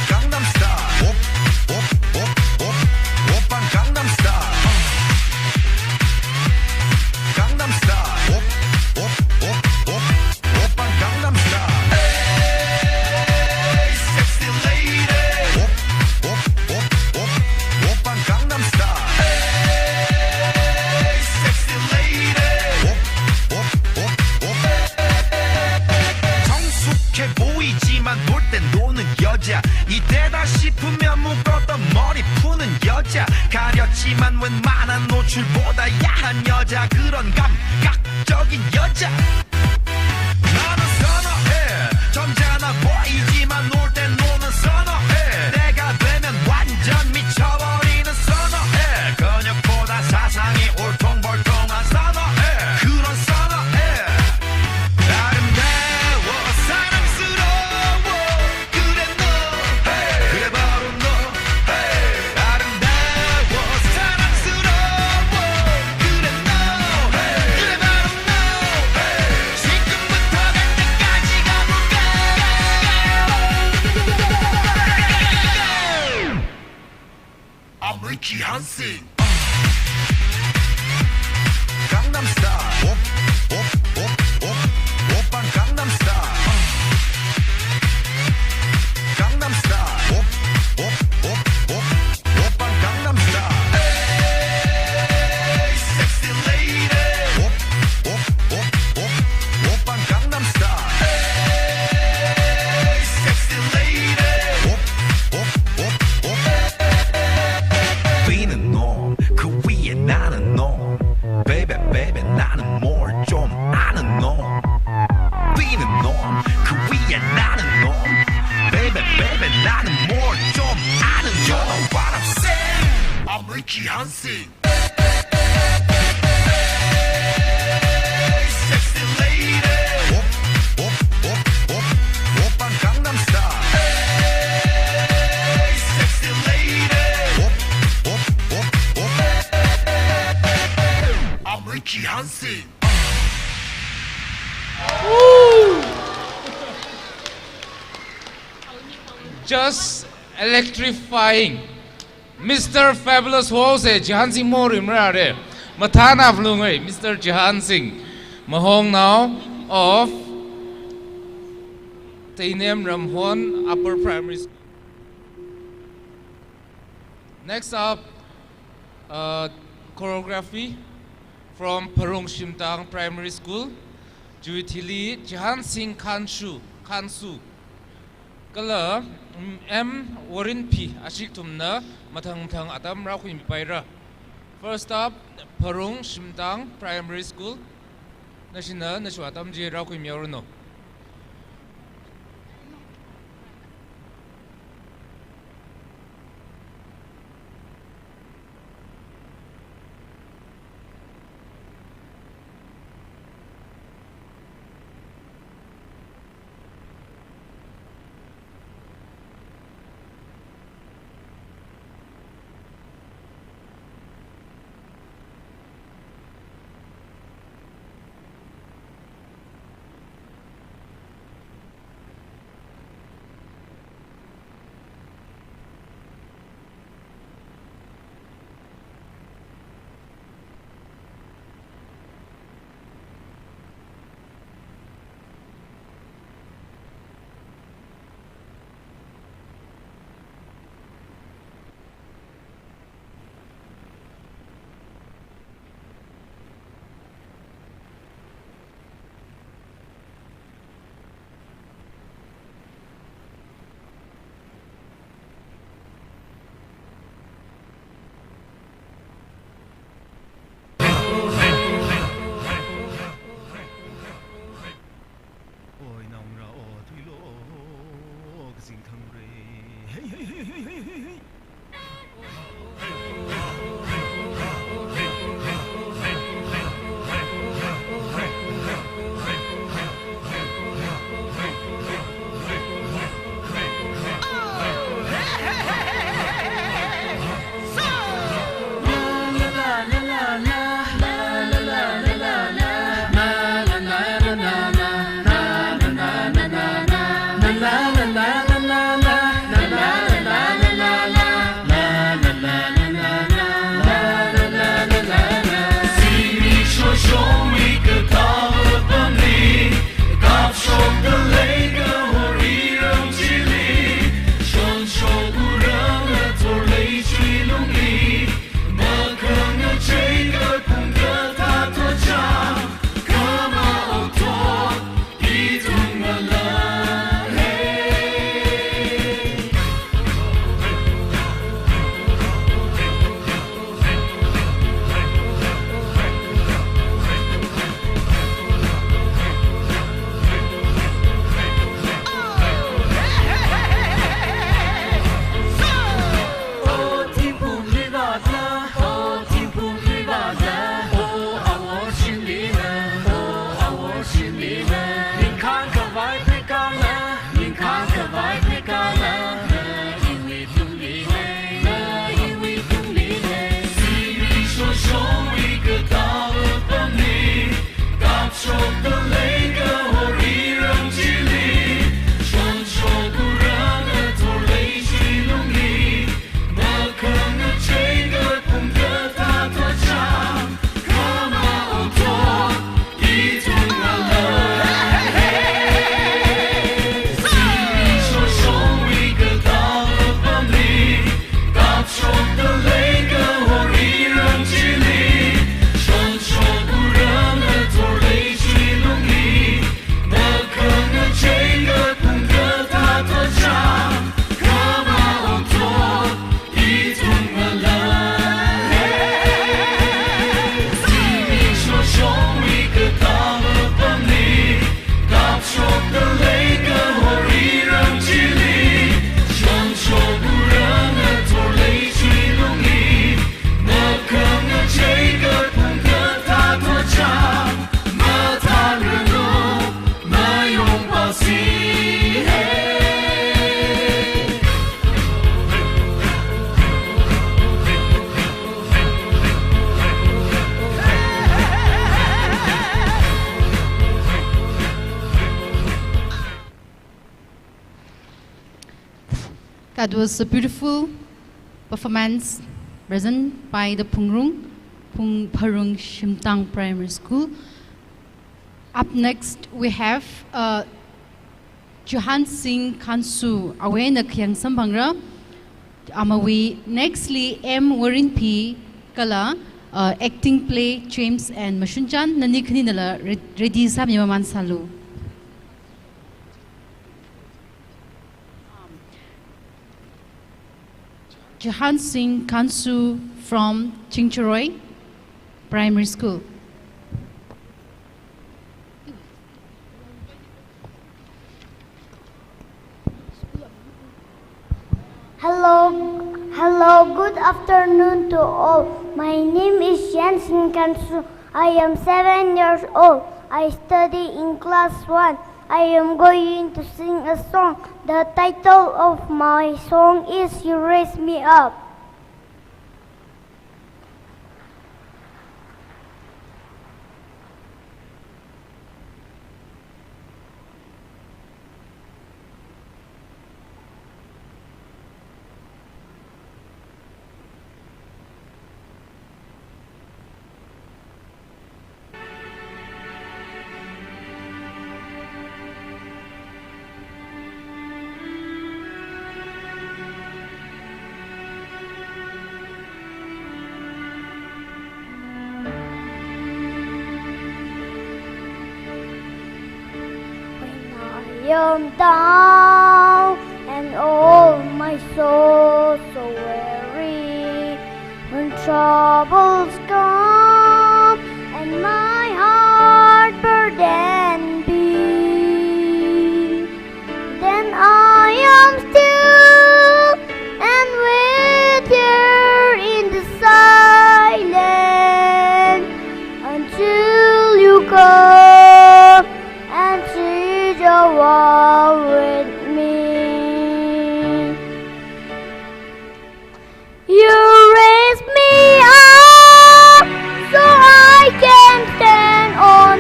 Gangnam Style. Op, op, op, op. 오빤 Gangnam Style. Gangnam Style. Op, op, op, op. 오빤 Gangnam Style. Hey, sexy lady. Op, op, op, op. 오빤 Gangnam Style. Hey, sexy lady. Op, op, op, op. 성숙해 보이지만 놀 땐 노는 여자. 이때다 싶으면 묶었던 머리 푸는 여자. 가렸지만 웬만한 노출보다 야한 여자. 그런 감각적인 여자. 나는 선호해. 점잖아 보이지만 놀 땐 노는 선호해. 내가 Jihan Singh. Gangnam Style. Op, op, op, op. Oppa Gangnam Style. Gangnam Style. Op, op, op, op. Oppa Gangnam Style. Hey, sexy lady. Op, op, op, op. Oppa Gangnam Style. Hey, sexy lady. Op, op, op, op. Been a norm, could we not a norm? Baby, baby, not a more 좀 아는 놈. Been a norm, could we not a norm? Baby, baby, not a more 좀 아는 놈. You know what I'm saying? I'm Richie Hansing. Hey, sexy lady. Op, op, op, op. Oppa Gangnam Style. Hey, sexy lady. Op, op, op, op. I'm Richie Hansing. Just electrifying. Mister Fabulous Hall se Jihan Singh morim rare. Mathāna vlung ei, Mister Jihan Singh. Mahongnao of Teinem Ramhon Upper Primary School. Next up, uh, choreography from Pharung Shimtang Primary School. Chiwui thili Jihan Singh Khansu, Khansu. Kala, mm, M Warinphi, ashi ithumna mathang mathang atam rākhuimipaira. First up, Pharung Shimtang Primary School. Nashina, nashiwui atam chi rākhuimihaoranu. Oi, naongarā, o, thuilo, kazing khangarei. Hey, hey, hey. That was a beautiful performance present by the Phungrung, Phung-, Pharung Shimtang Primary School. Up next, we have, uh, Johan Singh Khansu, awui eina khayang samphangra. Amawui nextly M Warinpi kala, uh, acting play James and Mashunchan, nani khaninala re-, ready sāmi mamān sālu. Johan Singh Khansu from Chingjaroi Primary School. Hello, hello, good afternoon to all. My name is Johan Singh Khansu. I am seven years old. I study in class one. I am going to sing a song. The title of my song is You Raise Me Up. When I am down and all my soul so weary, when troubles come and my heart burden be, then I am still and wait here in the silence until you come and sit a while with me. You raise me up so I can stand on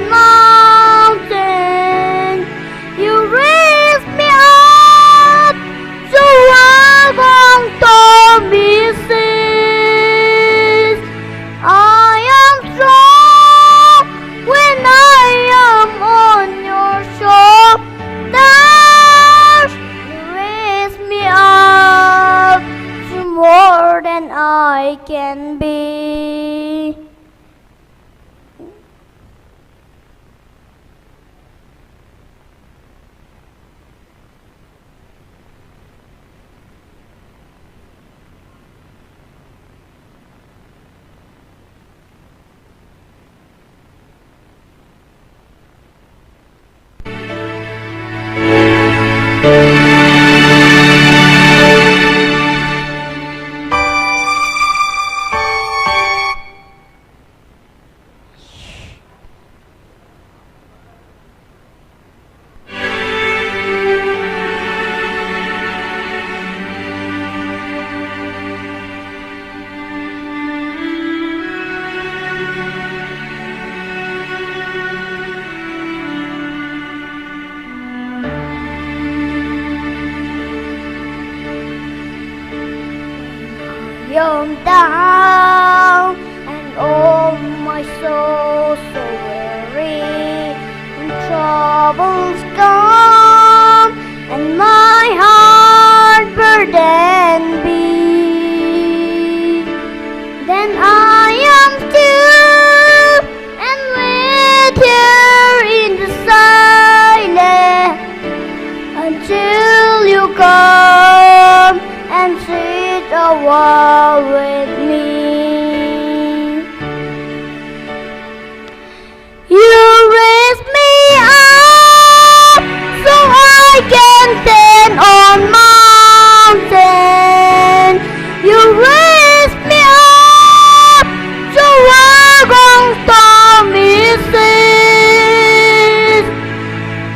mountain. You raise me up so I won't be seas. I am strong when I am on your shoulders. You raise me up to more than I can be. I am down and oh my soul so weary, when troubles come and my heart burden be, then I am still and wait here in the silence until you come and sit a while with me. You raise me up so I can stand on mountain. You raise me up to walk on stormy seas.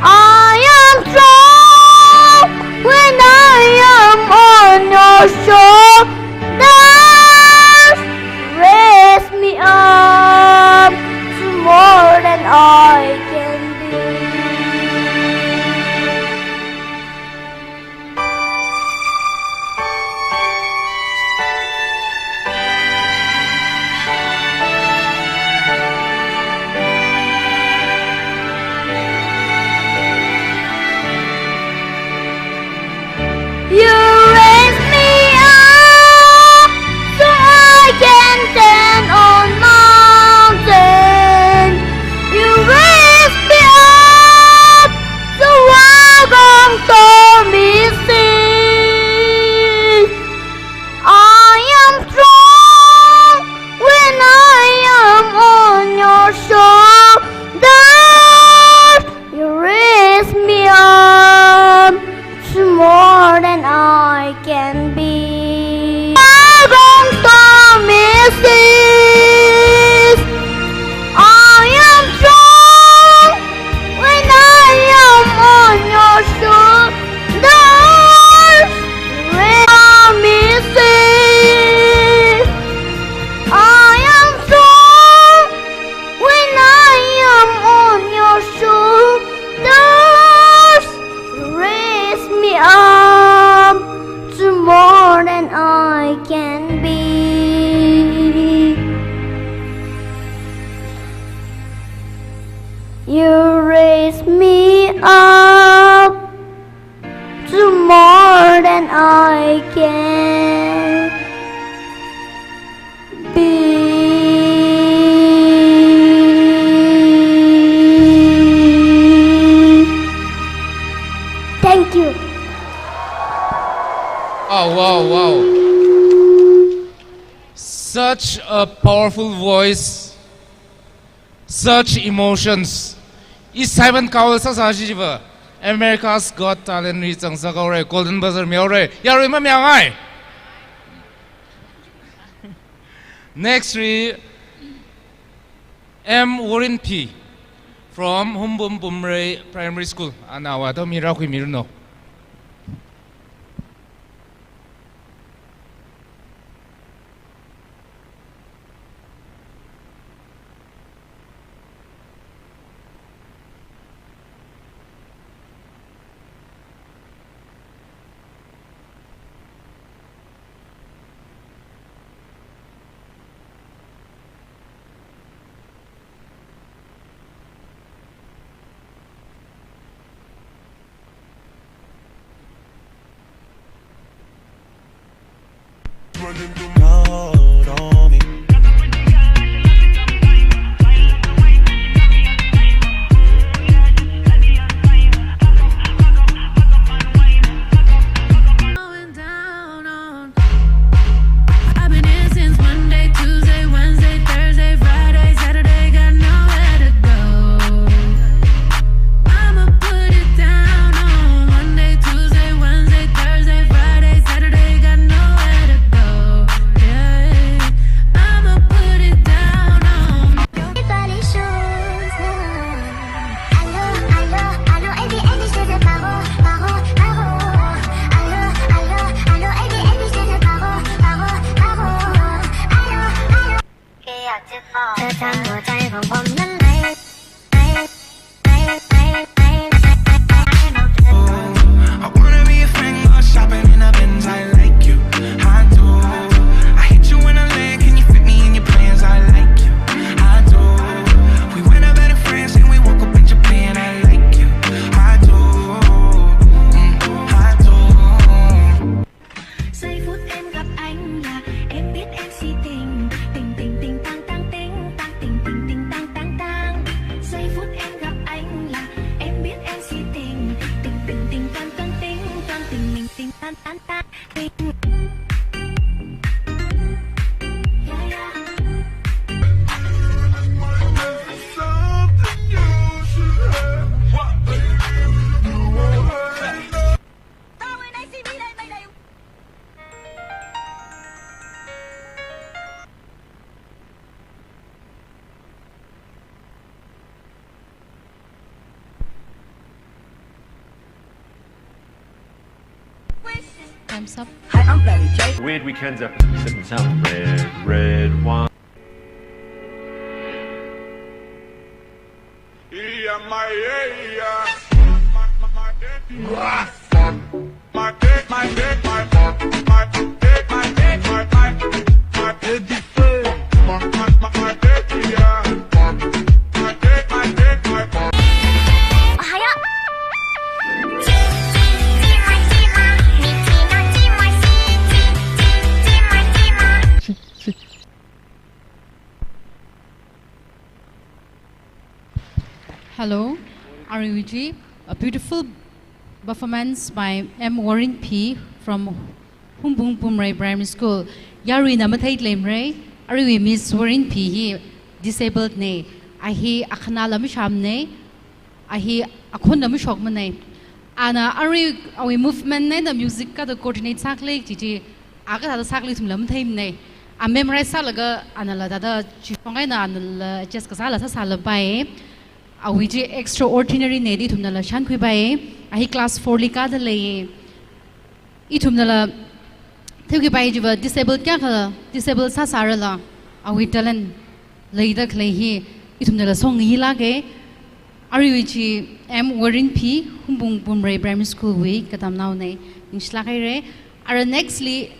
I am strong when I am on your shoulders. Raise me up to more than I can be. You raise me up to more than I can be. Thank you. Wow, wow, wow. Such a powerful voice, such emotions. Ishi Simon Cowell sāsā jiva America's Got Talent li zangsak haora, Golden Buzzer mihaora. Yarui mamingai. Next li M Warren P from Humbung Pumrei Primary School. Ana award mi rākhuimiranu. I've been here since Monday, Tuesday, Wednesday, Thursday, Friday, Saturday, got nowhere to go. I'ma put it down on Monday, Tuesday, Wednesday, Thursday, Friday, Saturday, got nowhere to go. Yeah, I'ma put it down on I wanna be a friend, go shopping in a Benz, I like you, I do. I hit you in a lick, can you fit me in your plans, I like you, I do. We went up at a friend's and we woke up in Japan, I like you, I do, mm, I do. Giây phút em gặp anh là em biết em si tình. Tình, tình, tình, tăng, tăng, tình, tăng, tình, tình, tình, tăng, tăng, tăng. Giây phút em gặp anh là em biết em si tình. Tình, tình, tình, tăng, tăng, tình, tăng, tình, tình, tình, tăng, tăng, tăng, tình. Yeah, yeah. Time's up. Weird Weekends episode. Sip and sound. Red, red wine. Hello, aruiwui chi, a beautiful performance by M Warren P from Humbung Pumrei Primary School. Yaruina mathei lemrei, aruiwui Miss Warren P hi disabled nei, a hi akhanala masham nei, a hi akhonna mashokma nei. Ana arui awui movement nei da music kada coordinate sākhalei chi chi, a kathāda sākhalei ithumla matheimana. A memorize sālaga anala thāda chishong eina anala adjust kasāla sāsālapai. Awui chi extraordinary nei da ithumnala shānkhuipai. A hi class four li kāda lei. Ithumnala theikhuipai chiva disabled kayākha disabled sāsārala awui talent leida khalei hi ithumnala songyilāka. Aruiwui chi M Warren P, Humbung Pumrei Primary School wui katamnao nei, ningshilāk haira. Ara next li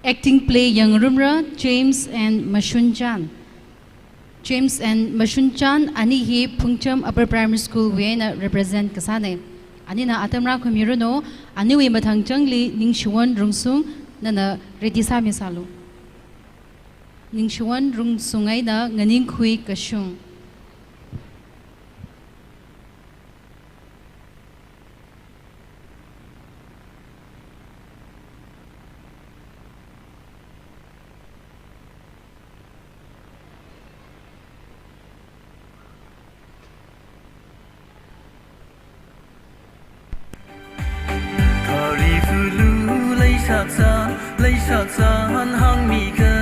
acting play yangrumra James and Mashun Chan. James and Mashunchan, ani hi Phungcham Upper Primary School wui eina represent kasāna. Anina atam rākhuimiranu, aniwui mathangchangli Ningshiwon Rungsung, nana ready sāmisālu. Ningshiwon Rungsung eina Nganingkhui Kashung. Kharifulu leishat san, leishat san hāngmika.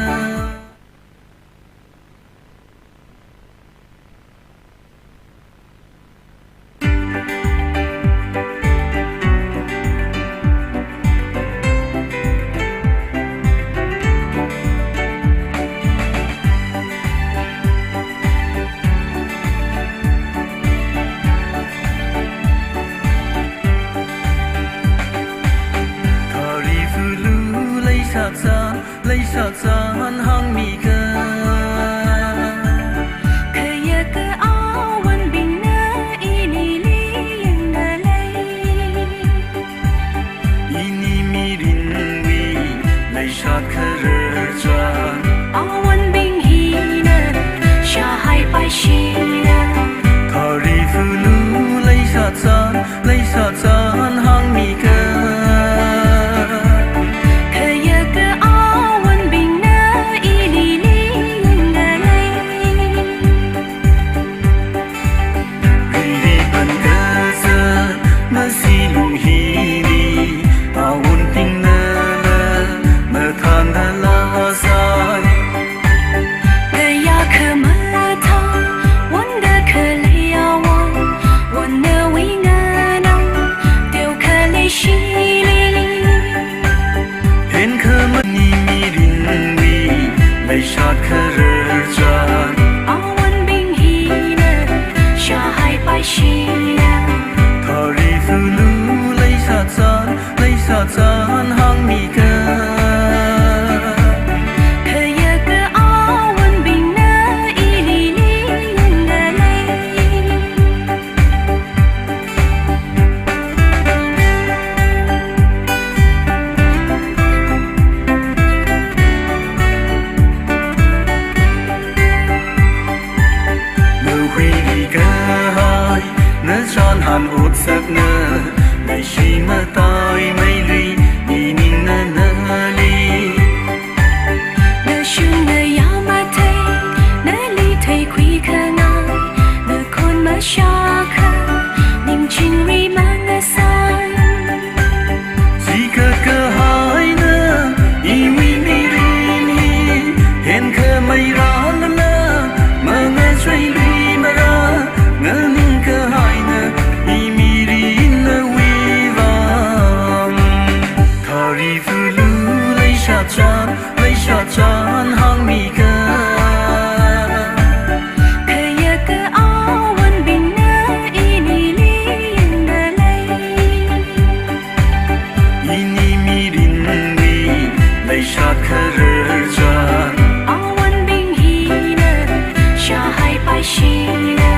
Kharifulu leishat san, leishat san hāngmika. Khayaka awonbingna inili yangdalei. Ini mirinwui leishat khararchan. Awonbing hina shāhaipaishina. Kharifulu leishat san, leishat san hāngmika. Khayaka awonbingna inili yangdalei. Riri pankasā masi lung hili, awonbingna mathānda lāsai. Kayā khamathā, wonda khalei awon, wonnawui nganam, teo khalei shili. Hen khamani mirinwui leishat khararchan. Awonbing hina shāhaipaishina. Kharifulu leishat san, leishat san hāngmika. Khayaka awonbingna inili yangdalei. Nahuili kahai nachan han otsakna, leishi mataimeili, ining nanali. Nashung nayā mathei, nali theikhui khangai, nakhon mashākha, ning chingri mangasai. Chikha kahaina, iwui mirin hi, hen khamei rālala, mangacheilui mara, nganing kahaina, i mirin nawui vang. Kharifulu leishat san, leishat san hāngmika. Khayaka awonbingna inili yangdalei. Ini mirinwui leishat khararchan. Awonbing hina shāhaipaishina.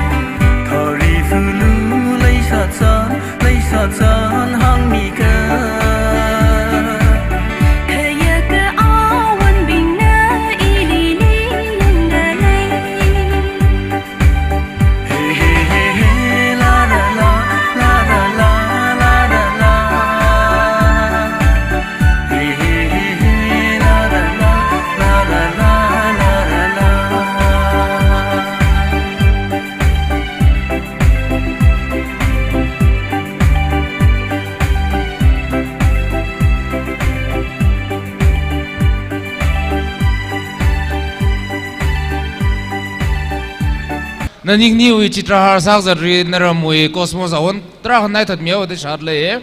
Kharifulu leishat san, leishat san hāngmika. Khayaka awonbingna inili yangdalei. He, he, he, he, la, la, la, la, la, la, la, la, la. He, he, he, he, la, la, la, la, la, la, la, la. Naningniwui chitrahar sākazatli naramwui Cosmos awon tarākha ngaithatmihaoda shālei.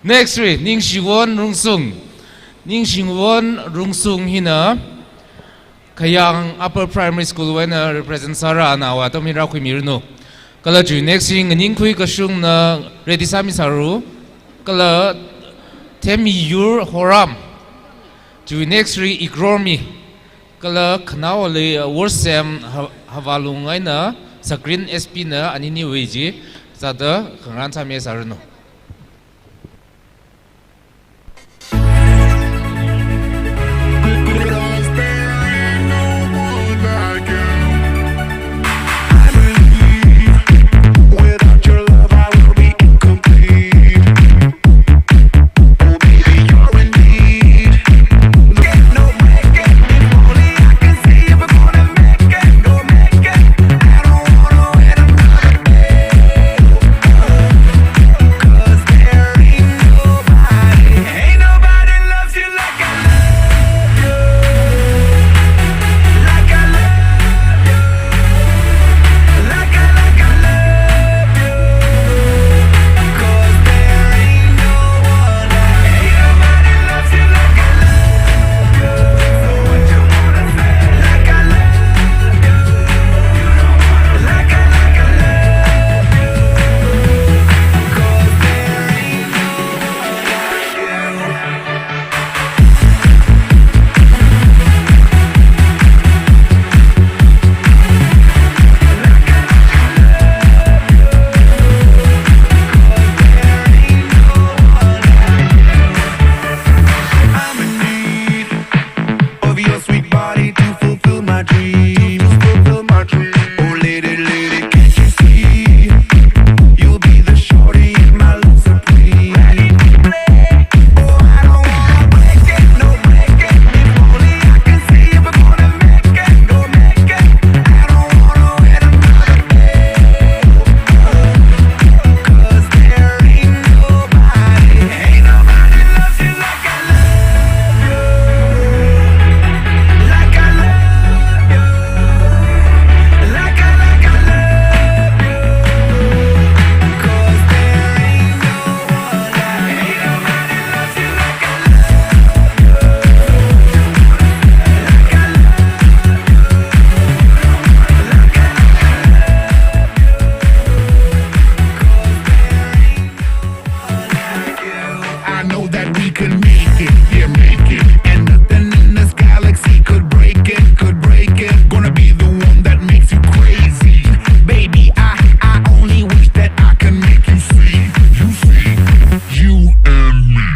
Next li, Ningshiwon Rungsung. Ningshiwon Rungsung hina Khayang Upper Primary School wui eina represent sāra, ana atam hi rākhuimiranu. Kala chiwui next li Nganingkhui Kashungna ready sāmisālu. Kala Themmiyur Horam. Chiwui next li Ikrormi. Kala khanaowali, uh, Worsem Ha-, Havalung eina Sakrin S P na aniniwui chi sāda khangarān sāmisāranu. Of your sweet body to fulfill my dreams. To fulfill my dreams. Oh, lady, lady, can't you see? You'll be the shorty in my love supreme. Ready to play. Oh, I don't wanna break it, no break it. If only I can see if we're gonna make it, go make it. I don't wanna wait another day. 'Cause there ain't nobody, ain't nobody loves you like I know that we can make it, yeah, make it. And nothing in this galaxy could break it, could break it. Gonna be the one that makes you crazy. Baby, I, I only wish that I can make you see, you see, you and me.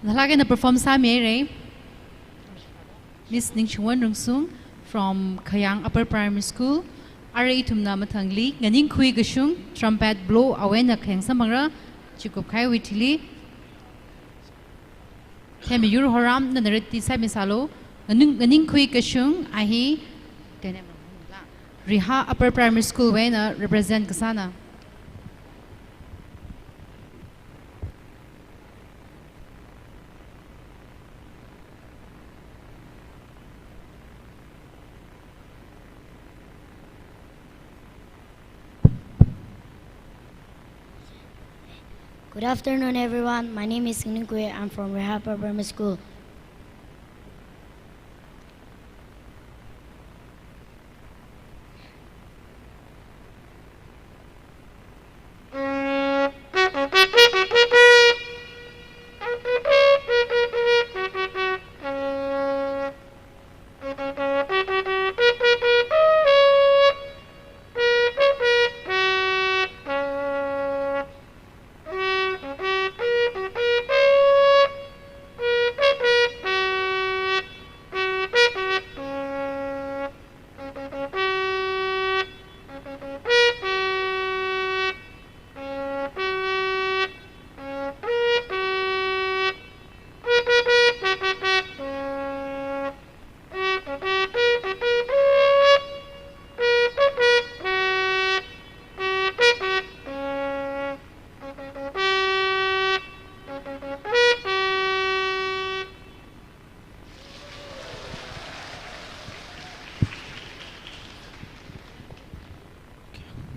Nalāk eina perform sāmihaira. Miss Ningchingwon Rungsung from Khayang Upper Primary School. Arui ithumna mathangli nganingkhui kashung trumpet blow awui eina khayang samphangra, chikup kahaiwui thili. Themmiyur Horam, nana ready sāmisālu. Nganing-, nganingkhui kashung a hi, Riha Upper Primary School wui eina represent kasāna. Good afternoon, everyone. My name is Ningkhui. I'm from Riha Upper Primary School.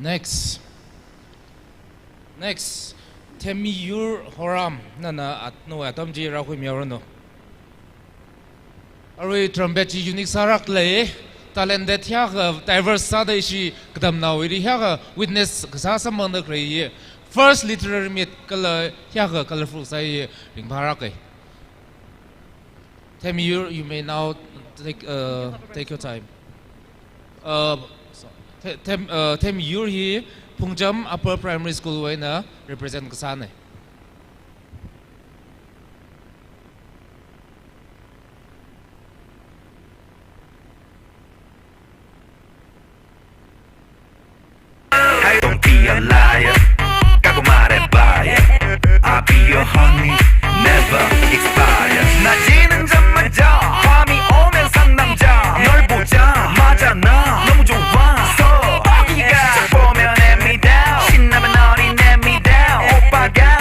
Next. Next. Themmiyur Horam, nana at-, nawui atam chi rākhuimihaoranu. Arui trumpet chi unique sālāklei, talented hiyākha diverse sāda ishi katamnaowuili hiyākha witness kasā samphangda khalei hi. First literary meet kala hiyākha colorful sāi, ringphālākei. Themmiyur, you may now take, uh, take your time. Uh, so, Them-, Them-, uh, Themmiyur hi Phungcham Upper Primary School wui eina represent kasāna. Don't be a liar. Kako mare baya. I'll be your honey, never expire. 낮에는 잠만 자. 밤이 오면 상남자. 널 보자마자 나 너무 좋아. So, 여기가 시작 보면 애미다. 신나면 어린 애미다. 오빠가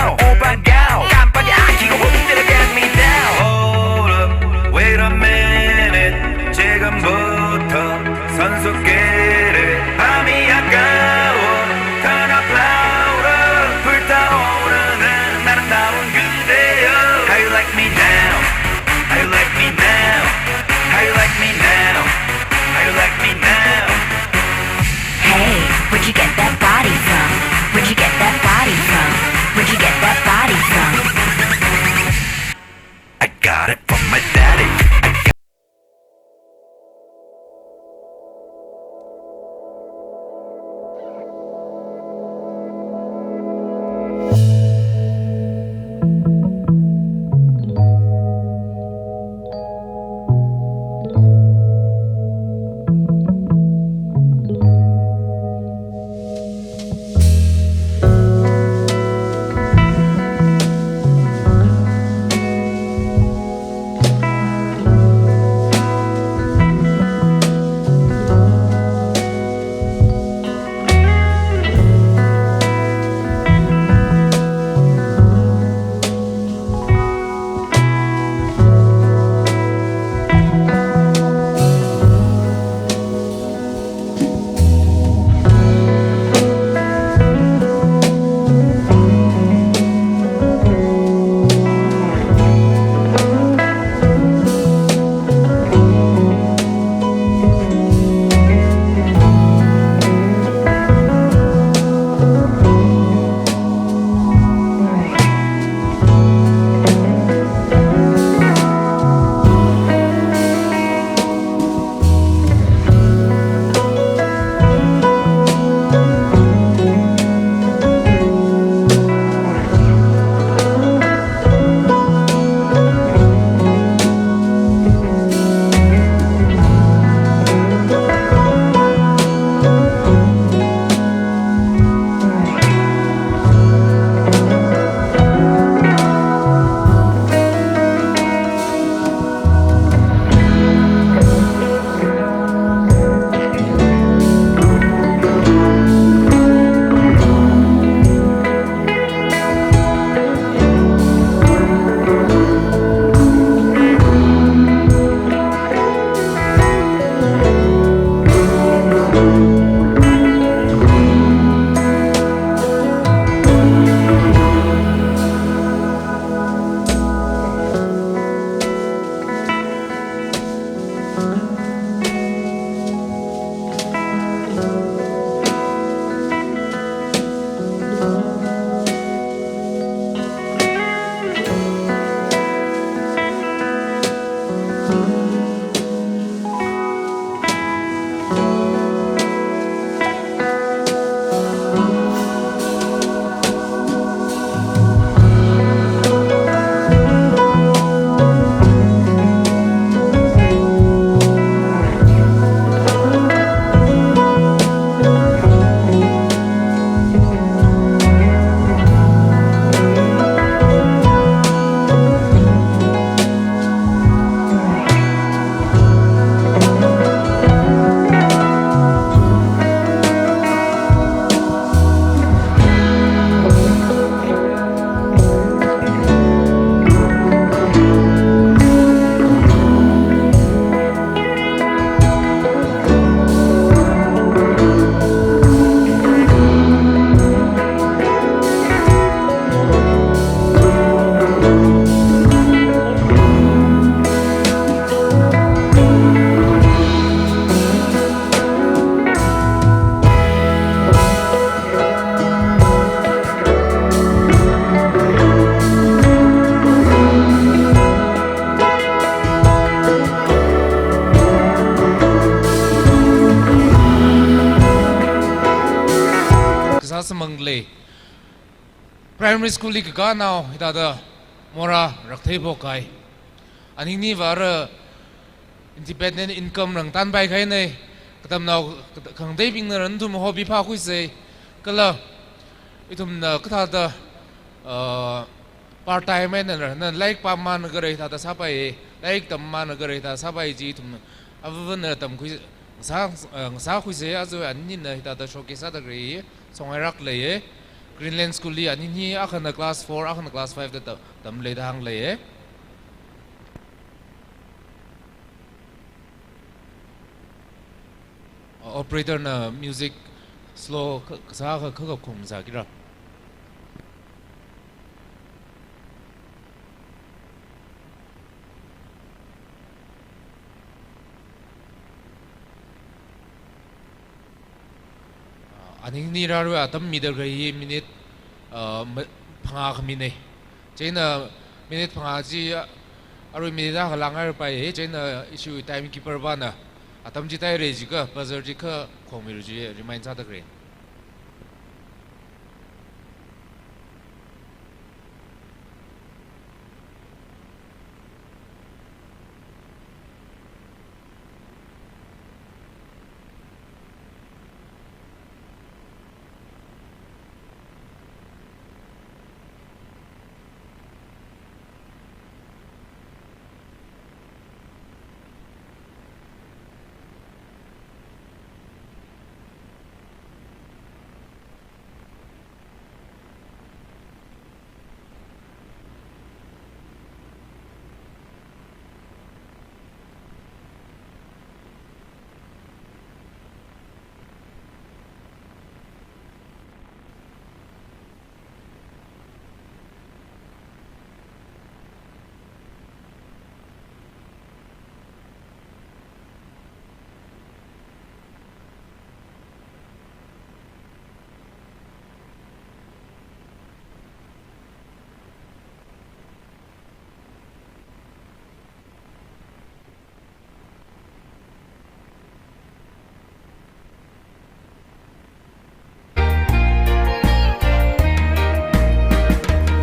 Samang lei. Primary school li kakānao hithāda morā rakthei phokhai. Aningni vāra independent income rāngtanpai kahaina. Katamnao khangateibingna rān ithum hobby phākhuisa. Kala ithumna kathāda, uh, part time eina rāna lairik pāmamān kharei thāda sāpai, lairik tammamān kharei thāda sāpai chi ithum avāvana tamkhui, sā, uh, sākhuisa. Aja aninina hithāda showcase sāda khalei songhairak lei. Greenland School li anini akhana class four, akhana class five da ta-, tamlei da hānglei. Operator na music slow ka-, kasā ka, ka, kakhum sākira. Ah, aningni rārui atam mida khalei minute, ah, ma-, phangā khamina. Chieina minute phangā chi, ah, arui minute akha lāngngairāpai, chieina issue timekeeper pana atam chi taira jiakha, buzzer chi kakhomira jiakha, remind sāda khalei.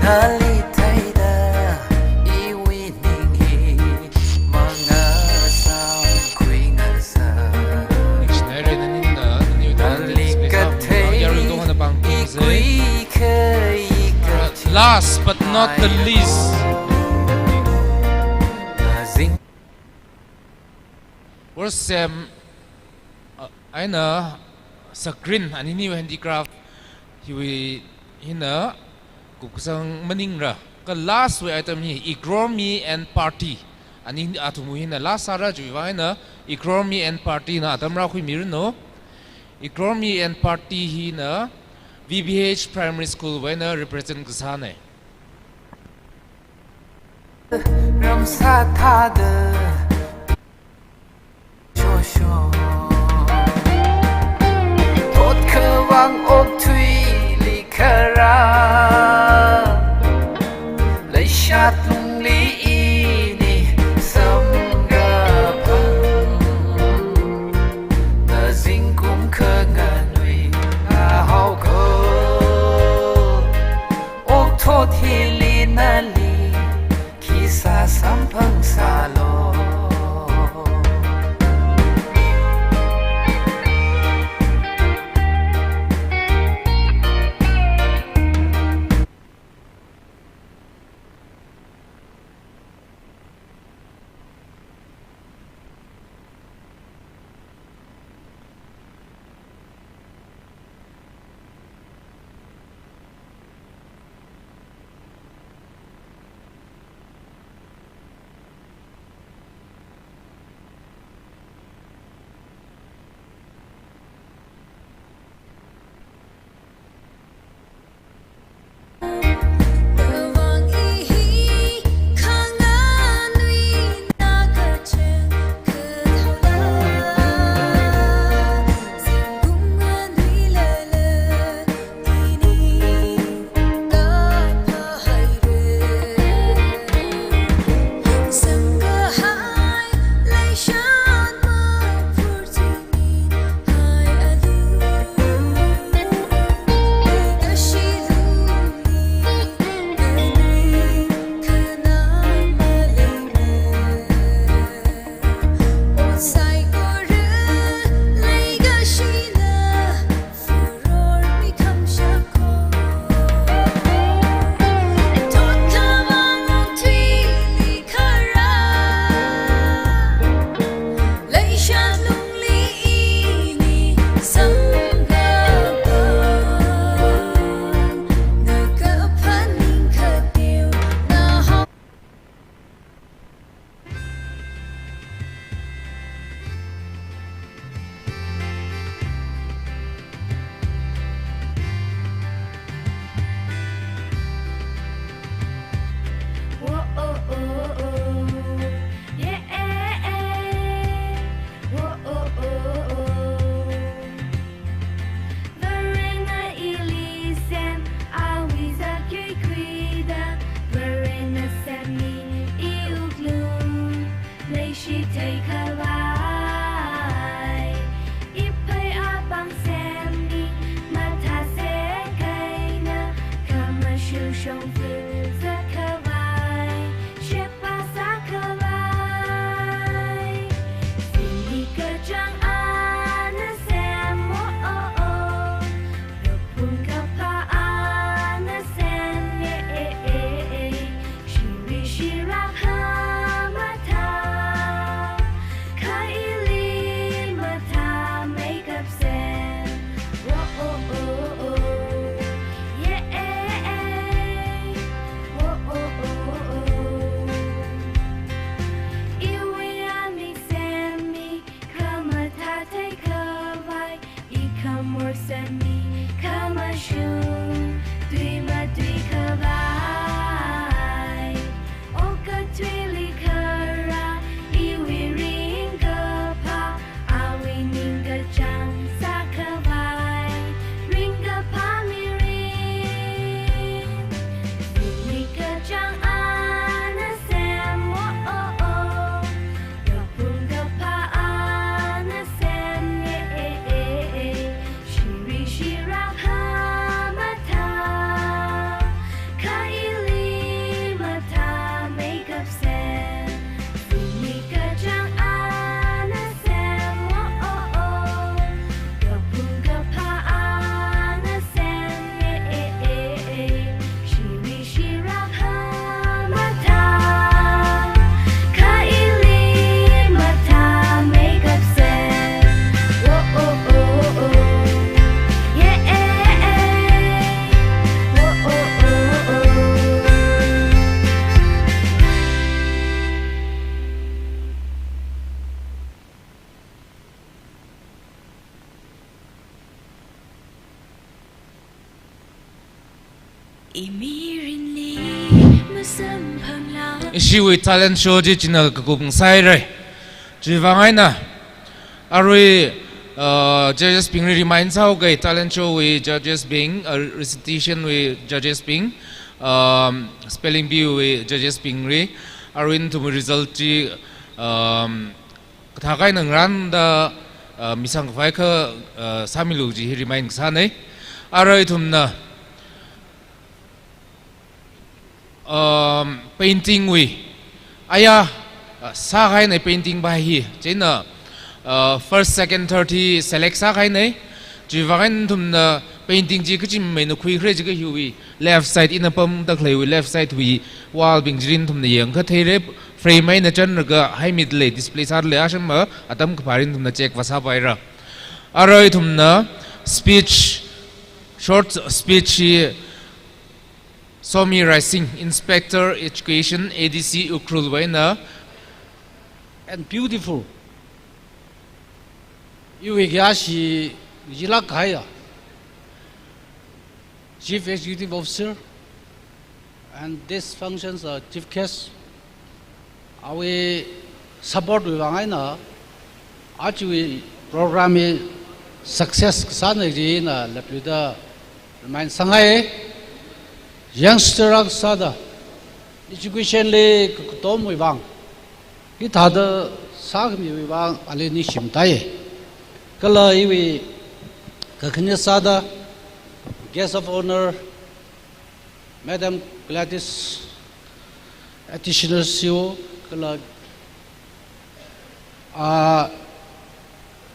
Nali theida iwui ning hi mangasam khuingasā. Nali kathei ikui kha ika. Last but not the least, Worship, uh, eina screen aniniwui handicraft hiwui hina kupkasang maningra. Kha last wui item hi Ignore Me and Party. Ani athumwui hina last sāra chiwui vang eina Ignore Me and Party na atam rākhuimiranu. Ignore Me and Party hina V B H Primary School wui eina represent kasāna. Ramsā thāda shosho. Thot khavang okthuili kharā. Leishat lungli ini samkaphang. Nazingkum khanganui ahao ko. Okthot hili nali khisā samphang sālu. Shongfa sākhavai, sheba sākhavai, simi kachāng ana sem, oh, oh, oh. Kapung kaphā ana sem, eh, eh, eh, eh. Shiri shirak hamatha, kha ili mathāmeikap sem. Whoa, oh, oh, oh. Yeah, eh, eh. Whoa, oh, oh, oh. Iwui amik semmi, khamathā theikhavai, ikhamor semmi, khamashung tui matuikhavai. Okathuili kharā iwui ringkaphā, awui ningkachāng sākhavai, ringkaphā mirin. Simi kachāng ana sem, oh, oh, oh. Kapung kaphā ana sem, eh, eh, eh, eh. Shiri shirak hamatha, kha ili mathāmeikap sem. Simi kachāng ana sem, oh, oh, oh. Kapung kaphā ana sem, eh, eh, eh, eh. Shiri shirak hamatha, kha ili mathāmeikap sem. Whoa, oh, oh, oh. Yeah, eh, eh. Whoa, oh, oh, oh. Imirinli masamphangla. Ishiwui talent show chi china kakup ngasāhaira. Chiwuivang eina arui, uh, judges bingli remind sāhaoga, talent show wui judges bing, uh, recitation wui judges bing, um, spelling bee wui judges bingli, arui nathum result chi, um, kathak eina ngarānda, uh, misangkhavai akha, uh, sāmilu kaji hi remind kasāna. Arui ithumna, um, painting wui, aya, uh, sākahaina painting pa hi, chieina, uh, first, second, third hi select sākahaina. Chiwuivang eina nathumna painting chi kachimeina khuikhare jiakha hiwui left side, ina pamda khaleiwui left side wui wall bing chili nathumna yangakha theira, frame eina chanlaga haimida lei, display sāda lei, ashama atam kaphāli nathumna check vāsāpaira. Arui ithumna speech, short speech hi Somi Raising, Inspector Education, A D C Ukhrul wui eina. And beautiful. Iwui kayāshi yilāk kahaiya Chief Executive Officer and this function's, uh, chief guest, awui support wui vang eina, ajawui program hi success kasāna kaji ina lepluida remind sāngai. Youngster akha sāda, education li kakatomwui vang, hithāda sākhamiwui vang ali ningshimtāi. Kala iwui kakhane sāda, Guest of Honour, Madam Gladys, Additional C E O, kala, uh,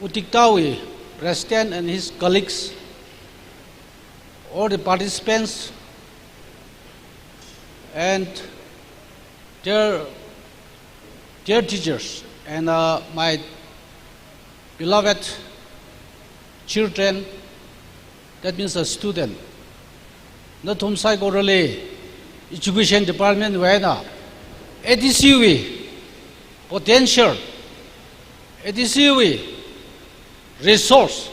Utikdawui President and his colleagues, all the participants, and dear, dear teachers, and, uh, my beloved children, that means a student. Nathum saikorali Education Department wui eina A D C wui potential, A D C wui resource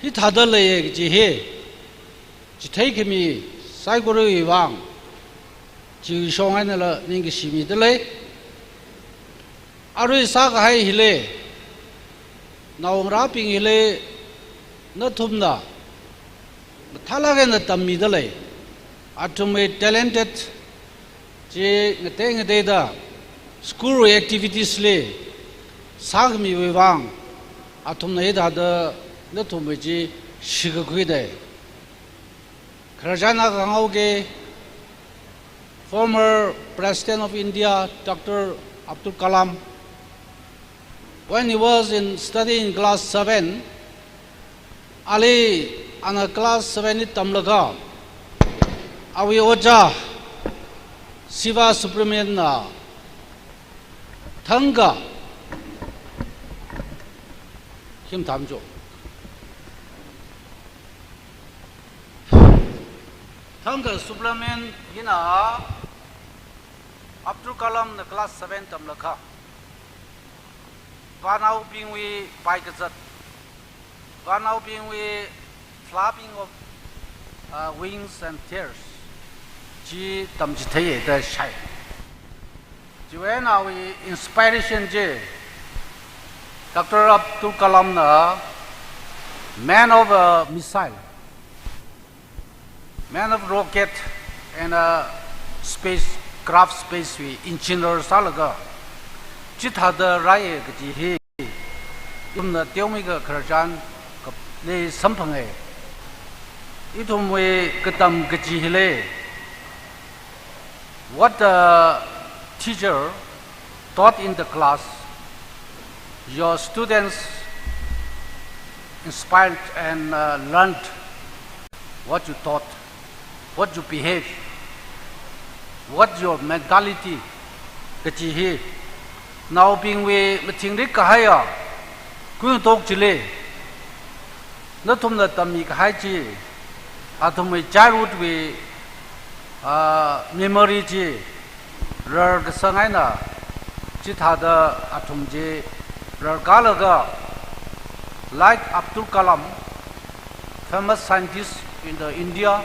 hithāda leiya kaji hi chitheikhami saikorawui vang, chiwui shong einala ningkashi mida lei. Arui sākahai hili, naongarābing hili, nathumna mathālāk eina tammida lei. Athumwui talented chi ngatei ngateida school wui activities li sākhamiwui vang, athumna hithāda nathumwui chi shikakhuida. Khararchan akha hānghaoga, Former President of India, Doctor Abdul Kalam, when he was in studying in class seven, ali ana class seven li tamlaga, awui ojā Siva Subramanian na thangkha him thamjo. Thangkha Subramanian hina Abdul Kalam na class seven tamlakha, vānaobingwui paikazat, vānaobingwui flapping of, uh, wings and tails chi tamchitheiya da shāi. Chiwui eina awui inspiration chi, Doctor Abdul Kalam na man of a missile, man of rocket and a spacecraft, space wui engineer sālaga chithāda rāya kaji hi ithumna teomeikha khararchan kale samphanga. Ithumwui katam kaji hili, what the teacher taught in the class, your students inspired and, uh, learned what you taught, what you behave, what your mentality kaji hi naobingwui mathingrik kahaiya kuingatok chili nathumna tammi kahai chi, athumwui childhood wui, ah, memory chi rarkasang eina chithāda athum chi rarkalaga, like Abdul Kalam, famous scientist in the India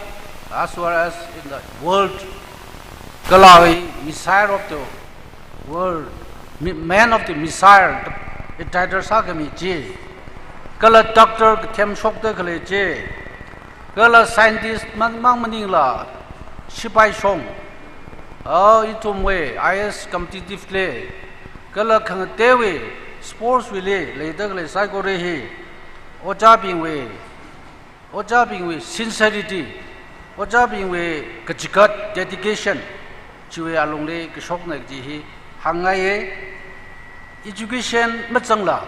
as well as in the world, kala missile of the world, mi-, man of the missile, title sākhami chi, kala doctor kathemshokda khalei chi, kala scientist mang, mang maningla, sipai shong, ah, ithumwui I A S competitive li, kala khangateiwui sports wuili leida khalei saikora hi, ojābingwui, ojābingwui sincerity, ojābingwui kachigat, dedication, chiwui alungli kashokna kaji hi hāngngaiya. Education mazangla,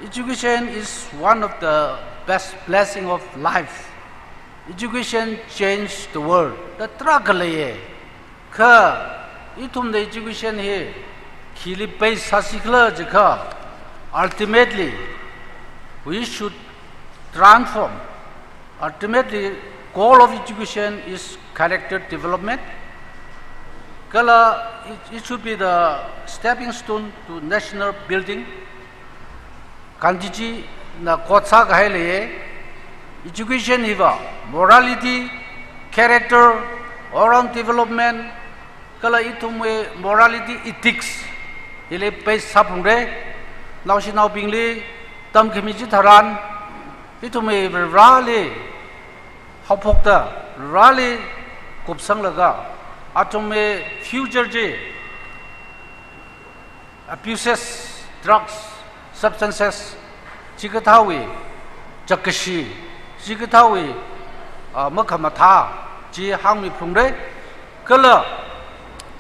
education is one of the best blessing of life. Education change the world da tarākha leiya. Kha ithumna education hi khili base sāsi khala jiakha, ultimately we should transform. Ultimately, goal of education is character development. Kala it, it should be the stepping stone to national building. Gandhiji na quote sākahai leiya, education hiva morality, character, all-round development, kala ithumwui morality, ethics hili base sāphungra. Naoshinaobingli tamkhami chitharan, ithumwui Vareli haophokta, Vareli kupsanglaga, athumwui future chi abuses, drugs, substances, chikathāwui chakkashi, chikathāwui, ah, makhamathā chi hāngmiphungra. Kala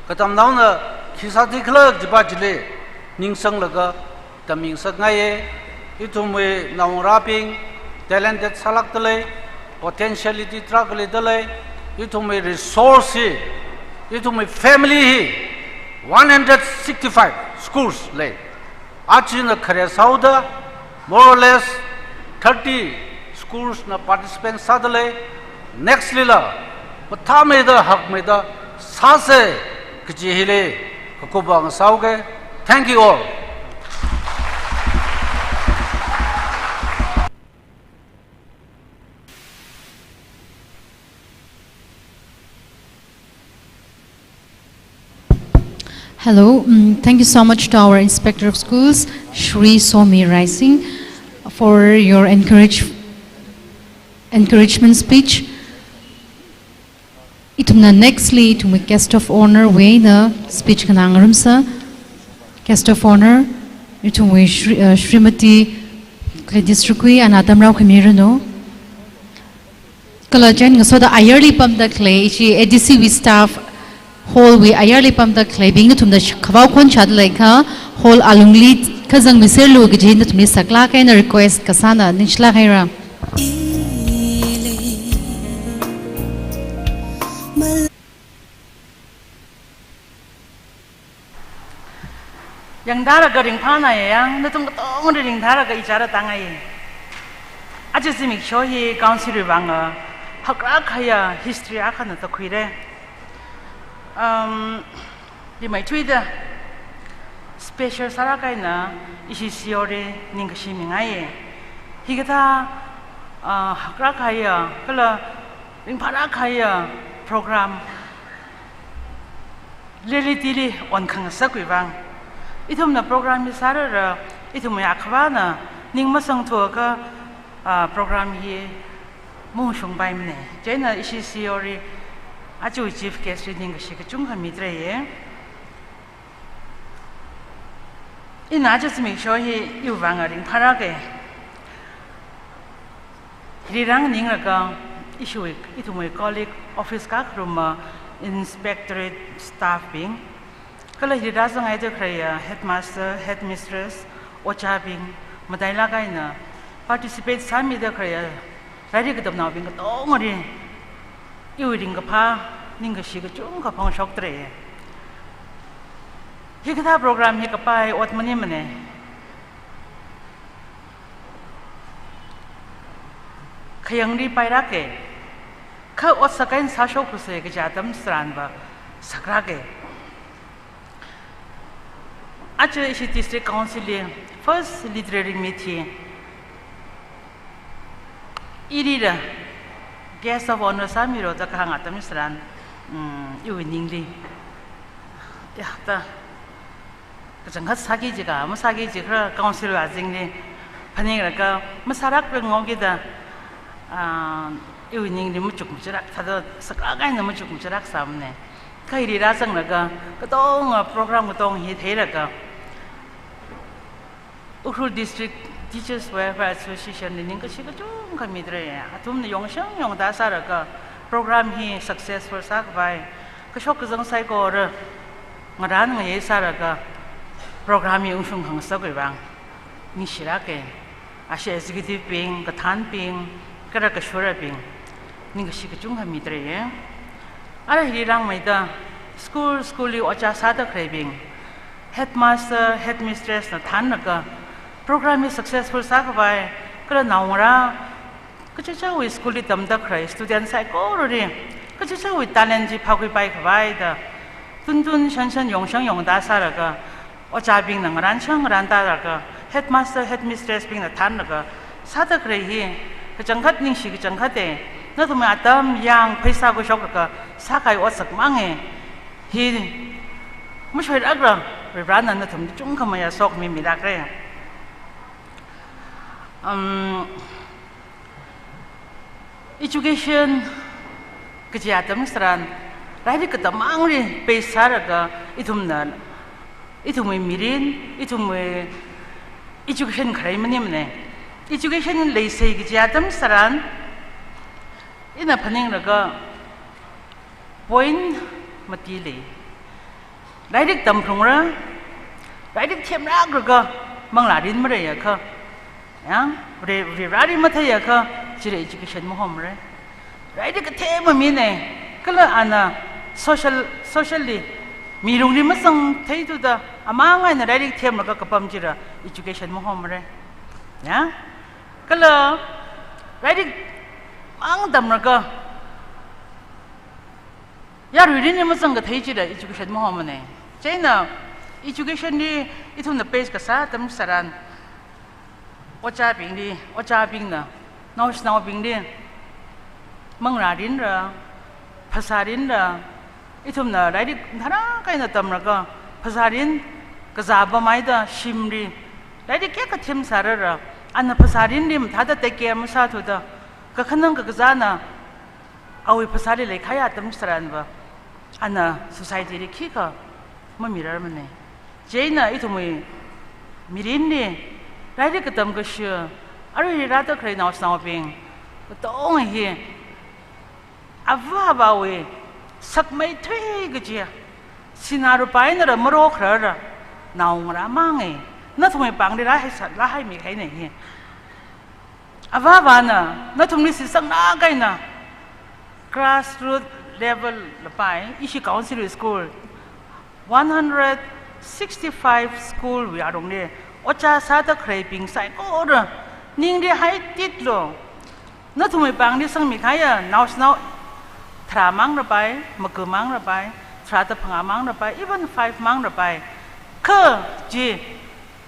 katamnaona khi sāthi khala jipa chili ningsanglaga tammi ngasakngaiya. Ithumwui naongarābing talented sālākda lei, potentiality tarākha leida lei, ithumwui resource hi, ithumwui family hi one hundred sixty-five schools lei. Aja ina khare sāhaoda, more or less thirty schools na participant sāda lei. Next lila mathāmeida, hakmeida sāsa kaji hili kakup vang sāhaoga. Thank you all. Hello, mm, thank you so much to our Inspector of Schools, Shri Somi Raising, for your encourage, encouragement speech. Ithumna next li ithumwui guest of honour wui eina speech kanā ngarumsa. Guest of honour, ithumwui Shri, uh, Shrimati Gladys Rukui, ana tamrao khami ranu. Kala chieina ngasoda ayarli pamda khalei ishi A D C wui staff, Hall wui ayarli pamda khaleibing nathumna sh-, khavao khon shāda leikha, hall alungli kazang miserlu kaji nathumli saklāk eina request kasāna ningshilāk haira. Yangda laga ringphāna yang, nathum katongli ringda laga ichara tangai. Aja zimiksho hi council wui vang, ah, haklāk kahaiya history akhana tākhuire. Um, rimeithuida special sālāk eina ishi C E O li ningkashi mingai. Hikathā, ah, haklāk kahaiya, kala ringphālāk kahaiya program reality li onkhangasakwui vang. Ithumna program hi sārara, ithumwui akhavana ning masangthuakha, ah, program hi maungshungpaimane. Chieina ishi C E O li, aja chief guest li ningkashi kachungkha midalei. Ina aja zimiksho hi iwui vang ringphālāke. Hili rānganinglaga, ishiwui, ithumwui colleague, office kakharuma, inspectorate staff bing, kala hili rāzanghaida khalei, ah, headmaster, headmistress, ojābing, matailāk eina participate sāmida khalei, ah, lairik katamnaobing katongali iwui ringkaphā, ningkashi kachungkha phongshokdalei. Hikathā program hi kapai ot maningmane. Khayangli pailāke. Kha otsak eina sāshoklusa kaja atam tharanva saklāke. Aja ishi District Council li first literary meet hi ilila guest of honour sāmira da kahāng atam tharan, mm, iwui ningli, ya, da, kachangkhat sāki jikha, masāki jikha, council wui azingli phaninglaga masālākra ngaokida, ah, iwui ningli machuk machilāk, thāda saklāk eina machuk machilāk sāmane. Kha hili rāzanglaga, katonga program katong hi theilaga, Ukhrul District Teachers Welfare Association li ningkashi kachungkha midalei. Athumna yongshang yongda sālaga program hi successful sākhavai, kashok kazang saikora ngarān ngayei sālaga program hi ungshungkhangasakwui vang ningshilāke. Ashi executive bing, kathānbing, kala kashurabing, ningkashi kachungkha midalei. Ara hili rāngmeida school, school li ojā sāda khaleibing, headmaster, headmistress na thānlaga program hi successful sākhavai, kala naongarā kachichāwui school li tamda khalei student saikorali kachichāwui talent chi phākhuipai khavai da tuntun shanshan yongshang yongda sālaga, ojābingna ngarānshang ngarānda laga, headmaster, headmistress bingna thānlaga sāda khalei hi kachangkhat ningshi kachangkhate. Nathum atam yang pheisā khuishoklaga sākahai otsak mange. Hi mashoilākra, Varivarāna nathum chungkha mayā sokhami milākre. Um, education kaji atam tharan, lairik katam mangli base sālaga ithumna, ithumwui mirin, ithumwui education khalei maningmane. Education leisai kaji atam tharan, ina phaninglaga point mati lei. Lairik tamphungra, lairik themlāklaga manglā rin maleiakha, ya, Vare-, Varivarāli matheiakha, chili education mahomra. Lairik kathem mamine, kala ana social, socially, milungli mazangtheithuda, amang eina lairik themlaga kapam chila education mahomra. Ya? Kala lairik mang tamlaga yaruili ni mazangkathei chila education mahomane. Chieina education li ithumna base kasā atam tharan, ojābingli, ojābingna naoshinaobingli manglā rinra, phasā rinra, ithumna lairik tharākha eina tamlaga phasā rin kazā pamhaida shimli lairik kayākha themsālala, ana phasā rinli mathāda take care masāthuda, kakhanang kakazāna awui phasāli leikahai atam tharanva, ana society li khikha mamirarmane. Chieina ithumwui mirinli lairik katam kashi, aruili rāda khalei naoshinaobing katonga hi ava avāwui Sakmeithui kaji, sinā rupai nara marokharara, naongarā mang e, nathumwui pāngli rāhaisā, rāhaimi kahaina hi. Avāvana, nathumli shitsanglāk eina, grassroot level lapai, ishi council school, one hundred sixty-five school wui alungli, ojā sāda khaleibing saikora, ningli haititlu, nathumwui pāngli sangmi kahaiya, naoshinao tharā mang rapai, maga mang rapai, tharāda phangā mang rapai, even five mang rapai. Kha chi,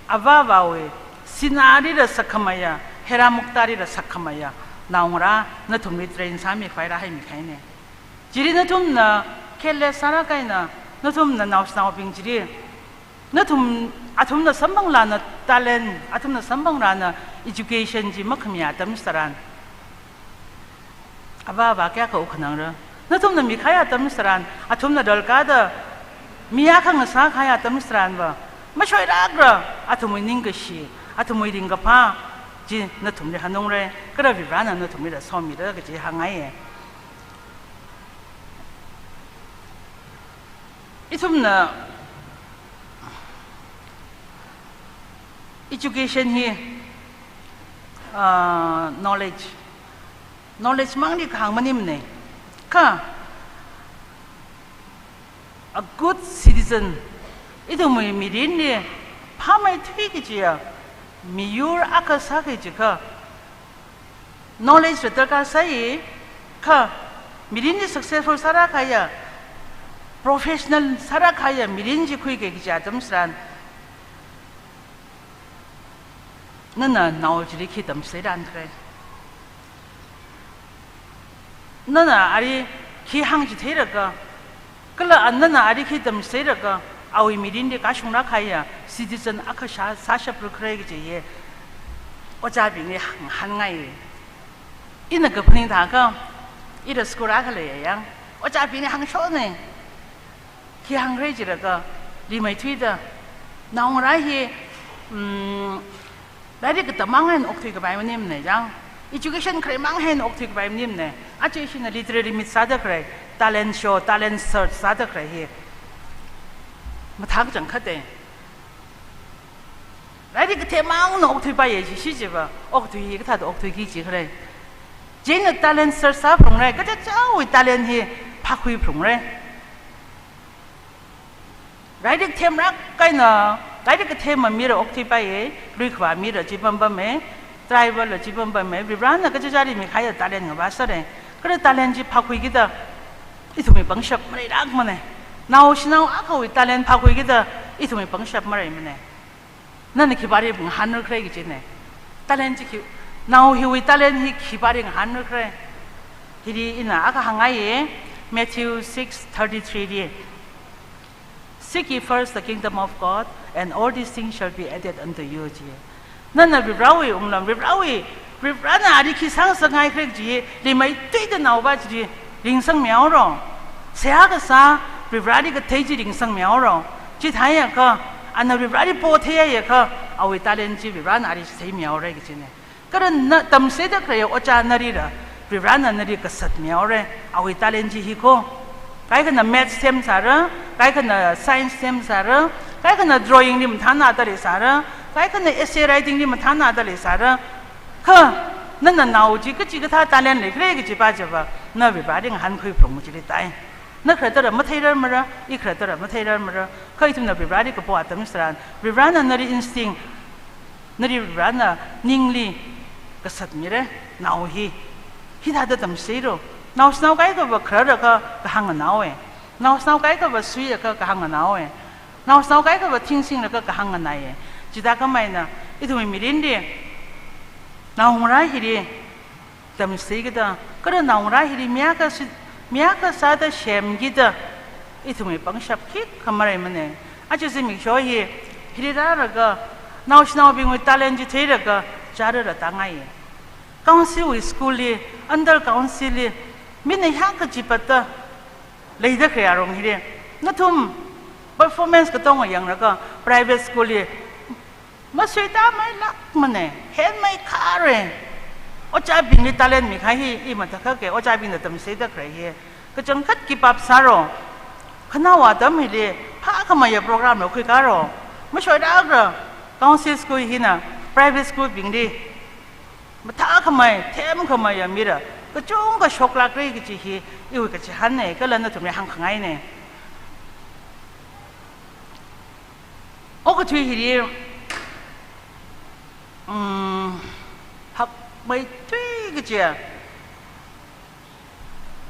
avāvawui, sinārila sakkhameiya, heramuktarila sakkhameiya, naongarā, nathumli train sāmi khavai rāhaimi kahaina. Chili nathumna, careless sālāk eina, nathumna naoshinaobing chili, nathum, athumna samphanglāna talent, athumna samphanglāna education chi makhamayā atam chitharan, avāva kayākha wukkhanangra. Nathumna mikahai atam chitharan, athumna dalkada, mi akha ngasā kahai atam chitharanva, mashoilākra, athumwui ningkashi, athumwui ringkaphā, chi nathumli hanungra, kala Varivarana nathumlila somira kaji hāngngaiya. Ithumna education hi, ah, knowledge, knowledge mangli kahāng maningmana. Kha, a good citizen, ithumwui mirinli phāmeithui kajiya miyur akha sāki jiakha, knowledge la darkar sāi, kha mirinli successful sālāk kahaiya, professional sālāk kahaiya mirin chi khuiki kaji atam chitharan, nana nao chili khi tamchitheira khala? Nana ali khi hāngchitheira khala? Kala a nana ali khi tamchitheira khala, awui mirinli kashunglāk kahaiya citizen akha sā, sāshapra khala kaji hi, ojābingli hāng, hāngngai. Ina kaphaning thākha, ila school akha leiya yang, ojābingli hāngshona. Khi hāngra jilaga, rimeithuida, naongarā hi, mm, lairik katam mang eina okthui kapai maningmana yang, education khalei mang eina okthui kapai maningmana. Aja ishina literary meet sāda khalei, talent show, talent search sāda khalei hi mathākachangkhata. Lairik kathem mangna okthuipaiya jishi chiva, okthui hi kathāda okthuiki jikhala? Chieina talent search sāphalungra, kachichāwui talent hi phākhuiphalungra. Lairik themlāk eina, lairik kathema mila okthuipaiya, luikhavā mila chi pampama, tribal la chi pampama, Varivarana kachichāli mikahaiya talent ngavā sāra. Kala talent chi phākhuikida, ithumwui pangshap maleilākmana. Naoshinao akhawui talent phākhuikida, ithumwui pangshap maleimana. Nana khipāli ngahānra khala kajina. Talent chi khi, nao hiwui talent hi khipāli ngahānra khala? Hili ina akha hāngngaiya, Matthew six thirty-three li, "Seek ye first the kingdom of God, and all these things shall be added unto you," ji. Nana Varivarawui wungram, Varivarawui, Varivarana ali khi sāngasakngai khala kaji hi rimeithuida naopā chili ringsangmihaora. Seihā kasā, Varivarali kathei chi ringsangmihaora. Chithāhaiakha, ana Varivarali potheiakha, awui talent chi Varivarana ali chitheimihaora kajina. Kala na tamchitheida khalei ojā nalila, Varivarana nali kasatmihaora, awui talent chi hi ko. Kaikhana maths themsāra, kaikhana science themsāra, kaikhana drawing li mathānada leisāra, kaikhana essay writing li mathānada leisāra. Kha, nana nao chi kachikathā talent leikhala kajipa chiva, na Varivarali ngahānkhuiphalungra chili tai. Na khalattara matheirarmara, i khalattara matheirarmara, kha ithumna Varivarali kapo atam chitharan, Varivarana nali instinct, nali Varivarana ningli kasatmira, nao hi. Hithāda tamchitheira. Naoshinao kaikhava khararlaga kahāng nganaowa. Naoshinao kaikhava suiakha kahāng nganaowa. Naoshinao kaikhava thingsinglāka kahāng nganaiya. Chithākhameina, ithumwui mirinli, naongarā hili tamchitheikida, kala naongarā hili mi akha si-, mi akha sāda semkida, ithumwui pangshap khikha maleimana. Aja zimiksho hi, hili rālaga, naoshinaobingwui talent chi theilaga, chālala tāngaiya. Council wui school li, under council li, mina hiyākha chipatta leida khalei arong hili, nathum performance katonga yanglaga, private school li masuitāmeilākmana, henmeikhara. Ojābingli talent mikahai hi, i matakhak e, ojābingna tamchitheida khalei hi. Kachangkhat kipap sāro. Khanao atam hili phākhameiya program lo khuikaro. Mashoirakra council school hina private school bingli mathākhamei, themkhameiya mira kachungkha shoklākra kachi hi iwui kachihānna, kala nathumli hāngkhangaina. Okathui hili, um, hakmeithui kachiya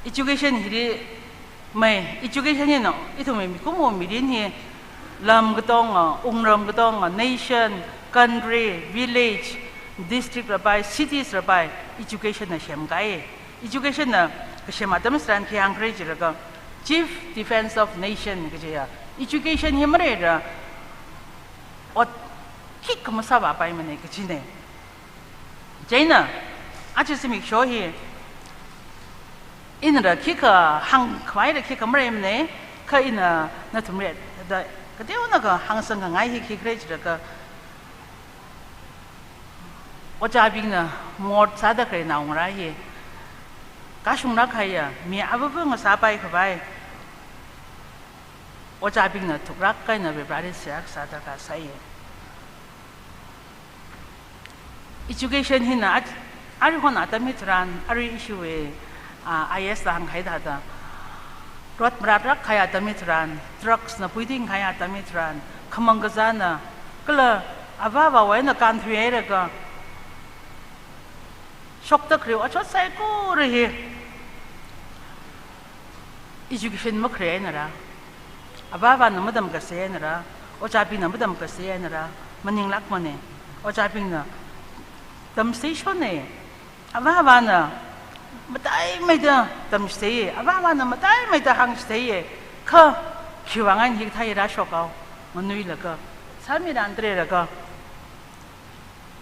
education hili mei, education hina ithumwui mikumo mirin hi lam katonga, wungram katonga, nation, country, village, district rapai, cities rapai, education na semkahai. Education na kasem atam tharan khi hāngkhala jilaga, chief defense of nation kajiya. Education hi maleila ot khikha masāvāpaimana kajina. Chieina, aja zimiksho hi, ina khikha hāngkhavai da khikha maleimana, kha ina nathumli da kateonao kahāng sangkhangai hi khikhala jilaga, ojābingna mot sāda khalei naongarā hi kashunglāk kahaiya mi avāva ngasāpaikhavai, ojābingna thuklāk eina Varivarali seihā kasā darkar sāi. Education hina at-, aruihon atam hitharan, arui ishiwui, ah, I A S la hāngkahai thāda, rot maratlāk kahai atam hitharan, drugs na puiting kahai atam hitharan, khamang kazāna, kala avāvawui eina kānthuihailaga shokda khalei otshot saikora hi education makhalei einala, avāvana matamkasei einala, ojābingna matamkasei einala, maninglākmana. Ojābingna tamchitheishonna, avāvana mataimeida tamchitheiya, avāvana mataimeida hāngchitheiya, kha khiwui vang eina hikathā hi rāshok haowa, nganuilaga, sāmiran treilaga.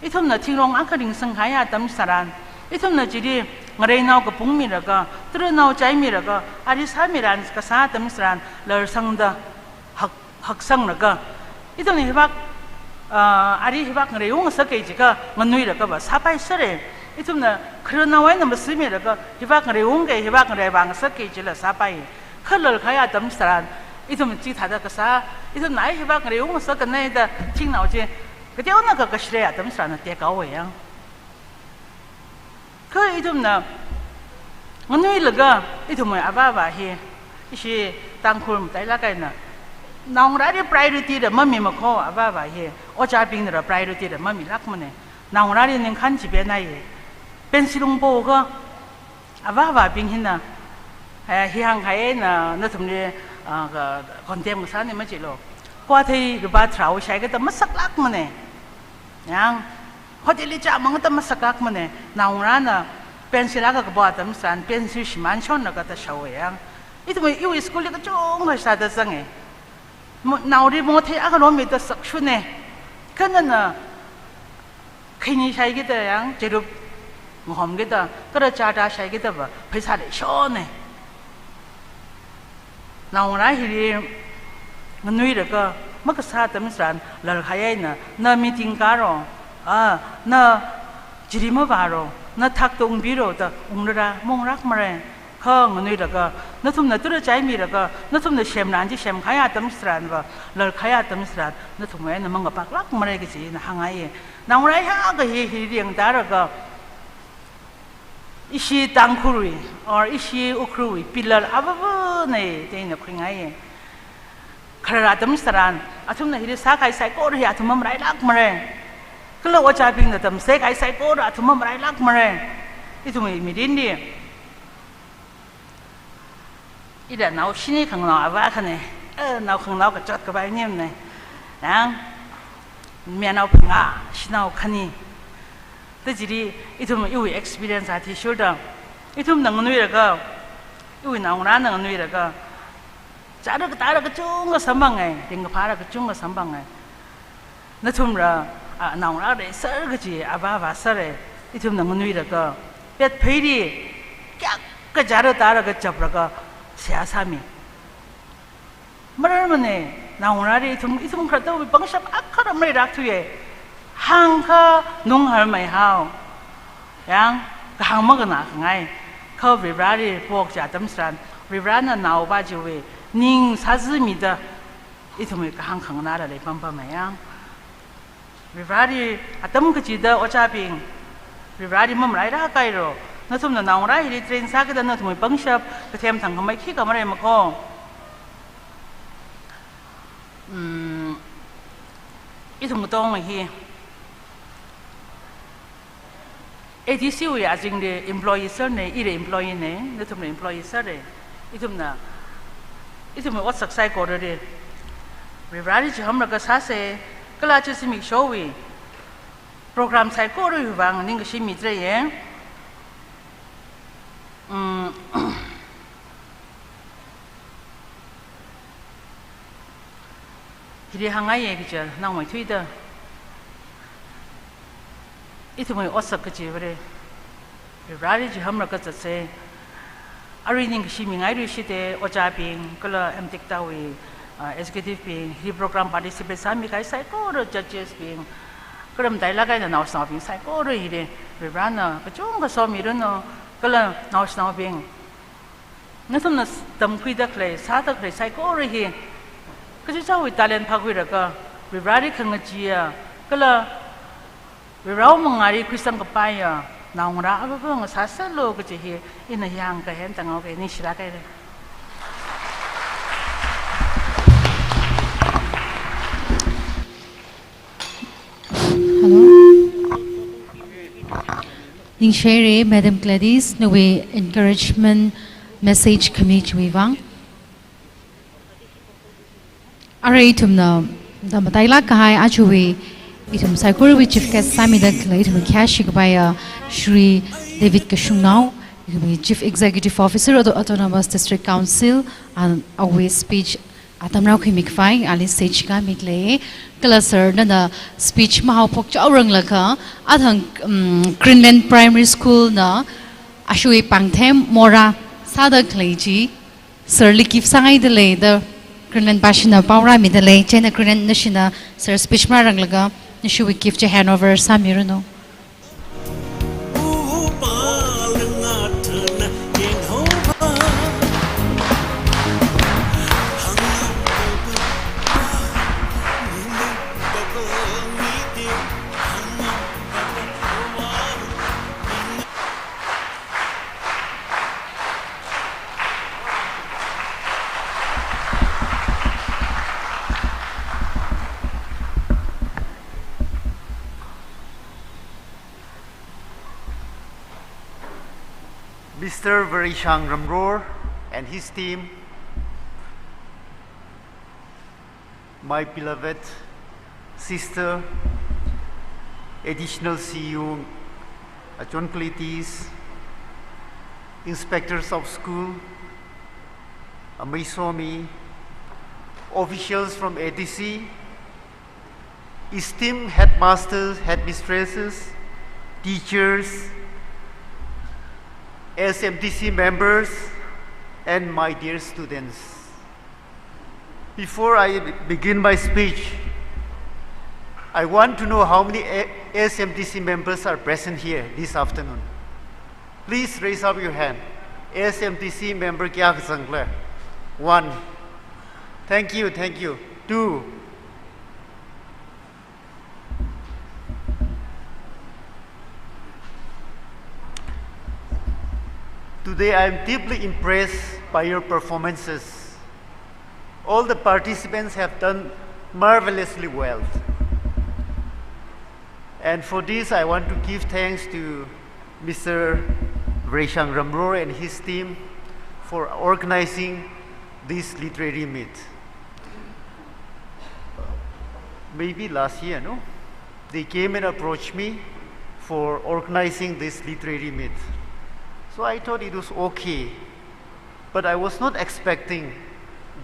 Ithumna thingrong akha ringsangkahai atam tharan, ithumna chili ngareinao kapung milaga, tarānao chai milaga, ali sāmiran kasā atam tharan, larsangda hak-, haksanglaga, ithumna hivāk, ah, ali hivāk ngarei ungngasaka jiakha nganuilagava sāpaisera. Ithumna khararnao eina masimilaga, hivāk ngarei ungka, hivāk ngarei vāngasaka jila sāpai. Kha lalkahai atam tharan, ithum chithāda kasā, ithumna hivāk ngarei ungngasakana da thingnao chi kateonao kakashre atam tharan tekhaowa yang. Kha ithumna nganuilaga, ithumwui avāva hi, ishi Tangkhul matailāk eina, naongarāli priority da mamimakho avāva hi, ojābingnala priority da mamilākmana. Naongarāli ningkhān chipenai, pencil ungpo kha, avāvabing hina, eh, hi hāngkahai eina nathumli, ah, ka, condemn kasāna majilu. Kwathei lupā tharā shaikida masaklākmana. Yang, hotelli chāmangda masaklākmana. Naongarāna pencil akha kapo atam tharan, pencil shimān shonlaga tāshaowa yang. Ithumwui, iwui school li kachungkha sāda zanga. Mo-, naoli mothei akha lomida sakshuna. Kha nana khaini shaikida yang, chirup ngahomkida, kala chata shaikidava pheisā leishona. Naongarā hili nganuilaga, makasā atam tharan, lalkahai eina, na meeting kāro, ah, na chili mavāro, na thakta ungpiro da ungrara, maunglākmara. Kha nganuilaga, nathumna tarā chai milaga, nathumna semran chi semkahai atam tharanva, lalkahai atam tharan, nathumwui eina mangapaklākmara kaji ina hāngngaiya. Naongarā hiyākha hi, hi ringtālaga, ishi Tangkhulwui, or ishi Ukhrulwui pillar avāvana da ina khuingaiya. Kharar atam tharan, athumna hili sākahai saikora hi athum mamalailākmara. Kala ojābingna tamchitheikahai saikora athum mamalailākmara. Ithumwui mirinli, ila nao shini khanganao avā akhana, eh, nao khanganao kachot kapai nimna. Yang, mayarnao phangā, shanao khani. Da chili, ithum iwui experience athishurda, ithumna nganuilaga, iwui naongarāna nganuilaga, chara katāla kachungkha samphanga, ringkaphāla kachungkha samphanga. Nathumla, ah, naongarā leiser kaji avāva sāra, ithumna nganuilaga, pet pheili, kayākha chara tālaga chaplaga seihā sāmi. Mararmana, naongarāli ithum, ithum khalattawui pangshap akhala maleilākthuya. Hāngkha nung harmei hao. Yang, kahāng makhanā khangai. Kha Varivarali pok chi atam tharan, Varivarana naopā chiwui ning sāzimida, ithumwui kahāng khanganāla leipampamei yang. Varivarali atam kachida ojābing, Varivarali mamalailāk kahai ro. Nathumna naongarā hili train sākida nathumwui pangshap kathem thangkhamei khikha maleimakho. Hmm, ithum katonga hi A D C wui azingli employee sir ne, ili employee ne, nathumli employee sir ne. Ithumna, ithumwui otsak saikorali Varivarali chihānlaga sāsa, kala chi zimikshowui program saikorawui vang ningkashi mitrei ye. Mm. Hili hāngngaiya kaja, naomeithuida. Ithumwui otsak kachi Vare, Varivarali chihānlaga zatsa. Arui ningkashi mingailui shite, ojābing, kala M Tech tawui, ah, executive bing, hili program participate sāmikahai saikora judges bing, kala matailāk eina naoshinaobing saikora hili Varivarana kachungkha somiranu, kala naoshinaobing, nathumna s-, tamkhuida khalei, sāda khalei saikora hi, kachichāwui talent phākhuilaga, Varivarali khangacheeya, kala Varivarawui mangāli khuisangkapaiya naongarā avāva ngasāsālu kaji hi ina yangkahai eina tānghaoke, ningshilāk haira. Hello. Ningshi haira, Madam Gladys, nawui encouragement message khami chiwui vang. Arui ithumna da matailāk kahai ajawui ithum saikorawui chief guest sāmida khalei ithum khayāshi kapaiya Shri David Kashungnao, ithumwui Chief Executive Officer of the Autonomous District Council, and awui speech atam rākhuimi khavai ali stage kāmi khalei. Kala sir nana speech mahaophok chaoranglaga, athang, um, Greenland Primary School na ashiwui pāngthem morā sāda khalei chi sir li gift sāngaida lei da Greenland pāshina pao rāmida lei. Chieina Greenland nashina sir speech marānglaga nashiwui gift chi handover sāmiranu. Mister Vareshang Ramror and his team, my beloved sister, Additional C E O Achon Kalitis, inspectors of school, Amei Somi, officials from A D C, esteemed headmasters, headmistresses, teachers, S M D C members, and my dear students. Before I be-, begin my speech, I want to know how many A-, S M D C members are present here this afternoon. Please raise up your hand. S M D C member kayākha zangkhala? One. Thank you, thank you. Two. Today I am deeply impressed by your performances. All the participants have done marvelously well. And for this, I want to give thanks to Mister Vareshang Ramror and his team for organizing this literary meet. Maybe last year, no? They came and approached me for organizing this literary meet. So I thought it was okay. But I was not expecting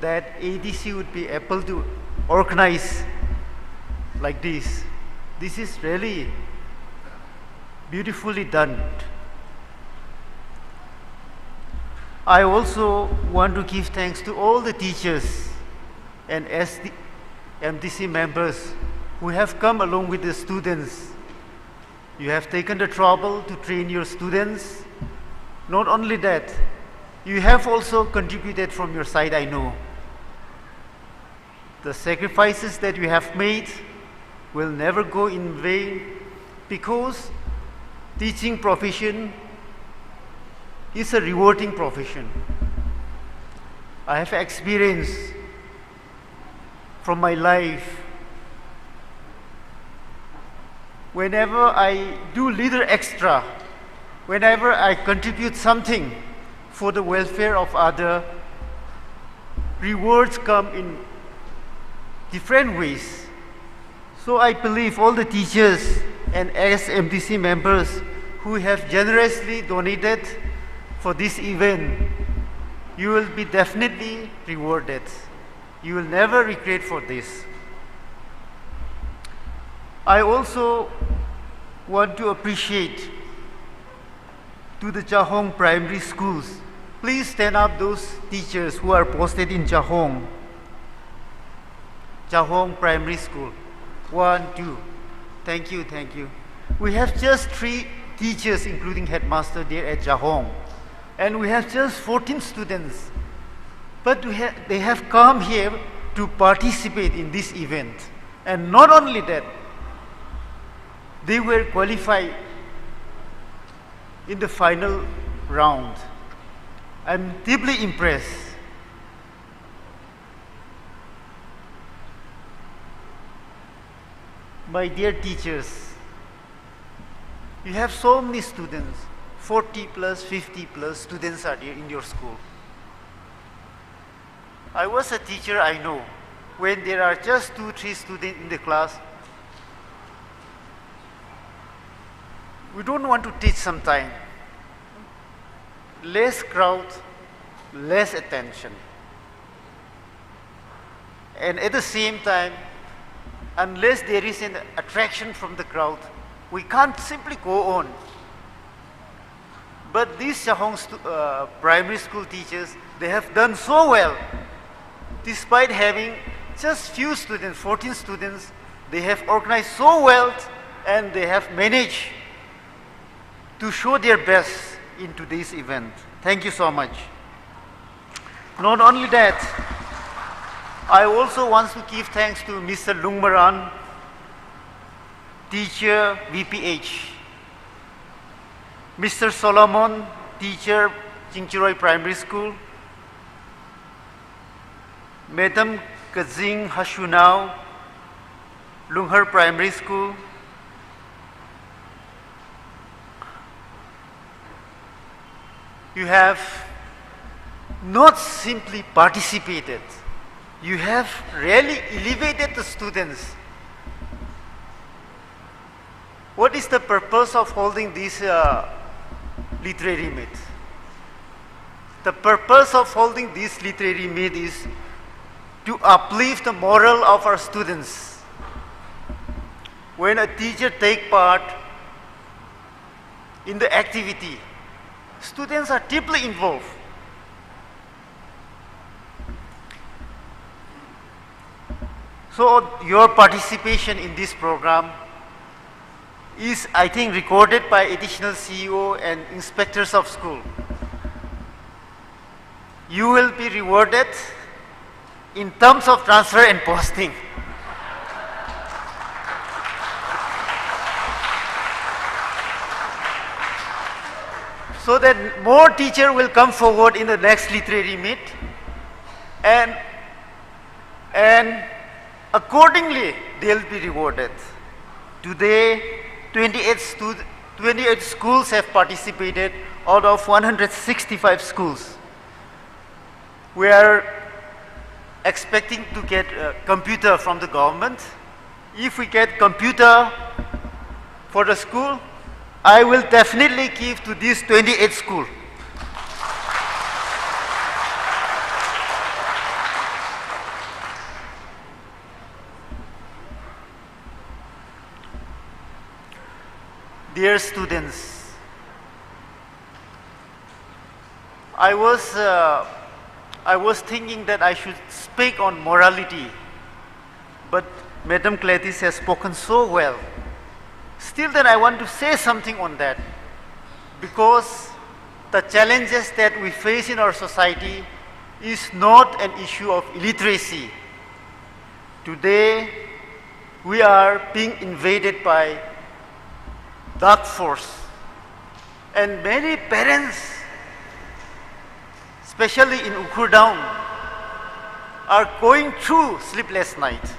that A D C would be able to organize like this. This is really beautifully done. I also want to give thanks to all the teachers and S D, M D C members who have come along with the students. You have taken the trouble to train your students, Not only that, you have also contributed from your side, I know. The sacrifices that you have made will never go in vain, because teaching profession is a rewarding profession. I have experience from my life. Whenever I do little extra, whenever I contribute something for the welfare of other, rewards come in different ways. So I believe all the teachers and ex-M D C members who have generously donated for this event, you will be definitely rewarded. You will never regret for this. I also want to appreciate to the Jahong primary schools. Please stand up, those teachers who are posted in Jahong. Jahong Primary School. One, two. Thank you, thank you. We have just three teachers, including headmaster there at Jahong. And we have just fourteen students. But we ha-, they have come here to participate in this event. And not only that, they were qualified in the final round. I'm deeply impressed. My dear teachers, you have so many students, forty plus, fifty plus students are there in your school. I was a teacher, I know. When there are just two, three students in the class, we don't want to teach sometime. Less crowd, less attention. And at the same time, unless there is an attraction from the crowd, we can't simply go on. But these Jahong stu-, uh, primary school teachers, they have done so well. Despite having just few students, fourteen students, they have organized so well and they have managed to show their best in today's event. Thank you so much. Not only that, I also want to give thanks to Mister Lungmaran, teacher V P H, Mister Solomon, teacher Chingchiroi Primary School, Madam Kazing Hashunao, Lunghar Primary School, you have not simply participated, you have really elevated the students. What is the purpose of holding this, uh, literary meet? The purpose of holding this literary meet is to uplift the moral of our students. When a teacher take part in the activity, students are deeply involved. So your participation in this program is, I think, recorded by additional C E O and inspectors of school. You will be rewarded in terms of transfer and posting. So that more teacher will come forward in the next literary meet, and, and accordingly, they'll be rewarded. Today, twenty-eight stud-, twenty-eight schools have participated out of one hundred sixty-five schools. We are expecting to get a computer from the government. If we get computer for the school, I will definitely give to this twenty-eight school. Dear students, I was, uh, I was thinking that I should speak on morality, but Madam Gladys has spoken so well. Still then, I want to say something on that, because The challenges that we face in our society is not an issue of illiteracy. Today, we are being invaded by dark force. And many parents, especially in Ukhrul town, are going through sleepless night.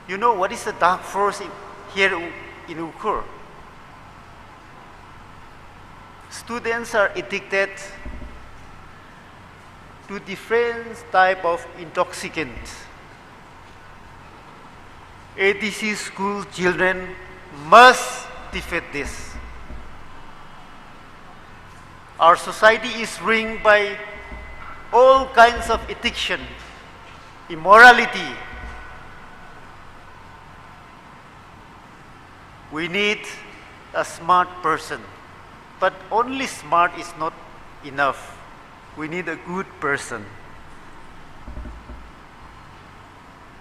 You know what is the dark force in, here in Ukhrul? Students are addicted to different type of intoxicants. A D C school children must defeat this. Our society is ringed by all kinds of addiction, immorality. We need a smart person, but only smart is not enough. We need a good person.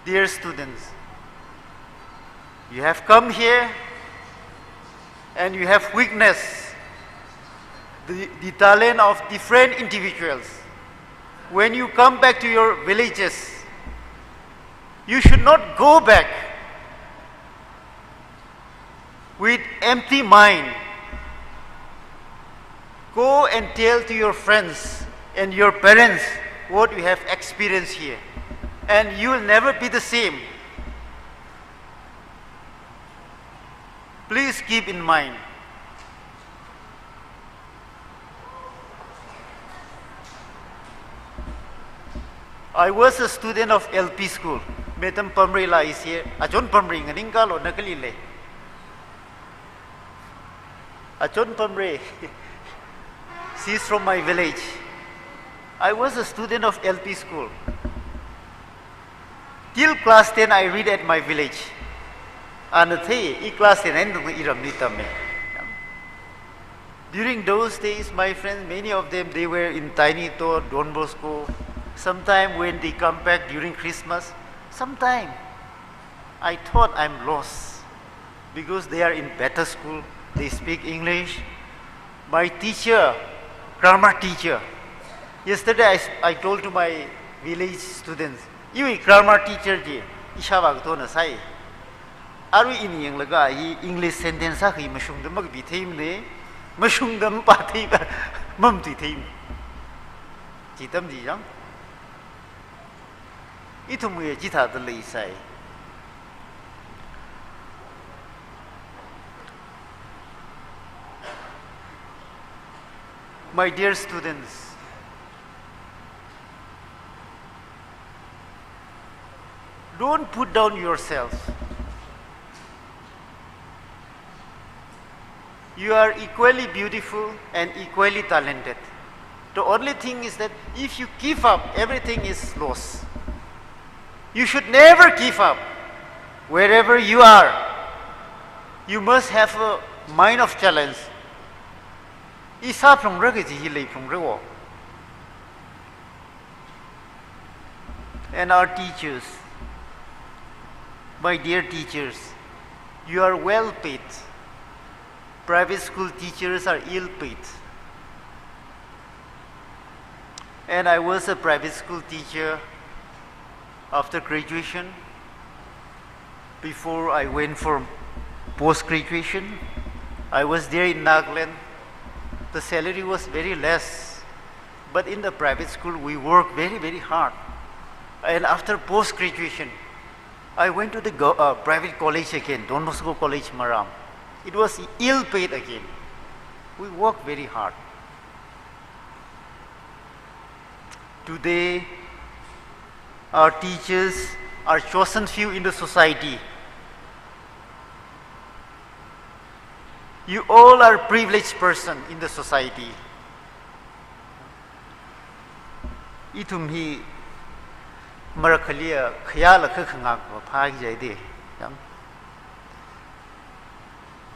Dear students, you have come here and you have witnessed the, the talent of different individuals. When you come back to your villages, you should not go back with empty mind. Go and tell to your friends and your parents what you have experienced here, and you will never be the same. Please keep in mind. I was a student of L P school. Madam Pamrei la is here. Achon Pamrei nganingkalo nakalile. Achon Pamrei. She is from my village. I was a student of L P school. Till class ten I read at my village. Ana thei, i class ten eina tungda iramli tamme. During those days, my friends, many of them, they were in Tiny Tot, Don Bosco. Sometime when they come back during Christmas, sometime I thought I'm lost because they are in better school, they speak English. My teacher, grammar teacher, yesterday I, s- I told to my village students, "Iwui grammar teacher chi, ishāvā katona sai. Arui ini yanglaga hi English sentence akha hi mashungda makapi theimane, mashungda mapā thei, mamatui theimane." Chi tam chi jang. Ithumwui chithāda leisai. My dear students, don't put down yourself. You are equally beautiful and equally talented. The only thing is that if you give up, everything is lost. You should never give up. Wherever you are, you must have a mind of challenge. I sāphalungra kaji hi leiphalungra wo. And our teachers, my dear teachers, you are well paid. Private school teachers are ill paid. And I was a private school teacher after graduation. Before I went for post graduation, I was there in Nagaland. The salary was very less, but in the private school, we work very, very hard. And after post graduation, I went to the go- uh, private college again, Don Bosco College, Maram. It was ill paid again. We work very hard. Today, our teachers are chosen few in the society. You all are privileged person in the society. Ithum hi marakhaliya khayāla kha khangak va phāki jai de. Yam.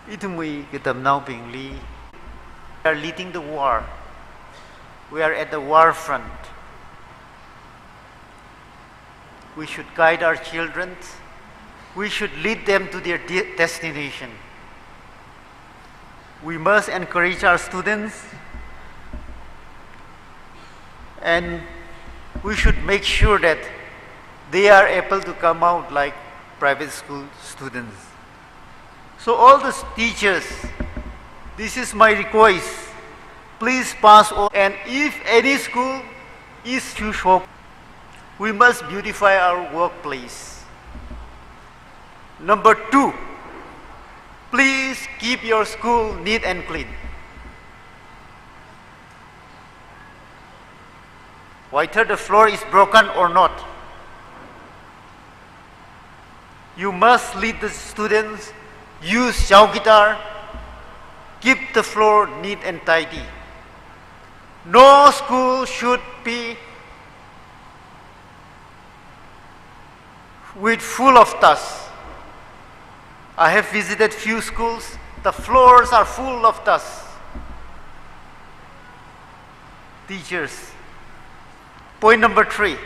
Ithumwui katamnaobingli, we are leading the war. We are at the war front. We should guide our children. We should lead them to their de- destination. We must encourage our students, and we should make sure that they are able to come out like private school students. So all the teachers, this is my request. Please pass on. And if any school is too short, we must beautify our workplace. Number two, please keep your school neat and clean. Whether the floor is broken or not, you must lead the students, use chowkidar, keep the floor neat and tidy. No school should be with full of dust. I have visited few schools. The floors are full of dust. Teachers. Point number three.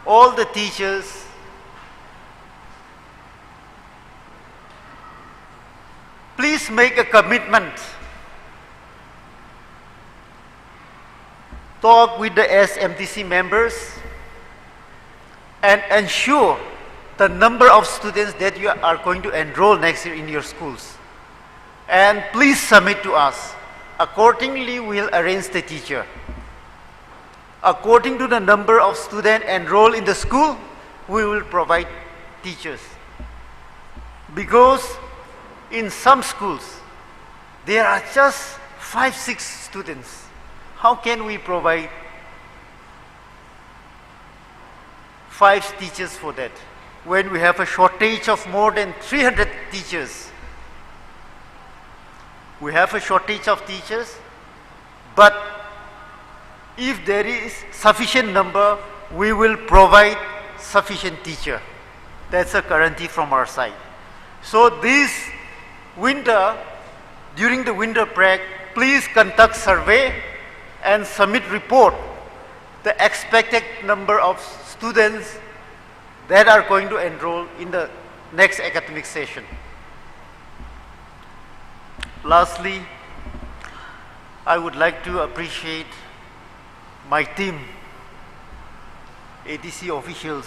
All the teachers, please make a commitment. Talk with the S M T C members and ensure the number of students that you are going to enroll next year in your schools. And please submit to us. Accordingly, we'll arrange the teacher. According to the number of students enrolled in the school, we will provide teachers. Because in some schools, there are just five, six students. How can we provide five teachers for that? When we have a shortage of more than three hundred teachers. We have a shortage of teachers, but if there is sufficient number, we will provide sufficient teacher. That's a guarantee from our side. So this winter, during the winter break, please conduct survey and submit report the expected number of students that are going to enroll in the next academic session. Lastly, I would like to appreciate my team, A D C officials.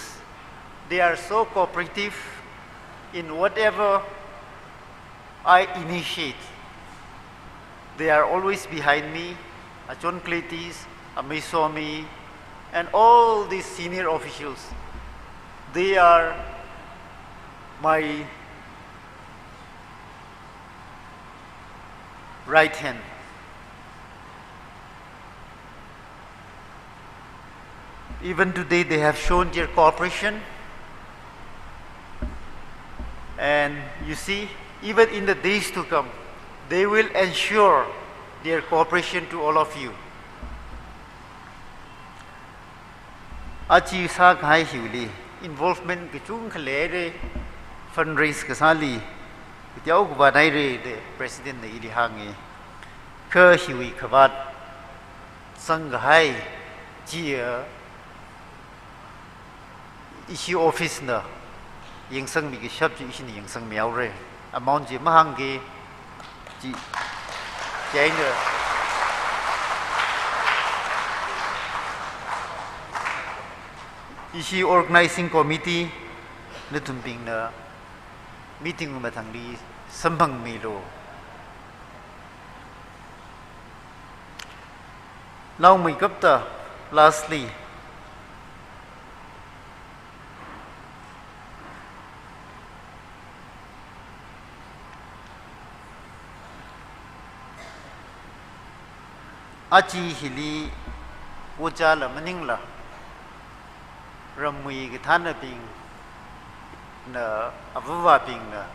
They are so cooperative in whatever I initiate. They are always behind me. Achon Kletis, Amei Somi, and all these senior officials. They are my right hand. Even today, they have shown their cooperation. And you see, even in the days to come, they will ensure their cooperation to all of you. Achi sākahai hiwuili involvement kachungkha leira, fundraise kasāli, kateokha vāthaira da President na ili hānga. Kha hiwui khavāt zangkahai chiya, ishi office na yangsangmi kashap chi ishina yangsangmihaora. Amount chi mahāngki, chi, chieina ishi organizing committee nathumbingna meeting mathangli samphangmilu. Naomeikapta, lastly, achi hili ojāla maningla, ramwui kathānabingna, avāvābingna,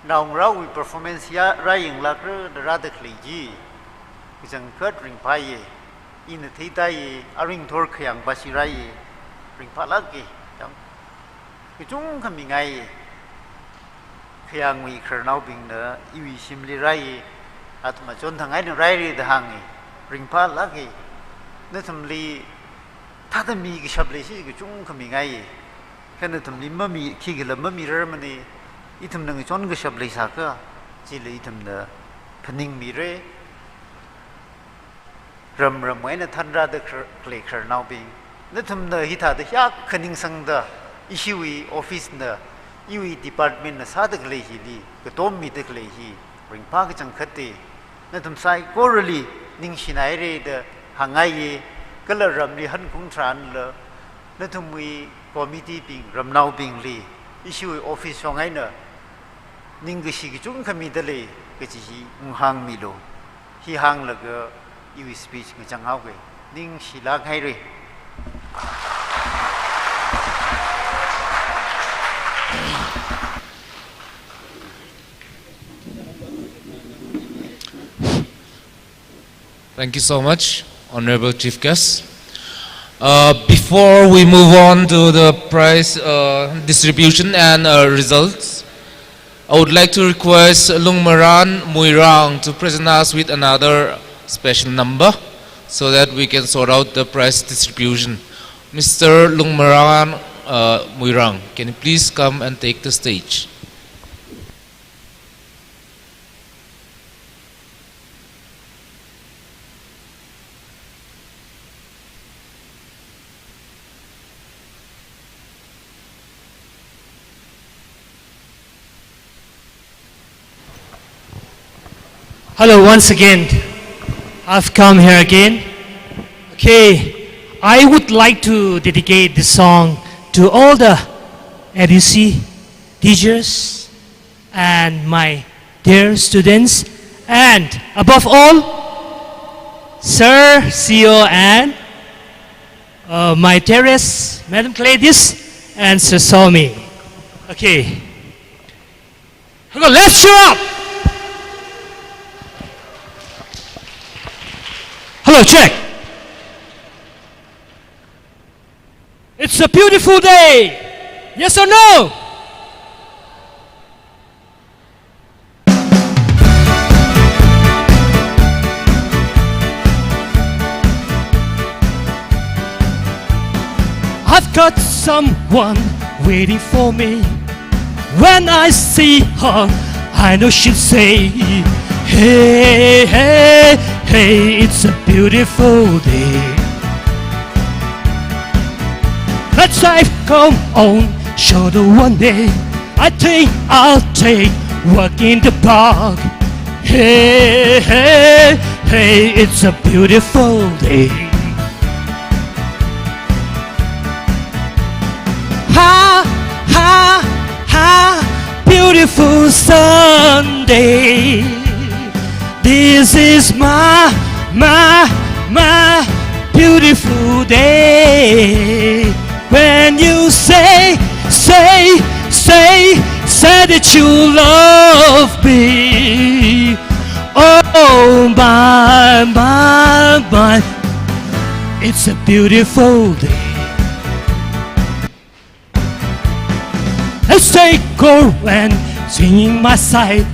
naongarāwui performance ya rāyanglākra da rāda khalei chi kachangkhat ringphāya. Ina theida ya, aringthor khayang bashi rāya, ringphālāka. Yang kachungkha mingaiya. Khayangwui khararnaobingna iwui shimli rāya, athum achon thang eina rāra da hānga, ringphālāka. Nathumli thāda mi kashap leishi kachungkha mingaiya. Kha nathumli mami, khikhala mamirarmana. Ithumna ngachon kashap leisākha, chili ithumna phaningmira. Ram ramwui eina thanrāda khar-, khalei khararnaobing, nathumna hithāda hiyākha ningsangda, ishiwui office na, iwui department na sāda khalei hili, katommida khalei hi ringphā kachangkhatta. Nathum saikorali ningshinaira da hāngngaiya, kala ramli hankaung tharanla, nathumwui committee bing, ramnaobingli, ishiwui office shong eina ningkashi kachungkha midalei kaji hi unghāngmilu. Hi hānglaga iwui speech ngachang haoga. Ningshilāk haira. Thank you so much, Honorable Chief Guest. Uh, before we move on to the prize, uh, distribution and, uh, results, I would like to request Lungmaran Muirang to present us with another special number so that we can sort out the prize distribution. Mister Lungmaran, uh, Muirang, can you please come and take the stage? Hello, once again. I've come here again. Okay, I would like to dedicate this song to all the N U C teachers and my dear students, and above all, Sir C E O and, uh, my dearest Madam Gladys and Sir Somi. Okay. Hello, let's cheer up. Hello, check. It's a beautiful day. Yes or no? I've got someone waiting for me. When I see her, I know she'll say, "Hey, hey, hey, it's a beautiful day." Let's drive, come on, show the one day. I think I'll take walk in the park. Hey, hey, hey, it's a beautiful day. Ha, ha, ha, beautiful Sunday. This is my, my, my beautiful day. When you say, say, say, say that you love me. Oh, my, my, my. It's a beautiful day. Let's take a run, singing my side.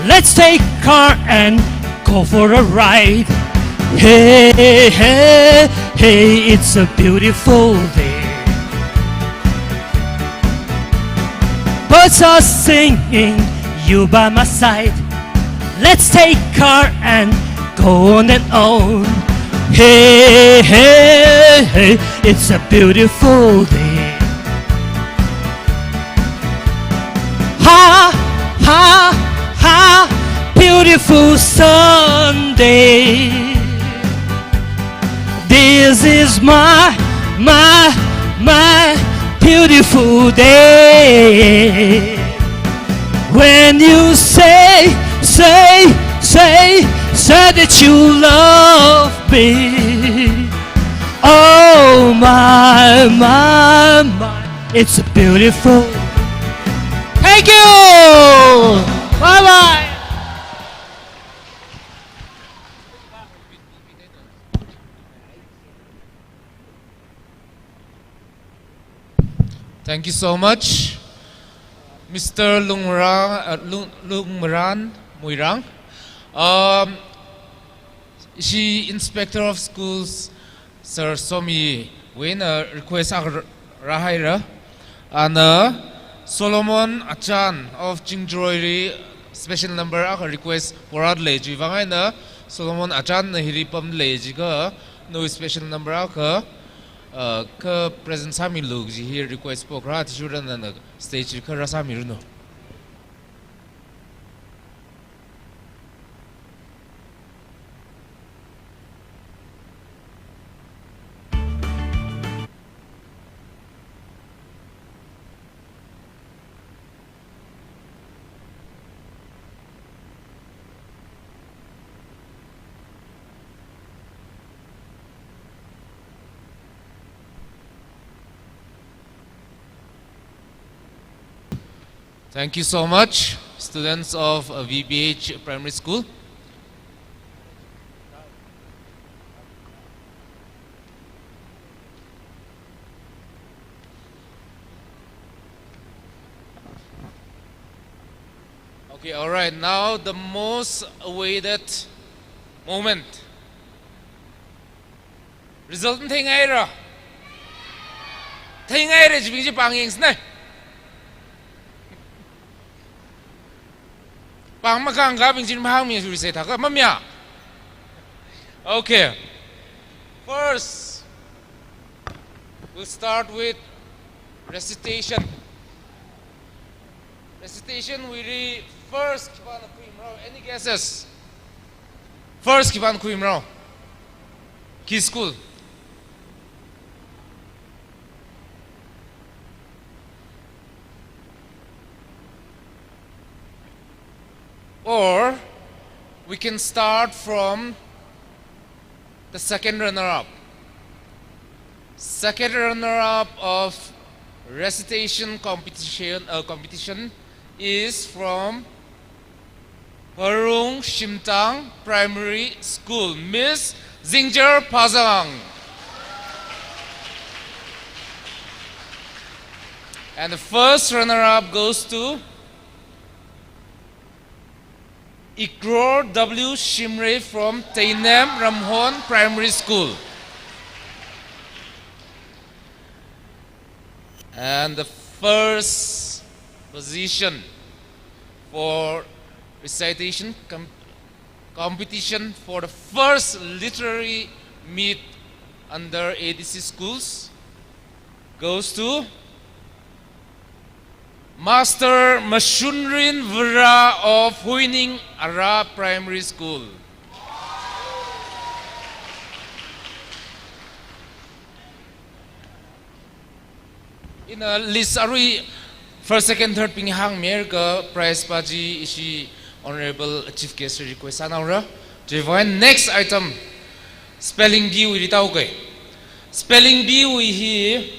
Let's take car and go for a ride. Hey, hey, hey, it's a beautiful day. Birds are singing, you by my side. Let's take car and go on and on. Hey, hey, hey, it's a beautiful day. Ha, ha, ha, beautiful Sunday. This is my, my, my beautiful day. When you say, say, say, say that you love me. Oh, my, my, my, it's a beautiful. Thank you. Bye bye. Thank you so much, Mister Lungmaran, uh, Lung-, Lungmaran Muirang. Um, ishi Inspector of Schools, Sir Somi wui eina request akha rāhaira. Ana Solomon Achan of Chingjaroili special number akha request porāda lei, chiwui vang eina Solomon Achan na hili pamda lei jiakha, nawui special number akha, uh, kha present sāmilu kaji hi request pokra, athishurda nana stage li kha rāsāmiranu. Thank you so much, students of, uh, V B H Primary School. Okay, all right. Now the most awaited moment. Result theingaira. Theingaira, chibing chi pāng yangsei. Pāng makāngkabing chi mahāngmi sui se thākha mamiya. Okay. First, we'll start with recitation. Recitation wuili first khipāna khuimarao? Any guesses? First khipāna khuimarao? Khi school? Or we can start from the second runner-up. Second runner-up of recitation competition, uh, competition is from Pharung Shimtang Primary School, Miss Zingjar Phazang. And the first runner-up goes to Ikror W Shimray from Teinem Ramhon Primary School. And the first position for recitation com-, competition for the first literary meet under A D C schools goes to Master Mashunrin Vara of Huining Ara Primary School. Ina list arui first, second, third bing hāngmiakha prize pā chi ishi Honorable Chief Guest request sānaora. Chiwui vang next item, spelling bee wuili tāuke. Spelling bee wui hi,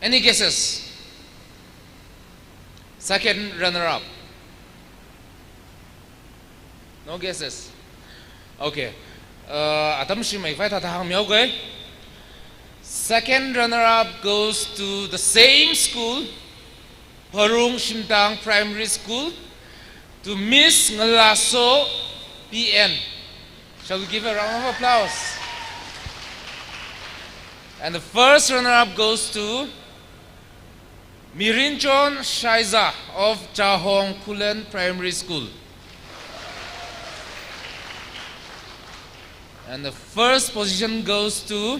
any guesses? Second runner-up. No guesses? Okay. Uh, atam shimei vai thāda hāngmihaoke. Second runner-up goes to the same school, Pharung Shimtang Primary School, to Miss Ngalaso P N. Shall we give a round of applause? And the first runner-up goes to Mirinchon Shaiza of Chahong Khullen Primary School. And the first position goes to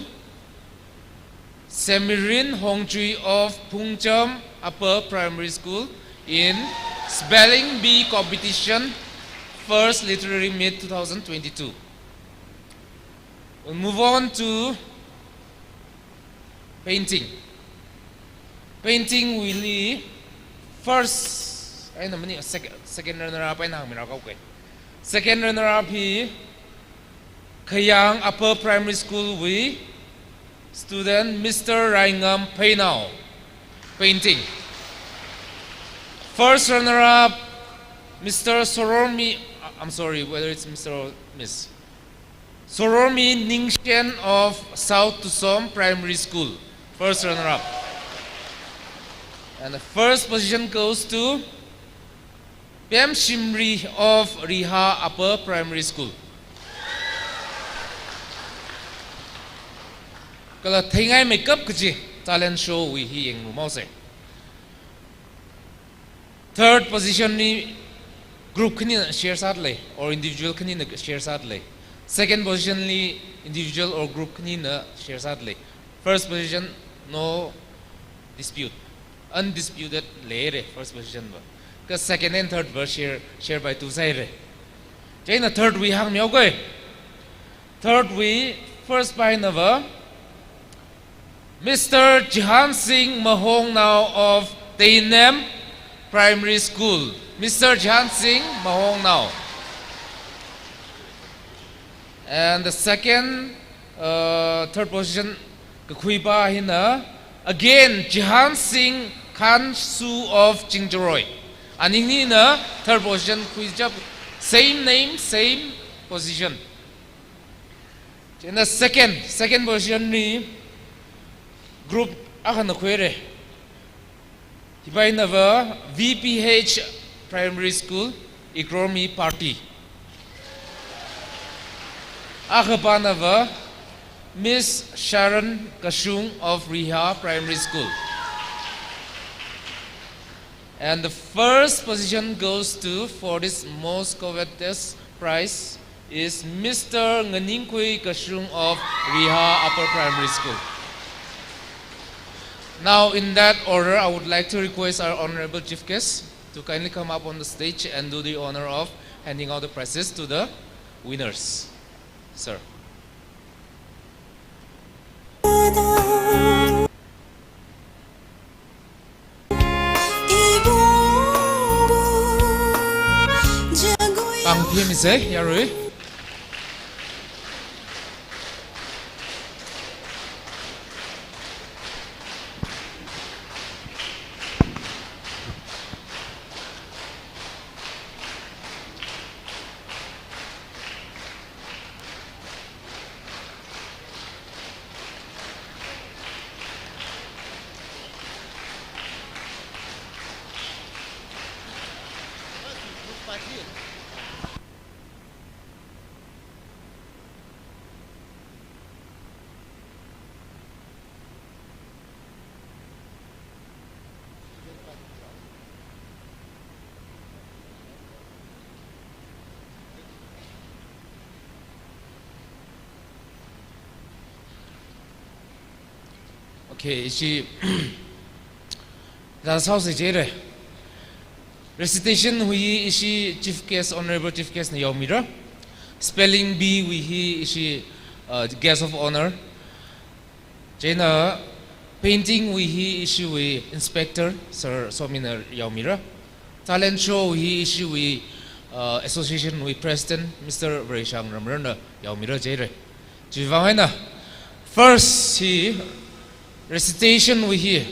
Semirin Hongchui of Phungcham Upper Primary School in Spelling Bee Competition, First Literary Meet two thousand twenty-two. We'll move on to painting. Painting wuili first, eina maning, sec-, second runner-up eina hāngmira kauke. Second runner-up hi Khayang Upper Primary School wui student Mister Raingam Pheinao, painting. First runner-up, Mister Sorormi, I-, I'm sorry, whether it's Mister or Miss. Sorormi Ningshen of South Tusom Primary School, first runner-up. And the first position goes to Pem Shimri of Riha Upper Primary School. Kala theingai makeup kaji talent show wui hi yanglu maose. Third position li group khanina share sāda lei, or individual khanina share sāda lei. Second position li individual or group khanina share sāda lei. First position, no dispute. Undisputed leira, first position va. Kha second and third va share, share by two sāhaira. Chieina third wui hāngmihaoga. Third wui first paina va Mister Jihan Singh Mahongnao of Teinem Primary School. Mister Jihan Singh Mahongnao. And the second, uh, third position kakhuipa hina, again, Jihan Singh Khansu of Chingjaroi. Ani hina third position khuichap, same name, same position. Chieina second, second position li group akhana khuira. Hi paina va V P H Primary School, Ikromi Party. Akhapana va Miss Sharon Kashung of Riha Primary School. And the first position goes to, for this most covetous prize, is Mister Nganingkhui Kashung of Riha Upper Primary School. Now, in that order, I would like to request our Honorable Chief Guest to kindly come up on the stage and do the honor of handing out the prizes to the winners. Sir. Ang phim isei, yarui. Okay, ishi, that's how se jere. Recitation wui hi ishi Chief Guest, Honorable Chief Guest na yaomira. Spelling bee wui hi ishi, uh, Guest of Honor. Chieina painting wui hi ishiwui Inspector, Sir Somina yaomira. Talent show wui hi ishiwui, uh, association wui President, Mister Vareishang Ramrarna yaomira jere. Chiwuivang eina, first hi recitation wui hi,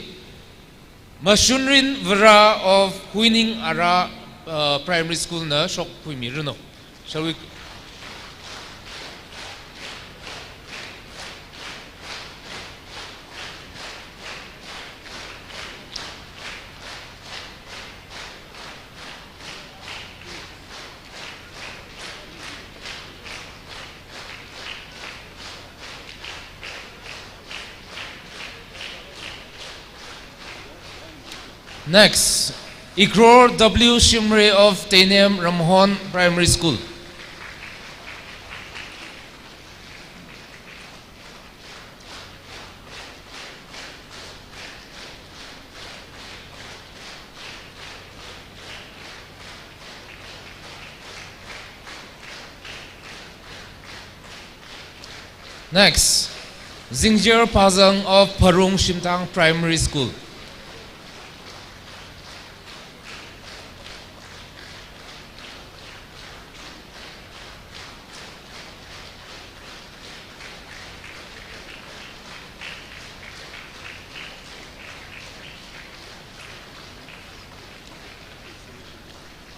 Mashunrin Vara of Huining Ara, uh, Primary School na shok khuimiranu. Shall we? Next, Ikror W Shimray of Teinem Ramhon Primary School. Next, Zingjir Phazang of Pharung Shimthang Primary School.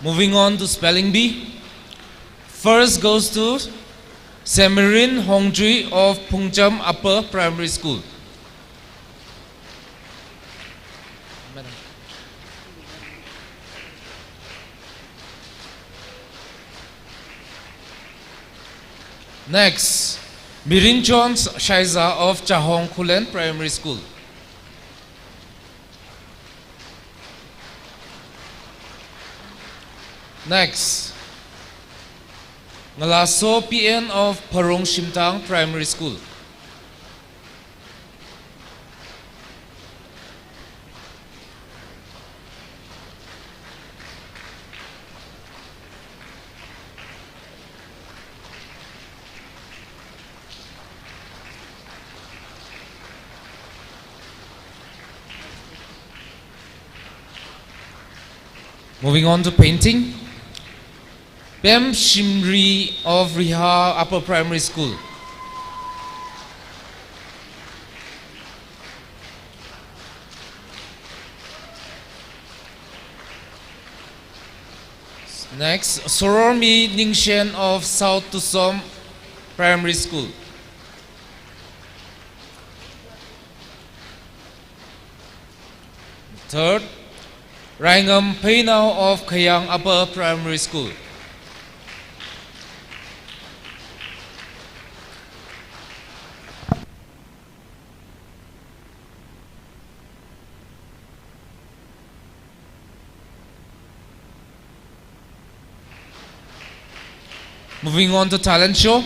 Moving on to spelling bee. First goes to Semirin Hongjui of Phungcham Upper Primary School. Next, Mirin Jones Shaiza of Chahong Khullen Primary School. Next, Ngalaso P N of Pharong Shimtang Primary School. Moving on to painting. Pem Shimri of Riha Upper Primary School. Next, Sorormi Ningshen of South Tusom Primary School. Third, Raingam Pheinao of Khayang Upper Primary School. Moving on to talent show.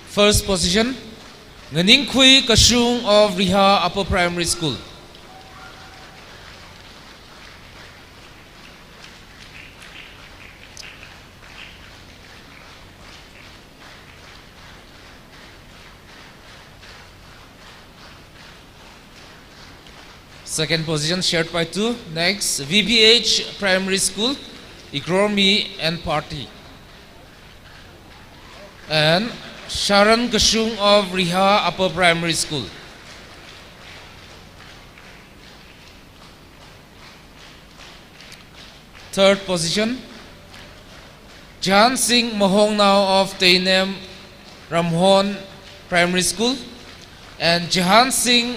First position, Nganingkhui Kashung of Riha Upper Primary School. Second position shared by two. Next, V P H Primary School, Ikrormi and Party. And Sharon Kashung of Riha Upper Primary School. Third position, Jahan Singh Mahongnao of Teinem Ramhon Primary School and Jahan Singh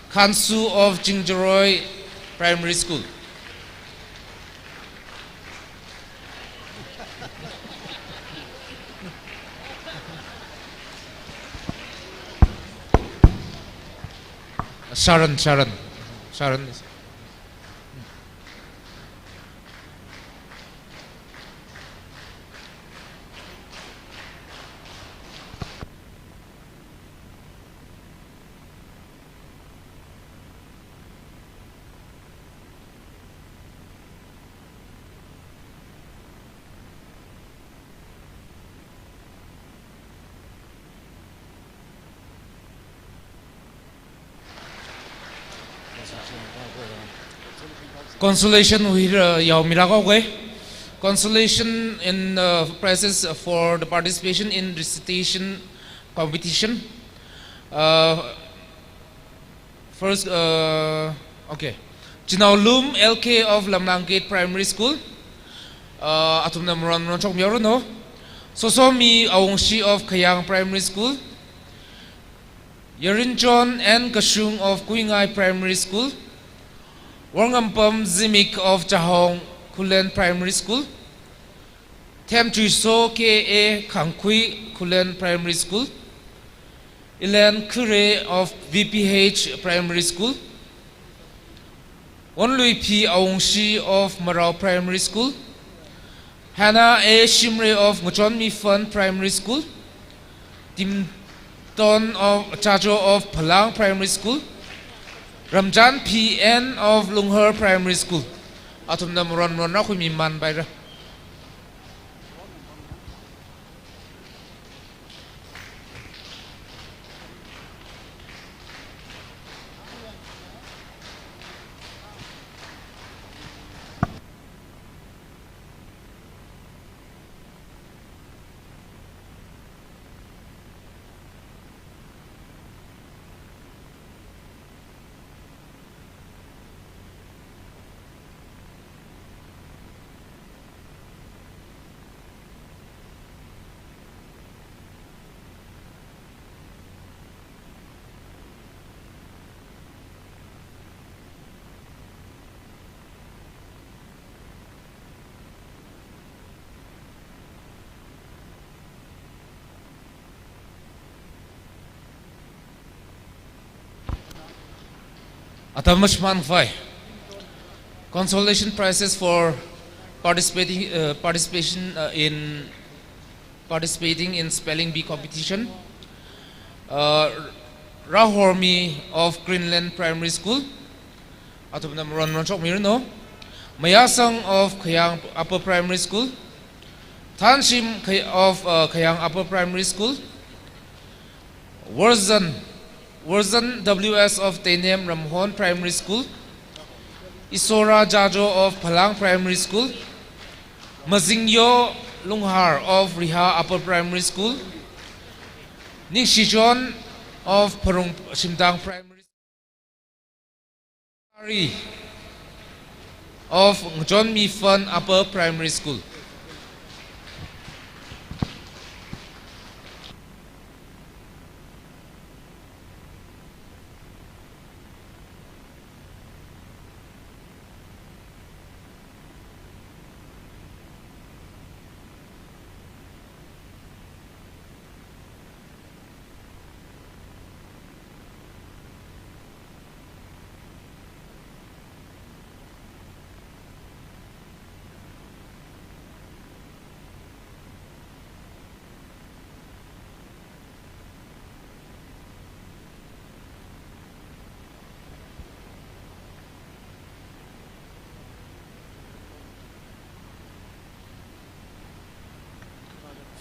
Khansu of Chingjaroi Primary School. Sharon, Sharon, Sharon. Consolation wui, uh, yaomirākhaoke. Consolation in, uh, prizes for the participation in recitation competition. Uh, First, uh, okay. Chinaolum L K of Lamlang Gate Primary School. Uh, athumna maron maron chokmihaoranu. Sosomi Awungshi of Khayang Primary School. Yarinchon N Kashung of Kuingai Primary School. Worngampam Zimik of Chahong Khullen Primary School. Themchuiso K A Khangkhui Khullen Primary School. Ilen Khure of V P H Primary School. Wonluiphi Awungshi of Marao Primary School. Hannah A Shimray of Ngachonmifan Primary School. Timton of Chajo of Phalang Primary School. Ramchanphi N of Lunghar Primary School. Athumna maron maron rākhuimimanpaira. Atam mashimānkhavai. Consolation prizes for Participating, uh, participation, uh, in, participating in spelling bee competition. Uh, Rahormi of Greenland Primary School. Athumna maron ronshokmiranu. Mayasang of Khayang Upper Primary School. Thanshim Khay-, of, uh, Khayang Upper Primary School. Warzan, Warzan W S of Teinem Ramhon Primary School. Isora Jajo of Phalang Primary School. Mazingyo Lunghar of Riha Upper Primary School. Ningshichon of Pharung Shimtang Primary School. Ari of Ngchonmifan Upper Primary School.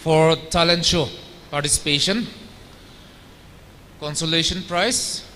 For talent show participation, consolation prize.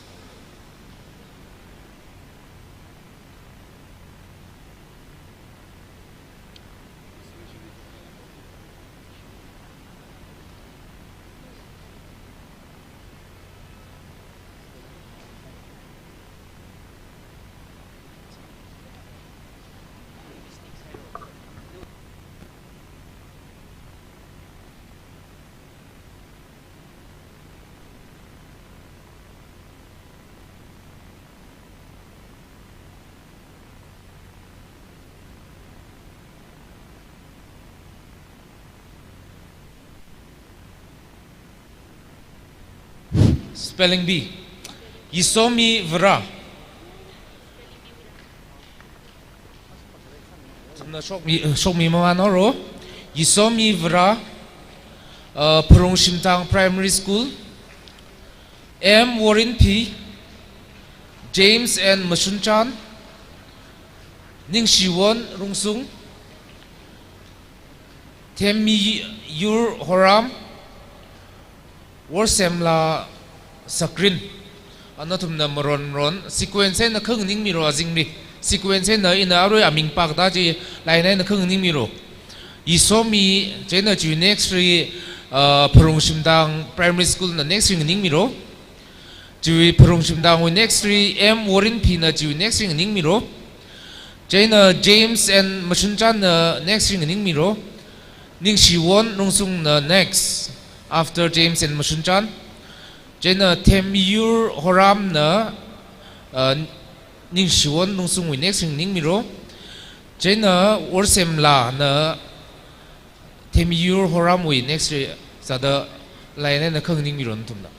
Spelling bee. Yisomi Vara. Athumna shokmi, shokmi mamān oro. Yisomi Vara, uh, Pharung Shimtang Primary School. M Warren P, James N Mashunchan, Ningshiwon Rungsung, Themmiyur Horam, Worsemla Sakrin. Anathumna maron ron, sequence eina khanganingmiro azingli. Sequence eina ina arui aming pākta chi line eina khanganingmiro. Yisomi, chieina chiwui next li, uh, Pharung Shimtang Primary School na next li nganingmiro. Chiwui Pharung Shimtangwui next li M Warren P na chiwui next li nganingmiro. Chieina James N Mashunchan na next li nganingmiro. Ningshiwon Rungsung na next after James N Mashunchan. Chieina Themmiyur Horam na, uh, Ningshiwon Rungsungwui next li nganingmiro. Chieina Worsemla na Themmiyur Horamwui next li zāda line eina khanganingmiro nathumna.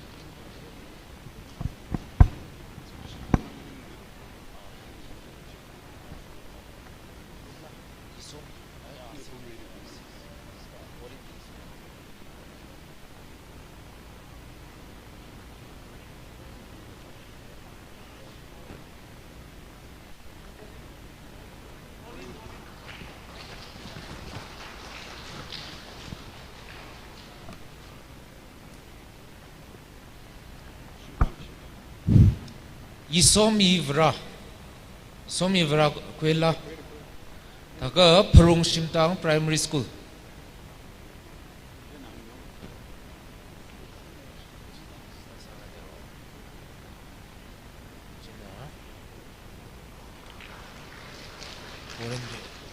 Yisomi Vara. Yisomi Vara Kuela. Thākha Pharung Shimtang Primary School.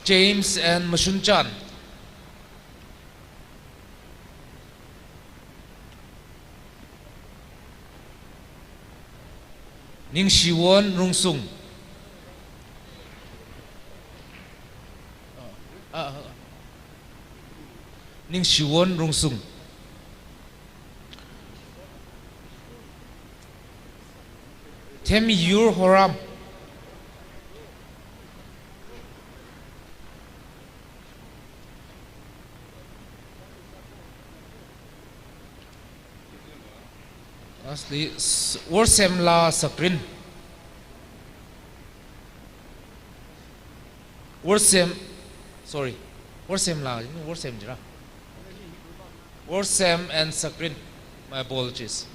James N Mashunchan. Ningshiwon Rungsung. Ah, ah, ah. Ningshiwon Rungsung. Themmiyur Horam. Lastly, s-, Worsemla Sakrin. Worsem, sorry. Worsemla, Worsem jira. Worsem and Sakrin. My apologies.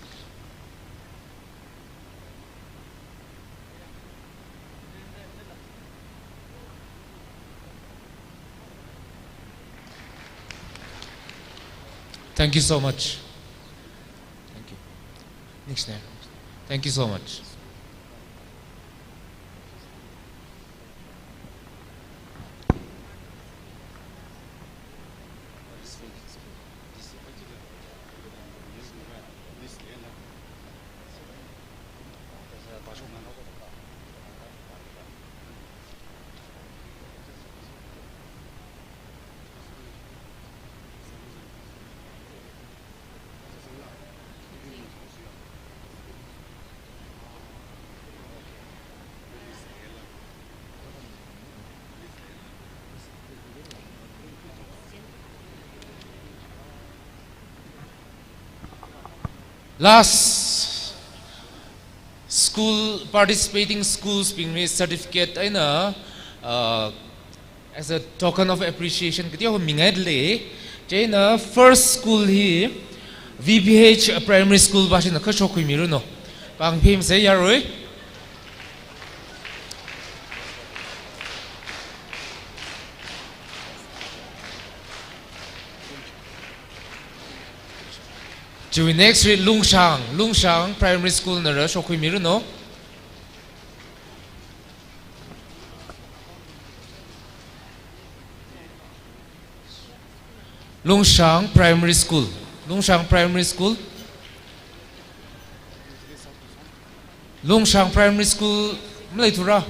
Thank you so much. Thank you. Next name. Thank you so much. Last, school, participating schools bingli certificate eina, uh, as a token of appreciation kateokha mingaile. Chieina first school hi V P H Primary School bashina kha shokhuimiranu. Pāng phimsa yarui. Chiwui next li Lungshang, Lungshang Primary School nara shokhuimiranu. Lungshang Primary School, Lungshang Primary School, Lungshang Primary School, maleithura.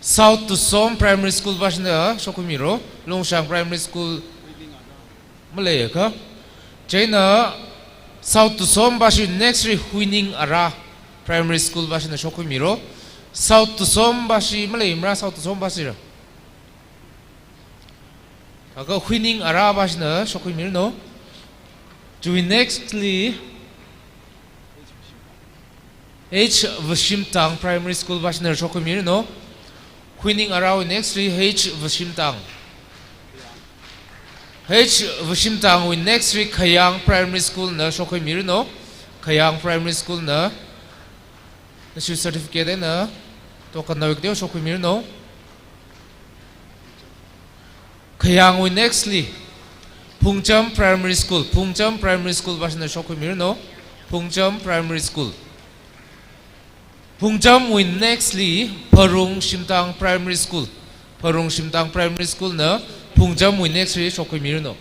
South Tusom Primary School bashina shokhuimiru, Lungshang Primary School maleiakha. Chieina South Tusom bashi next li Huining Ara Primary School bashina shokhuimiru. South Tusom bashi maleimara, South Tusom bashira. Kha Huining Ara bashina shokhuimiranu. Chiwui next li H Vashimtang Primary School bashina shokhuimiranu. Huining Ara wui next li H Vashimtang. H Vashimtang wui next li Khayang Primary School na shokhuimiranu. Khayang Primary School na nashi certificate eina token nawui kateo shokhuimiranu. Khayang wui next li Phungcham Primary School, Phungcham Primary School bashina shokhuimiranu. Phungcham Primary School. Phungcham wui next li Pharung Shimtang Primary School, Pharung Shimtang Primary School na Phungcham wui next li shokhuimiranu.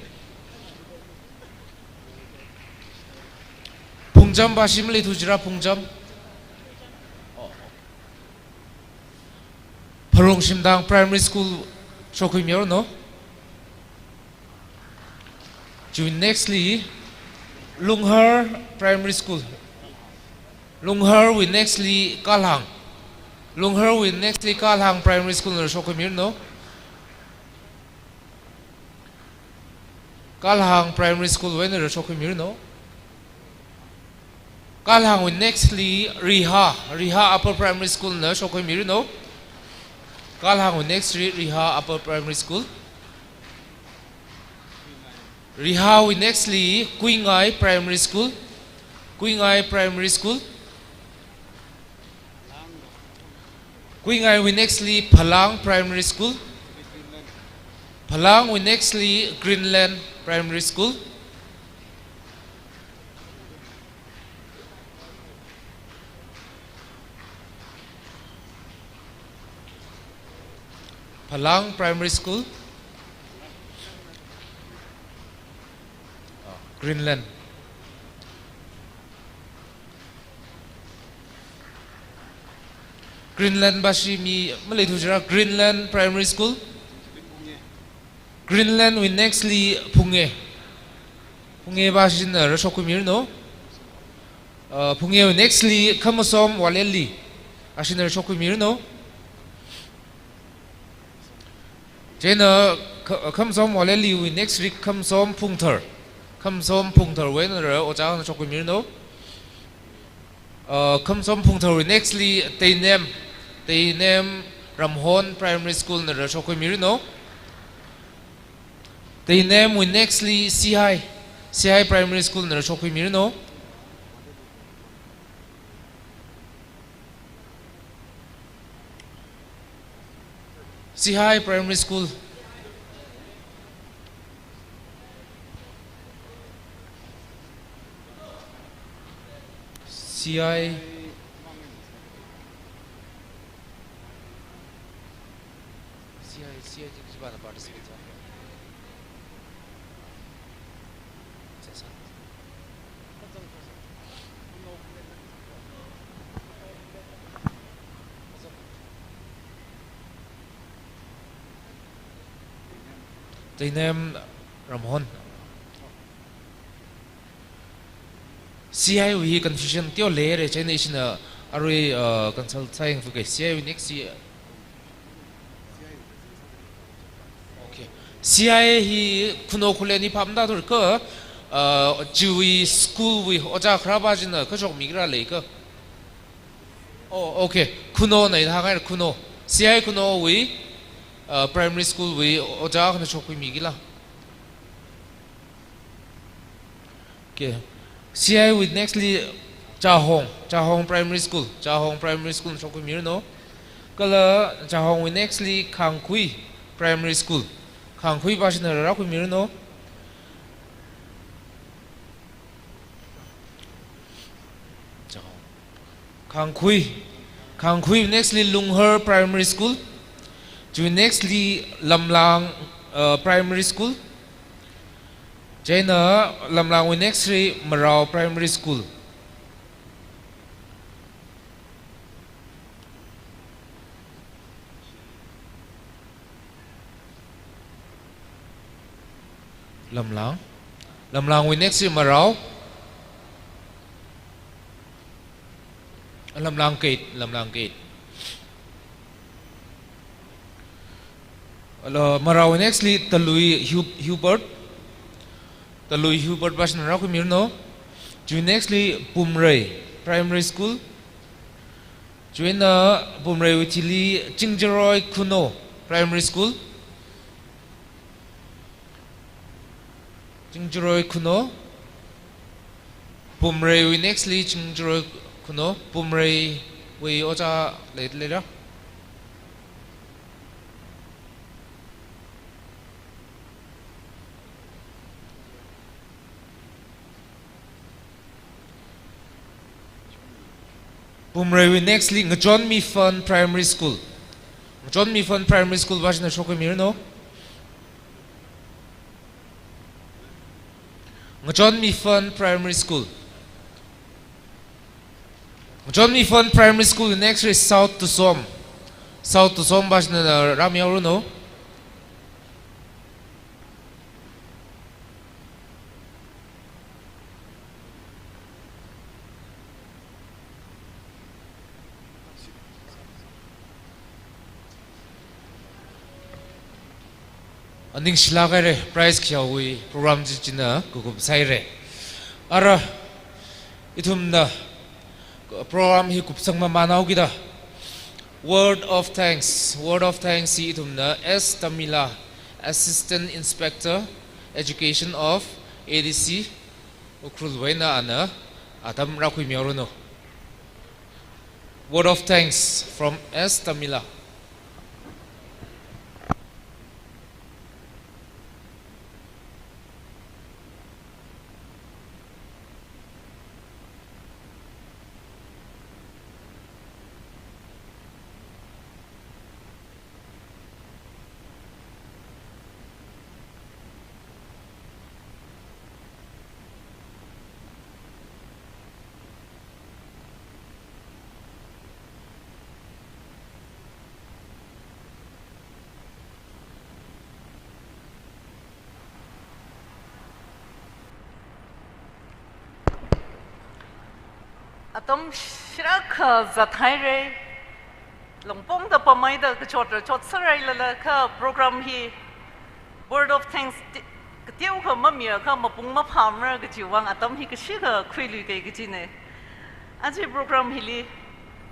Phungcham bashi maleithu jira, Phungcham. Pharung Shimtang Primary School shokhuimiranu. Chiwui next li Lunghar Primary School. Lunghar wui next li Kalhang. Lunghar wui next li Kalhang Primary School na shokhuimiranu. Kalhang Primary School wui eina shokhuimiranu. Kalhang wui next li Riha, Riha Upper Primary School na shokhuimiranu. Kalhang wui next li Riha Upper Primary School. Riha wui next li Kuingai Primary School. Kuingai Primary School. Kuingai wui next li Phalang Primary School. Phalang wui next li Greenland Primary School. Phalang Primary School. Ah, Greenland. Greenland bashi mi maleithu jira, Greenland Primary School. Greenland wui next li Phunge. Phunge bashina rāshokhuimiranu. Uh, Phunge wui next li Khamasom Waleli. Ashina rāshokhuimiranu. Chieina Kha-, Khamasom Waleli wui next li Khamasom Phungthar. Khamasom Phungthar wui eina rā ojā na shokhuimiranu. Uh, Khamson Phungthorwui nextli Teinem, Teinem Ramhon Primary School na rāshok khuimiranu. Teinemwui nextli Sihai, Sihai Primary School na rāshok khuimiranu. Sihai Primary School. Sihai. Sihai, Sihai chi kachipāna participate sā? Sasa. Teinem Ramhon. Sihaiwui hi confusion teolei re, chieina ishina arui, uh, consult sāyangfuke. Sihaiwui next hi. Okay. Sihai hi Khunou Khullen hi phap matāthura kha, uh, chiwui school wui ojā kharāpā china kashokmi kharā leika? Oh, okay. Khunou na hāngngai, Khunou. Sihai Khunouwui, uh, primary school wui ojā akhana shok khuimi kila? Okay. Sihaiwui nextli Chahong, Chahong Primary School, Chahong Primary School shok khuimiranu. Kala Chahongwui nextli Khangkhui Primary School, Khangkhui pāshina rāra khuimiranu. Chahong. Khangkhui. Khangkhui nextli Lunghar Primary School. Chiwui nextli Lamlang, uh, Primary School. Chieina Lamlangwui nextli Marao Primary School. Lamlang. Lamlangwui nextli Marao. Lamlang Gate, Lamlang Gate. Ala, Maraowui nextli Talui Hu-, Hubert. Talui Hubert pāshina rākhuimiranu. Chiwui nextli Pumrei Primary School. Chieina Pumreiwui thili Chingjaroi Khunou Primary School. Chingjaroi Khunou. Pumreiwui nextli Chingjaroi Khunou. Pumreiwui ojā lei, leira? Pumreiwui nextli Ngachonmifan Primary School. Ngachonmifan Primary School pāshina shok khuimiranu. Ngachonmifan Primary School. Ngachonmifan Primary School nextli South Tusom. South Tusom pāshina rāmihaoranu. Aningshilāk haira, prize kayāwui program chi china kakup sāhaira. Ara, ithumna program hi kupsang mamānhaokida, word of thanks, word of thanks hi ithumna S Tamila, Assistant Inspector, Education of A D C, Ukhrulwui eina ana atam rākhuimihaoranu. Word of thanks from S Tamila. Atam shākha zathaira, longpongda pamhaida kachot rachot sārailala kha program hi word of thanks ti-, kateokha mamiakha mapung maphāmara kajiwui vang atam hi kashikha khuiluikei kajina. Aja program hili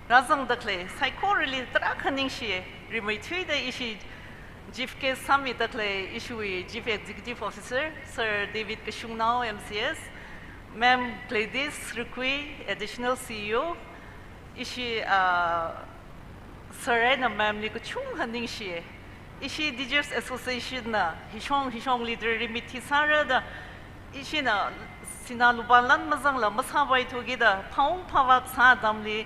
rāzangda khalei saikorali tarākha ningshiya. Rimeithuida ishi chief guest sāmida khalei ishiwui Chief Executive Officer, Sir David Kashungnao M C S, Ma'am Gladys Rukui, Additional C E O, ishi, ah, Sir eina Ma'am li kachungkha ningshiya. Ishi Teachers Association na hishong hishong literary meet hi sāra da, ishina sinā lupā lan mazangla masāpaithu kida phaung phavak sā atamli,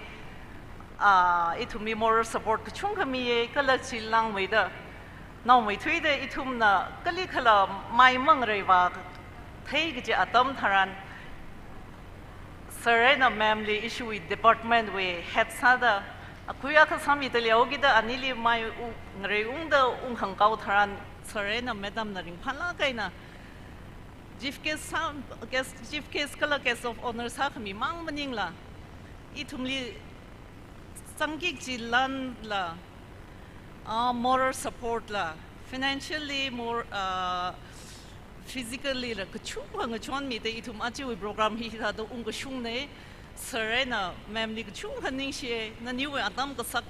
ah, ithumli moral support kachungkha miya, kala chilāngmeida, naomeithuida ithumna kalikhala mai mangareiva thei kaji atam tharan, Sir eina Ma'am li ishiwui department wui head sāda, akhui akha sāmida leo kida anili mai u-, ngarei ungda ungkhangkao tharan, Sir eina Madam na ringphālāk eina chief guest sā, guest, chief guest kala guest of honour sākhami mang maningla, ithumli zangki kaji lanla, ah, moral support la, financially, more, ah, physically la, kachungkha ngachonmida ithum ajawui program hi hithāda ungkashungna. Sir eina Ma'am li kachungkha ningshiya, naniwui atam kasak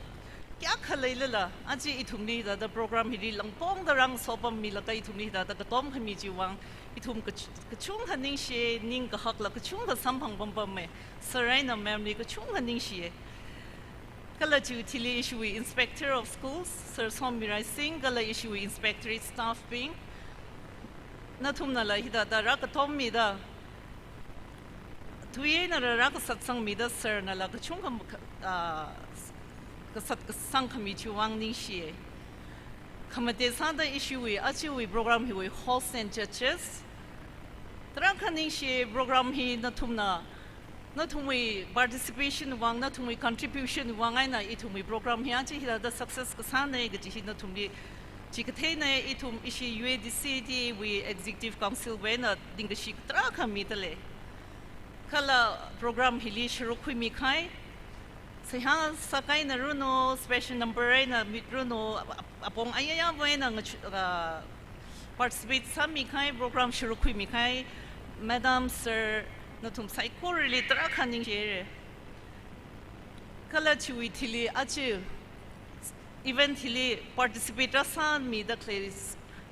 kayākha leilala, aja ithumli hithāda program hili langpongda rāngasopammilaka ithumli hithāda katom khami chiwui vang, ithum kach-, kachungkha ningshiya, ningkahakla kachungkha samphang pampamma. Sir eina Ma'am li kachungkha ningshiya. Kala chiwui thili ishiwui Inspector of Schools, Sir Sommirai Singh, kala ishiwui inspectorate staff bing, nathumnala hithāda rākatommida, tui eina rā, rākasatsangmida, Sir nala kachungkha, ah, kasat kasang khami chiwui vang ningshiya. Khamatei sāda ishiwui, ajawui program hiwui host and judges, tarākha ningshiya. Program hi nathumna, nathumwui participation vang, nathumwui contribution vang eina ithumwui program hi aja hithāda success kasāna kaji hi nathumli chikatheina. Ithum ishi U A D C T wui Executive Council wui eina ningkashi tarākha mida lei. Kala program hili sharuk khuimi kahai, seihā sākahaina ranu, special number eina mit ranu, ap-, apong ayayāwui eina ngachu-, ah, participate sāmi kahai, program sharuk khuimi kahai, Madam, Sir, nathum saikorali tarākha ningshiya. Kala chiwui thili aja event hili participate rāsāmida khalei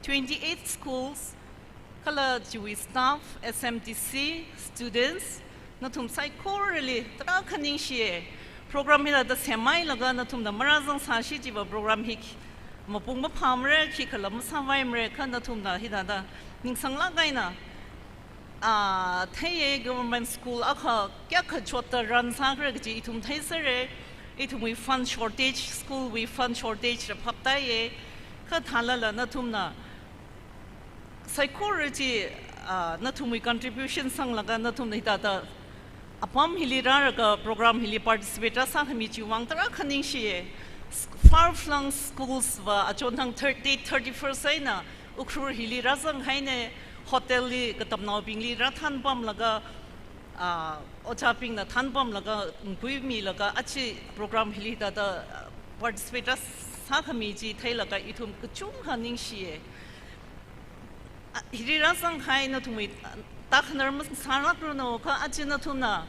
twenty-eight schools, kala chiwui staff, S M T C, students, nathum saikorali tarākha ningshiya. Program hithāda semhailaga nathumna marāzangsāshi chiva program hi khi-, mapung maphāmara, khikhala masāvaimara, kha nathumna hithāda ningsanglāk eina, ah, theiya government school akha kayākha chotta run sākhala kaji ithum theisera. Ithumwui fund shortage, school wui fund shortage la phaptāya. Kha thālala nathumna saikora chi, ah, nathumwui contribution sanglaga nathumna hithāda apam hili rālaga program hili participate rāsākhami chiwui vang tarākha ningshiya. S-, far-flung schools va achonthang thirty, thirty-first eina Ukhrul hili rāzanghaina, hotel li katamnaobingli rāthānpamlaga, ah, ojābingna thānpamlaga, nguimilaga, aja program hili hithāda, ah, participate rāsākhami chi theilaga ithum kachungkha ningshiya. Ah, hili rāzanghai nathumwui, ah, takhanar masālākranu, kha aja nathumna,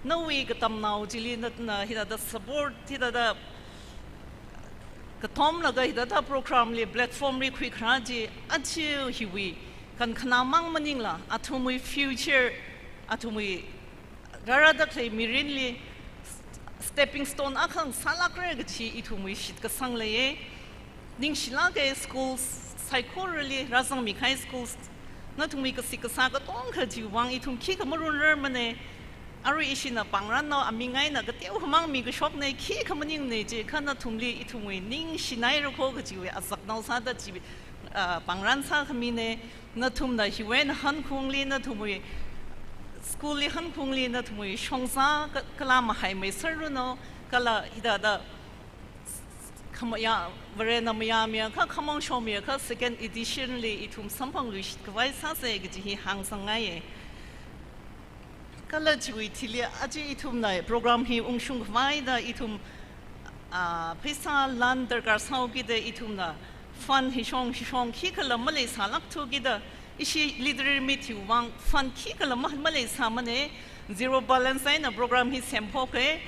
nawui katamnao chili nathumna hithāda support, hithāda katomlaga hithāda program li, platform li khuikharā chi, aja hiwui kankhanā mang maningla, athumwui future, athumwui rārāda khalei mirinli stepping stone akha ngasālākra kaji ithumwui shitkasang leiya. Ningshilāka schools, saikorali rāzangmi kahai schools, nathumwui kasik kasā katonga chiwui vang ithum khikha marunrarmana. Arui ishina pāngrannao aming eina kateokha mang mikashokna, khikha maningmana chi, kha nathumli ithumwui ningshinaira kho kajiwui azaknao sāda chi, ah, pāngran sākhamina. Nathumna hiwui eina hankhungli, nathumwui school li hankhungli, nathumwui shongza ka-, kala mahaimeiserranu, kala hithāda khamayā, Varena mayāmiakha, khamong shomiakha, second edition li ithum samphangluishit khavai sāsa kaji hi hāngsangngaiya. Kala chiwui thili aja ithumna program hi ungshung khavaida ithum, ah, pheisā lan darkar sāhaokida ithumna fund hishong hishong khikhala maleisālākthu kida Ishi literary meet hiwui vang fund khikhala ma-, maleisāmane, zero balance eina program hi semphok e,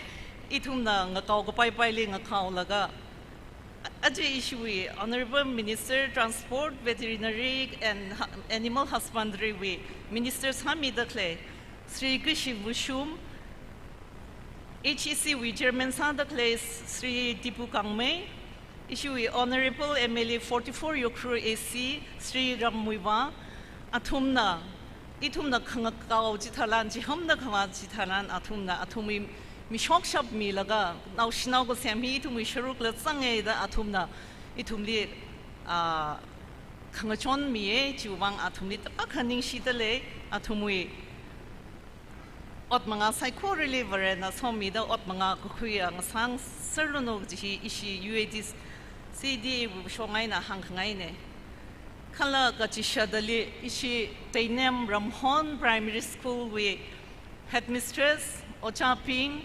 ithumna ngakao kapaipaili ngakaolaga. A-, aja ishiwui Honorable Minister Transport, Veterinary and Hu-, Animal Husbandry wui Minister sāmida khalei Shri Kashi Vushum, H E C wui Chairman sāda khalei Shri Tipu Gangmei, ishiwui Honorable M L A forty-four Ukhrul A C, Shri Ram Muivah, athumna, ithumna khangakao chitharan, chihamda khavā chitharan, athumna, athumwui mishokshap milaga, naoshinao kasem hi ithumwui sharukla zanga da athumna, ithumli, ah, khangachon mi e, chiwui vang athumli tarākha ningshida lei, athumwui ot manga saikorali Varena somida ot manga kakhuiya ngasāserlunu kaji hi ishi U A D C D A wui shong eina hāngkhangaine. Kala kachishādali ishi Teinem Ramhon Primary School wui Headmistress, ojābing,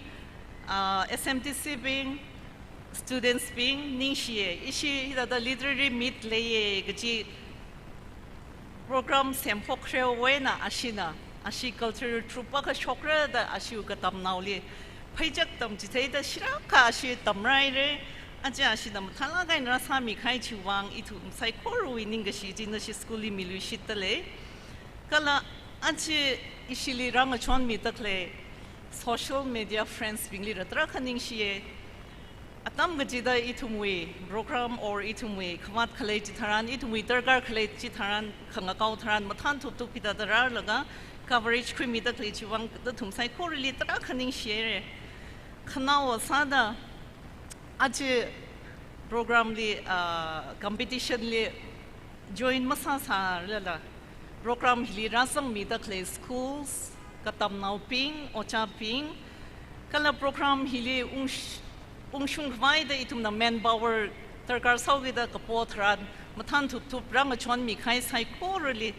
ah, S M D C bing, students bing, ningshiye. Ishi hithāda literary meet leiye kaji program semphok kharewui eina ashina, ashi cultural troupe akha shokra da ashiwui katamnaoli pheichak tamchitheida shirākha ashi tamraire, aja ashina mathālāk eina rāsāmikahai chiwui vang ithum saikorawui ningkashi chi nashi school li miluishitda lei. Kala aja ishili rāngachonmida khalei social media friends bingli rā tarākha ningshiye. Atam kachida ithumwui program or ithumwui khavāt khalei chitharan, ithumwui darkar khalei chitharan, khangakao tharan, mathān thupthup hithāda rālaga coverage khuimida khalei chiwui vang nathum saikorali tarākha ningshihaire. Khanaowa sāda, aja program li, ah, competition li join masāsārala, program hili rāzangmida khalei schools, katamnaobing, ojābing, kala program hili ungsh-, ungshung khavaida ithumna manpower darkar sāhaokida kapo tharan, mathān thupthup rāngachonmikahai saikorali,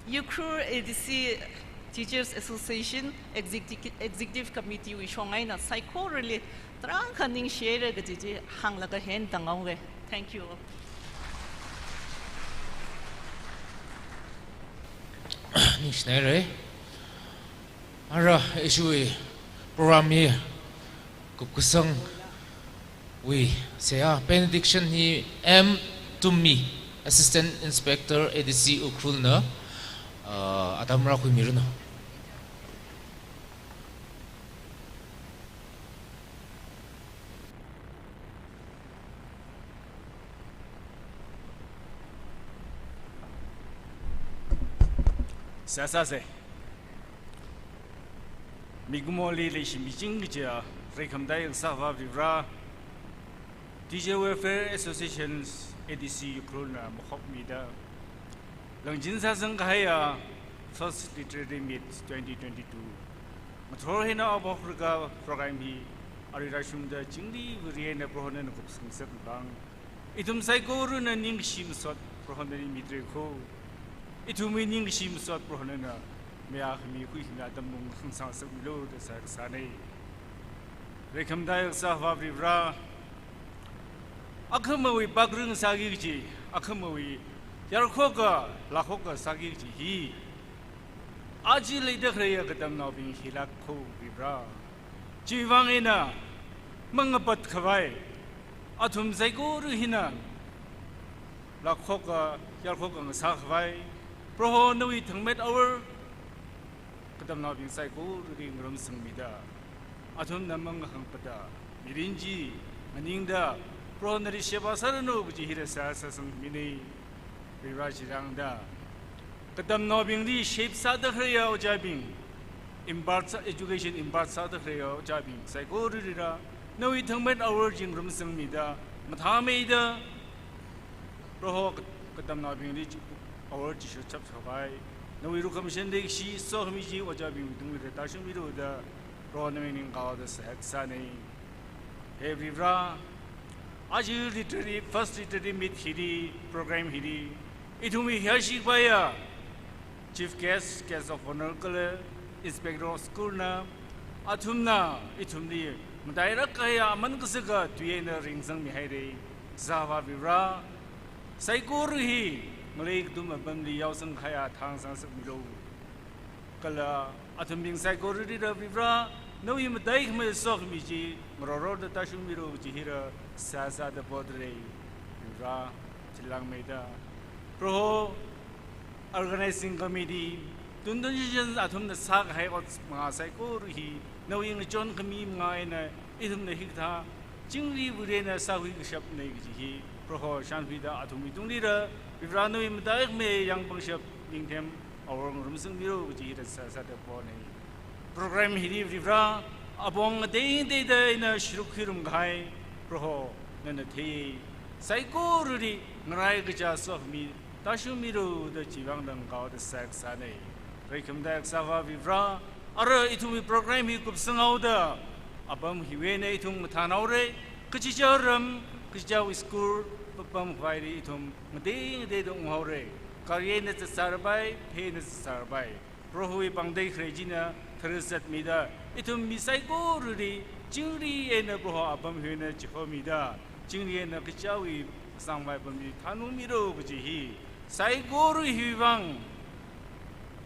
Ukhrul A D C Teachers Association Executive, Executive Committee wui shong eina saikorali tarākha ningshihaire kaji chi hānglaga hentang haowe. Thank you. Ningshinaire. Ara ishiwui program hi kupkasang wui seihā benediction hi M Tummi, Assistant Inspector A D C Ukhrul na, uh, atam rākhuimiranu. Seihā sāse. Mikumoli leishimiching kajiya, reikhamda akha sāva Varivara, Teacher Welfare Associations A D C Ukhrul na makhokmida langchin sāsang kahaiya First Literary Meet twenty twenty-two ngathor eina haophoklaga program hi arui rāshungda chingri viri eina Prohona kupsang ngasakvang, ithum saikorana ningshi masot Prohona mitre kho. Ithumwui ningshi masot Prohona mayākhami khuikhami atam mung khangsang ngasakmilu da seihā kasāne. Reikhamda akha sāva Varivara, akhamawui pakring sāki kaji, akhamawui yarkhoka, lākhoka sāki kaji hi aja leida khaleiya katamnaobing hilāk kho Varivara. Chiwui vang eina mangapat khavai, athum saikora hina lākhoka, yarkhoka ngasā khavai, Proho nawui thangmet awor katamnaobing saikorali ngarumsangmida, athumna mangakhangpada mirin chi nganingda, Proho nali sheba sāranu kaji hila seihā sāsangmine. Varivara chirangda, katamnaobingli shape sāda khaleiya ojābing, impart sā, education impart sāda khaleiya ojābing saikoralila nawui thangmet awor chi ngarumsangmida, mathāmeida, Proho kat-, katamnaobingli chi awor chi shotchap sākhavai, nawui lukhamashan leikashi, sokhami chi ojābing tungli tāshungmilu da Proho nawui ning kaoda seihā kasāne. He Varivara, aja literary, first literary meet hili, program hili, ithumwui hiyāshi khavaiya Chief Guest, Guest of Honour kala Inspector of School na, athumna ithumli matailāk kahaiya aman kasaka tui eina ringsangmihaire. Sāva Varivara, saikora hi ngalei kathum apamli yaosang kahaiya thang sangsakmilu. Kala athumbing saikorali Varivara, nawui mataikhamei sokhami chi ngarorda tāshungmilu kaji hira sāsāda podalei. Varivara, chilangmeida. Proho, organizing committee, tuntun shishan athumna sākahai ot manga saikora hi, nawui ngachon khami manga eina ithumna hikathā chingri wureina sākhui kashapna kaji hi, Proho shānkhuida athumwui tungli Varivara nawui mataikhamei yangpangshap ningthem awor ngarumsangmilu kaji hira sāsāda ponei. Program hili Varivara apong ngateingateida eina sharuk khuirum kahai, Proho nana thei. Saikorali ngarai kaja sokhami tāshungmilu da chivang dang kaoda sākasānei. Reikhamda Akhavā Varivara, ara ithumwui program hi kupsanghaoda, apam hiwui eina ithum mathānhaora, kachichā ram, kachichāwui school, papam khavai ithum ngateingateida unghaora. Gari eina zatsārapai, phei eina zatsārapai. Prohowui pāngdei kharei china tharzatmida, ithum mi saikorali chingri eina Proho apam hi eina chihomida, chingri eina kachichāwui sangvai apamli thānungmilu kaji hi, saikora hiwui vang,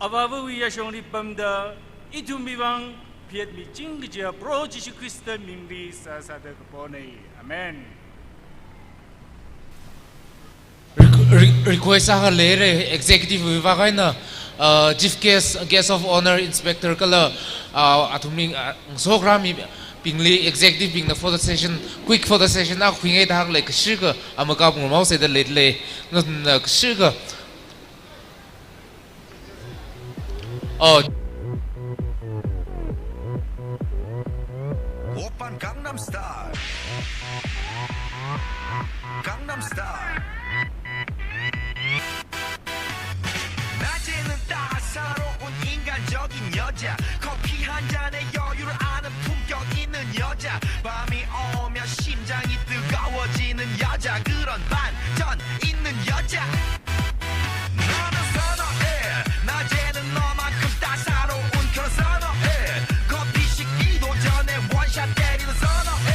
Avāva̱wui yāshongli pamda, ithumwui vang phayātmiching kajiya Proho Jishu Khrista mingli sāsāda kaponei. Amen. Re-, re-, request akha leira, executive wui vang eina, uh, chief guest, guest of honor, inspector kala, uh, athumli, uh, ngasokrami bingli executive bingna photo session, quick photo session akha khuingaida hānglei, kashika, ama kapngarumhaosa da leilei, na, na, kashika. Oh. 오빤 Gangnam Style. Gangnam Style. 낮에는 따사로운 인간적인 여자, 커피 한 잔에 여유를 아는 품격 있는 여자, 밤이 오면 심장이 뜨거워지는 여자, 그런 반전 있는 여자. 나는 선호해. 낮에는 너만큼 따사로운 그런 선호해. 커피 식기도 전에 원샷 때리는 선호해.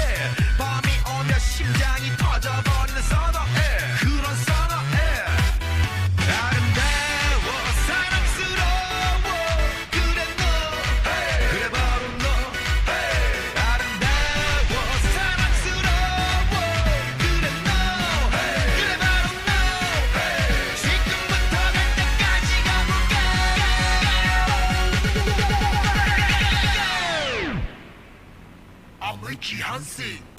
밤이 오면 심장이 터져버리는 선호해. 그런 선호해. 아름다워, 사랑스러워. 그래 너, 그래 바로 너. 아름다워, 사랑스러워. 그래 너, 그래 바로 너. 지금부터 갈 때까지 가볼까? I'm Richie Hansen.